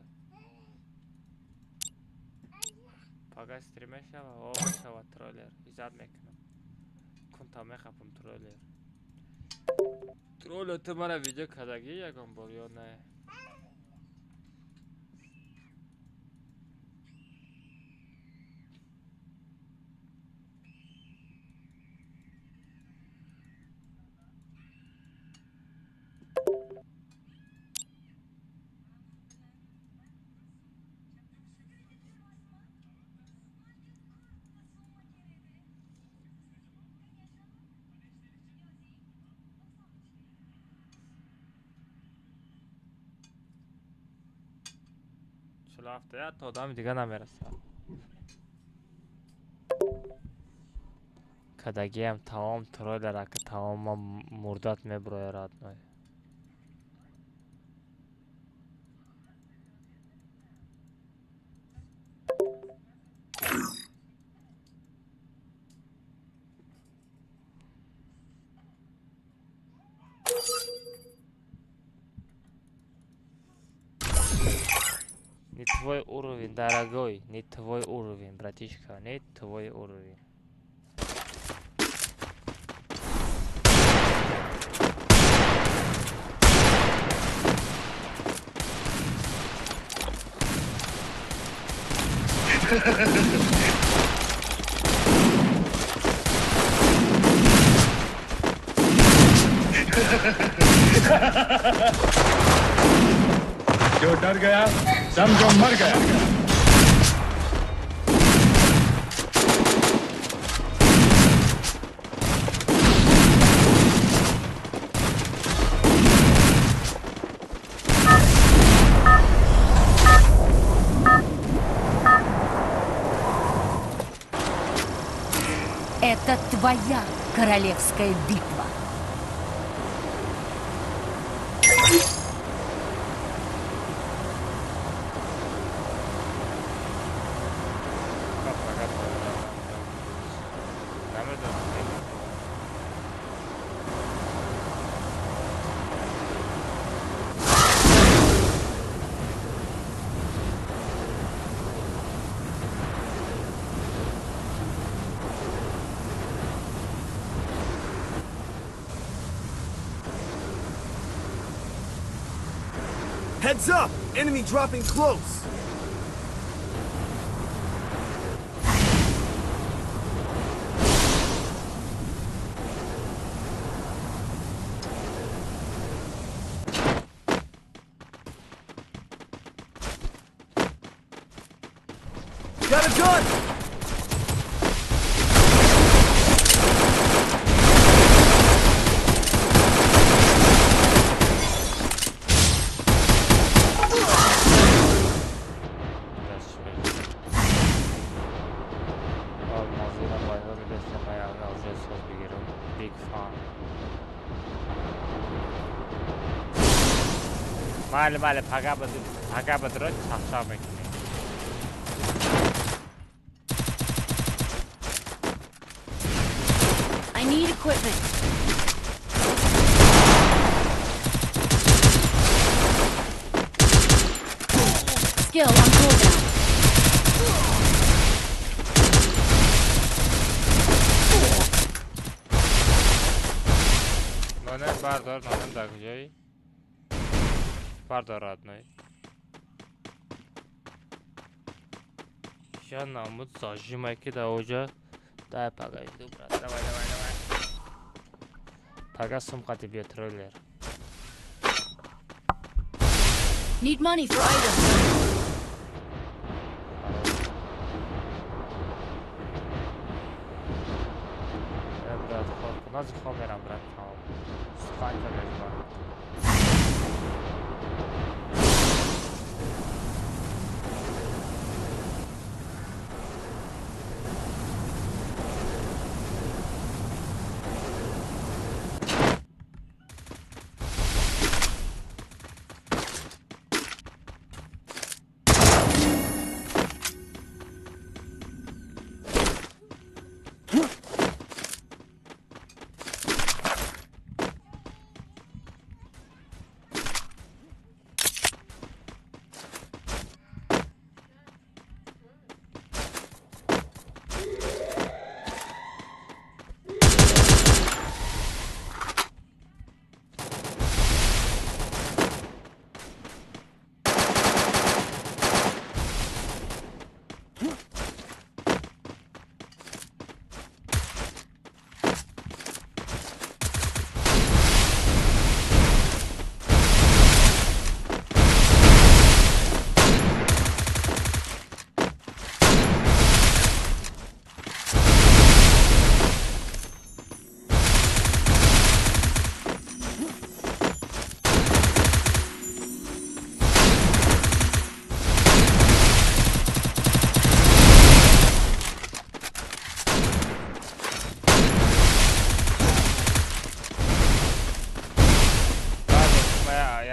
Speaker 1: Пага стрим мешава, о мешава троллер. Изад мекунам. Кунта мехапам троллер. Троллер ту мара видео кардагӣ ягон бор ё не? То одами дига намерасад. Кадагиам тамом троллера ки тамома мурдат мебурояд родной. Не твой уровень, дорогой, не твой уровень, братишка, не твой уровень.
Speaker 5: जो डर गया समझो मर गया।
Speaker 9: Это твоя королевская битва.
Speaker 6: Heads up! Enemy dropping close! Got a gun!
Speaker 1: Алмазира байҳоро дестамай оружие соз бигирам. Big fan. Майли, майли, пага бадро чахчах мекунем.
Speaker 3: I need equipment. Skill on cooldown.
Speaker 1: Нонем бардор, нонем дар куҷои? Бардор, родной. Я намуд зажимай ки дар оҷа. Дай пага иду, брат. Давай, давай, давай. Пага сум қати биё трейлер.
Speaker 3: Need money for items.
Speaker 1: Э, брат, хоб кун. Ҳозир хоб мерам, брат, тамом. Сухан кардем.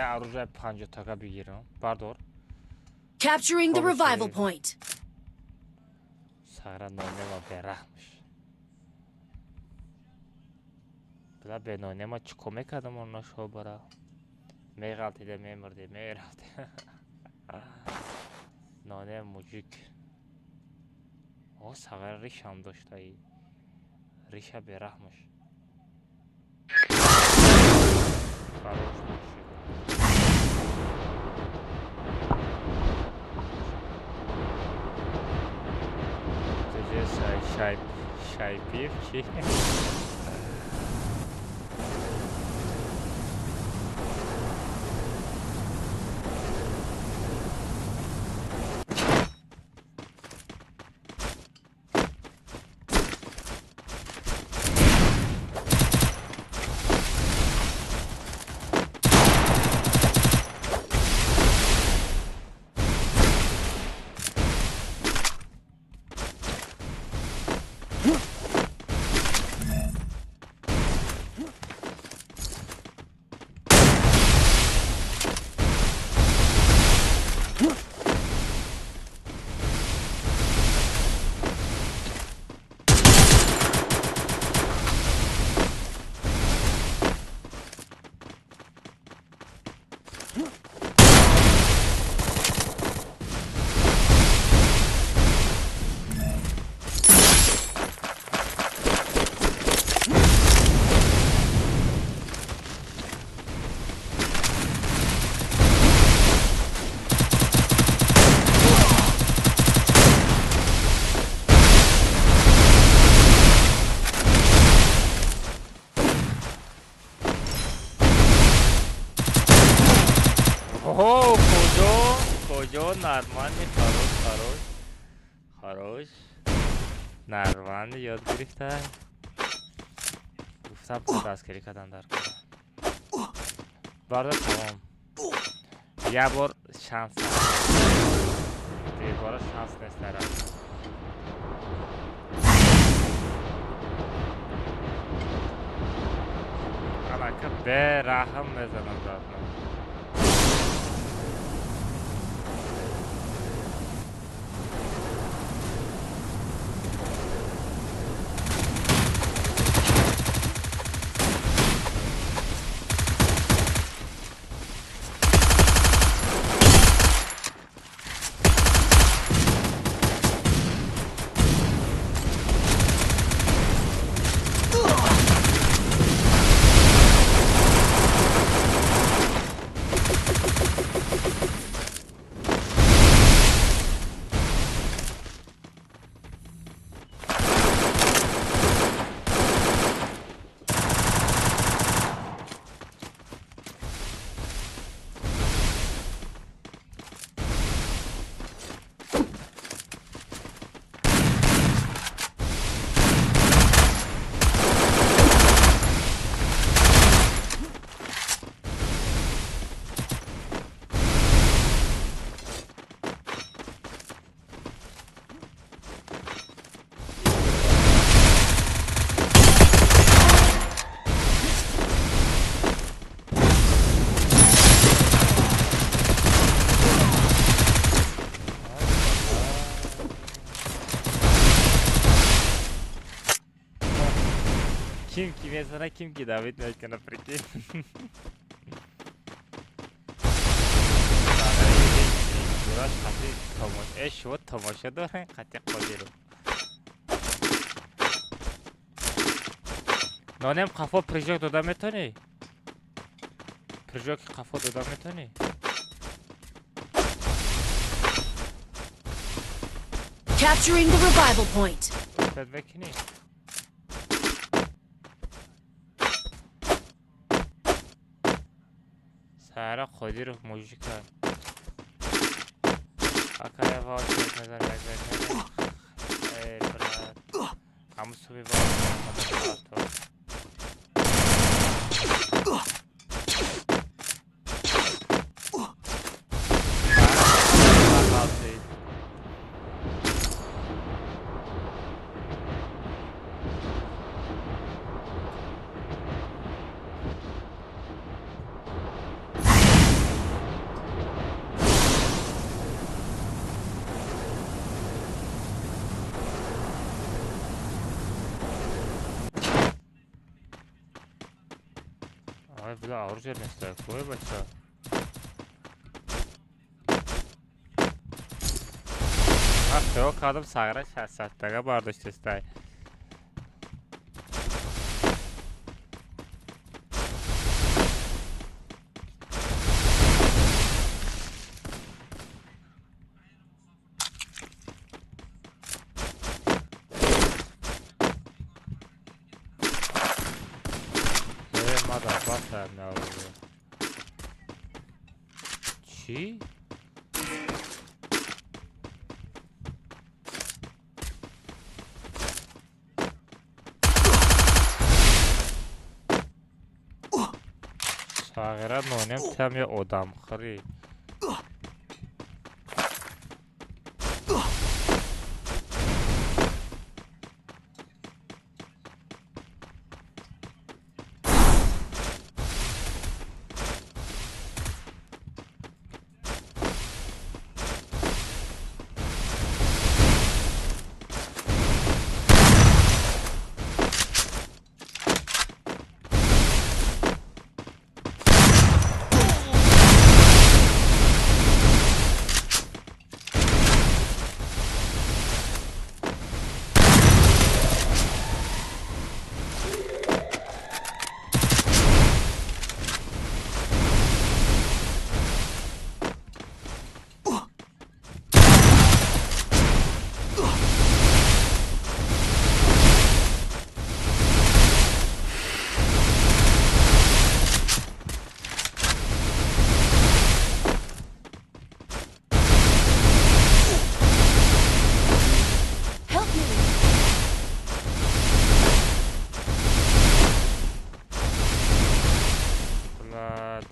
Speaker 1: Я оружие 50 така бигирам. Бардор.
Speaker 3: Capturing the
Speaker 1: Obviously.
Speaker 3: Revival point.
Speaker 1: Сара нонема бераҳмш. Била бенонема чӣ кор мекардам оно шобара? Меғалтиде, мемурде, мерафте. Нонем мужик. О, сағара ришам доштаи. Риша бераҳмш. Хорош мужик. Шайп, шайпив чи? Оҳо, куҷо? Куҷо? Нормальный, хорош, хорош. Хорош. Нормально ёд гирифта. Гуфтам дастгирӣ кардан дар кора. Бародар тамом. Як бор шанс. Дубора шанс нест дар. Анака бераҳм мезанам заодно. Ким ки мезана, ким ки давид мекунад, прикинь. Шумо тамошо дорем қати Қодиров. Нонем қафо прыжок дода метонӣ? Прыжоки қафо дода метонӣ?
Speaker 3: Capturing the revival point.
Speaker 1: Устад мекунӣ? Сара Қодиров мужика. Акая ваучер мезанам як бер. Эй брат. Ҳамун суби ваучер. Ай, бля, оружие нест, кой бача. Ман хиёл кардам сағра 600-тага бардоштестай. Чӣ? Сағира нонем там я одамхӯрӣ.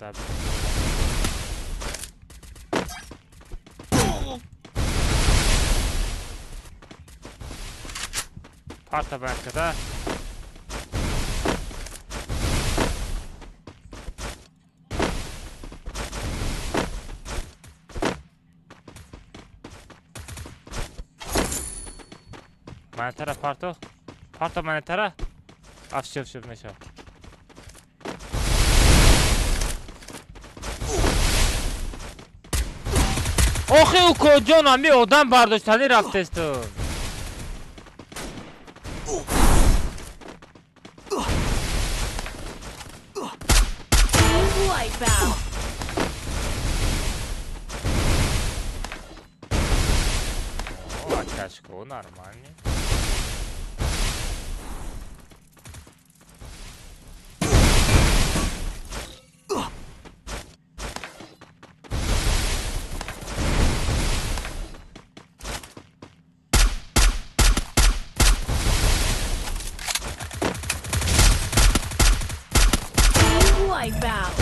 Speaker 1: Дар парта банкада. Манетара парто. Парто манетара. Афшев меша. Охи укоҷон, ами одам бардоштанӣ рафтесту.
Speaker 3: Wipeout.
Speaker 1: О, чашко, нормально.
Speaker 3: Wipeout.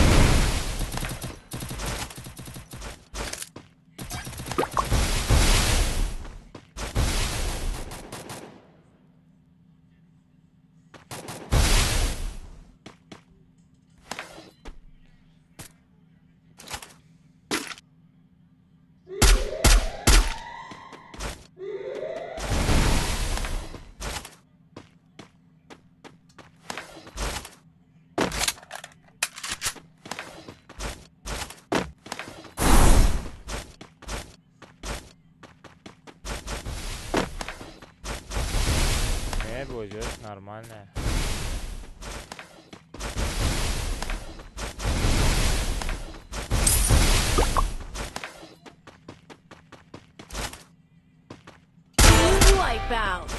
Speaker 3: Будет нормально. Wipeout.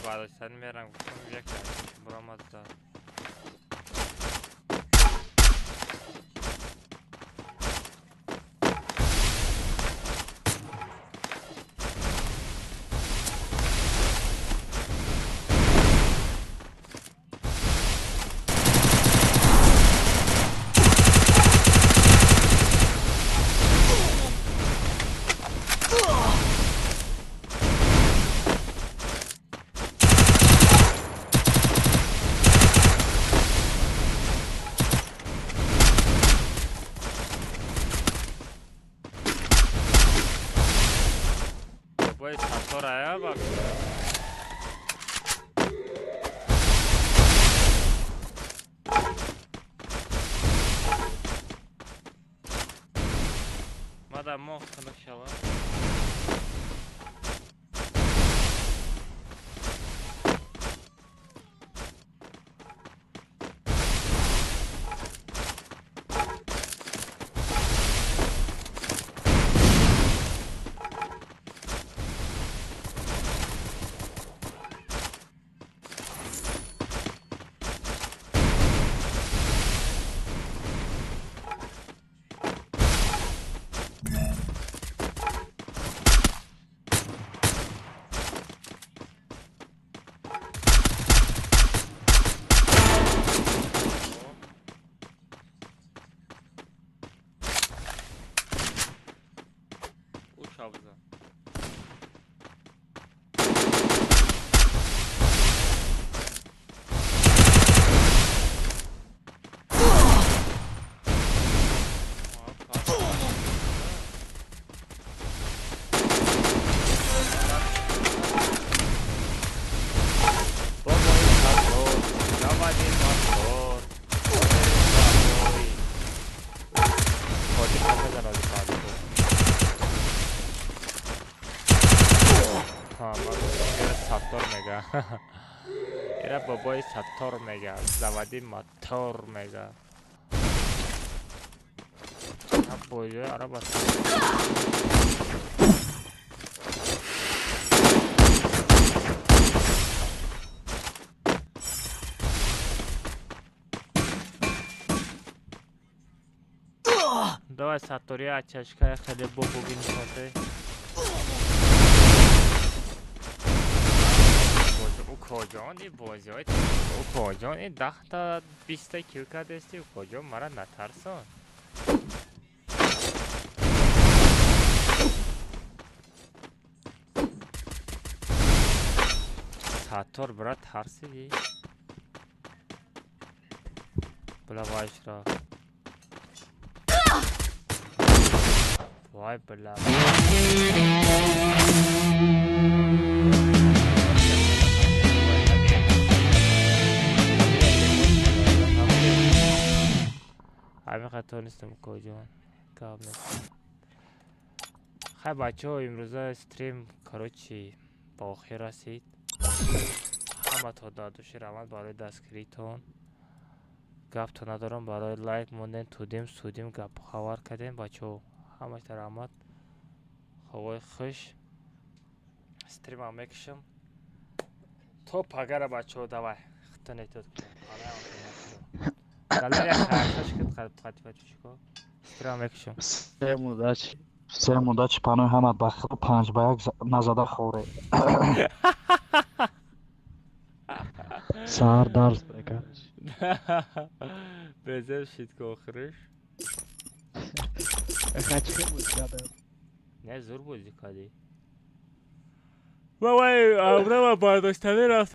Speaker 1: Бардоштани мерам, гуфтам як буромад зад. Сатторая bak. Мада мо ханак шава. Ира бобои Саттор мега, заводи мотор мега. Бозиҳои араб аст. Давай саттория чашкая хеле бо бинишонте. Укоҷон, и бозиҳои укоҷон, и 10-та 20-та кил кардести, укоҷон, мара натарсон. Саттор, брат, тарсиди? Била, вайшра. Вай, била. Ҳамин хато нестам, укоҷон, гап нест. Хай, бачаҳо, имрӯза стрим, короче, ба охир расид. Ҳамато дадуши раҳмат барои дастгиритон. Гапто надорам, барои лайк мондем, тудим судим, гапу хабар кардем, бачаҳо. Ҳамашта раҳмат. Ховои хуш. Стримам мекушам. То пагара, бачаҳо, давай. Худтон эҳтиёт кунед. Далер, як харашаш кид қатифачушко. Стримам мекушам.
Speaker 11: Всем удачи. Всем удачи, панои ҳама ба худо 5-1 назада хоре. Саҳар дарс бекарш.
Speaker 1: Безеб шид ки охириш.
Speaker 11: Хачи буд кардам.
Speaker 1: Не, зур бозӣ кардӣ. Вай, аврама бардоштанӣ рафт.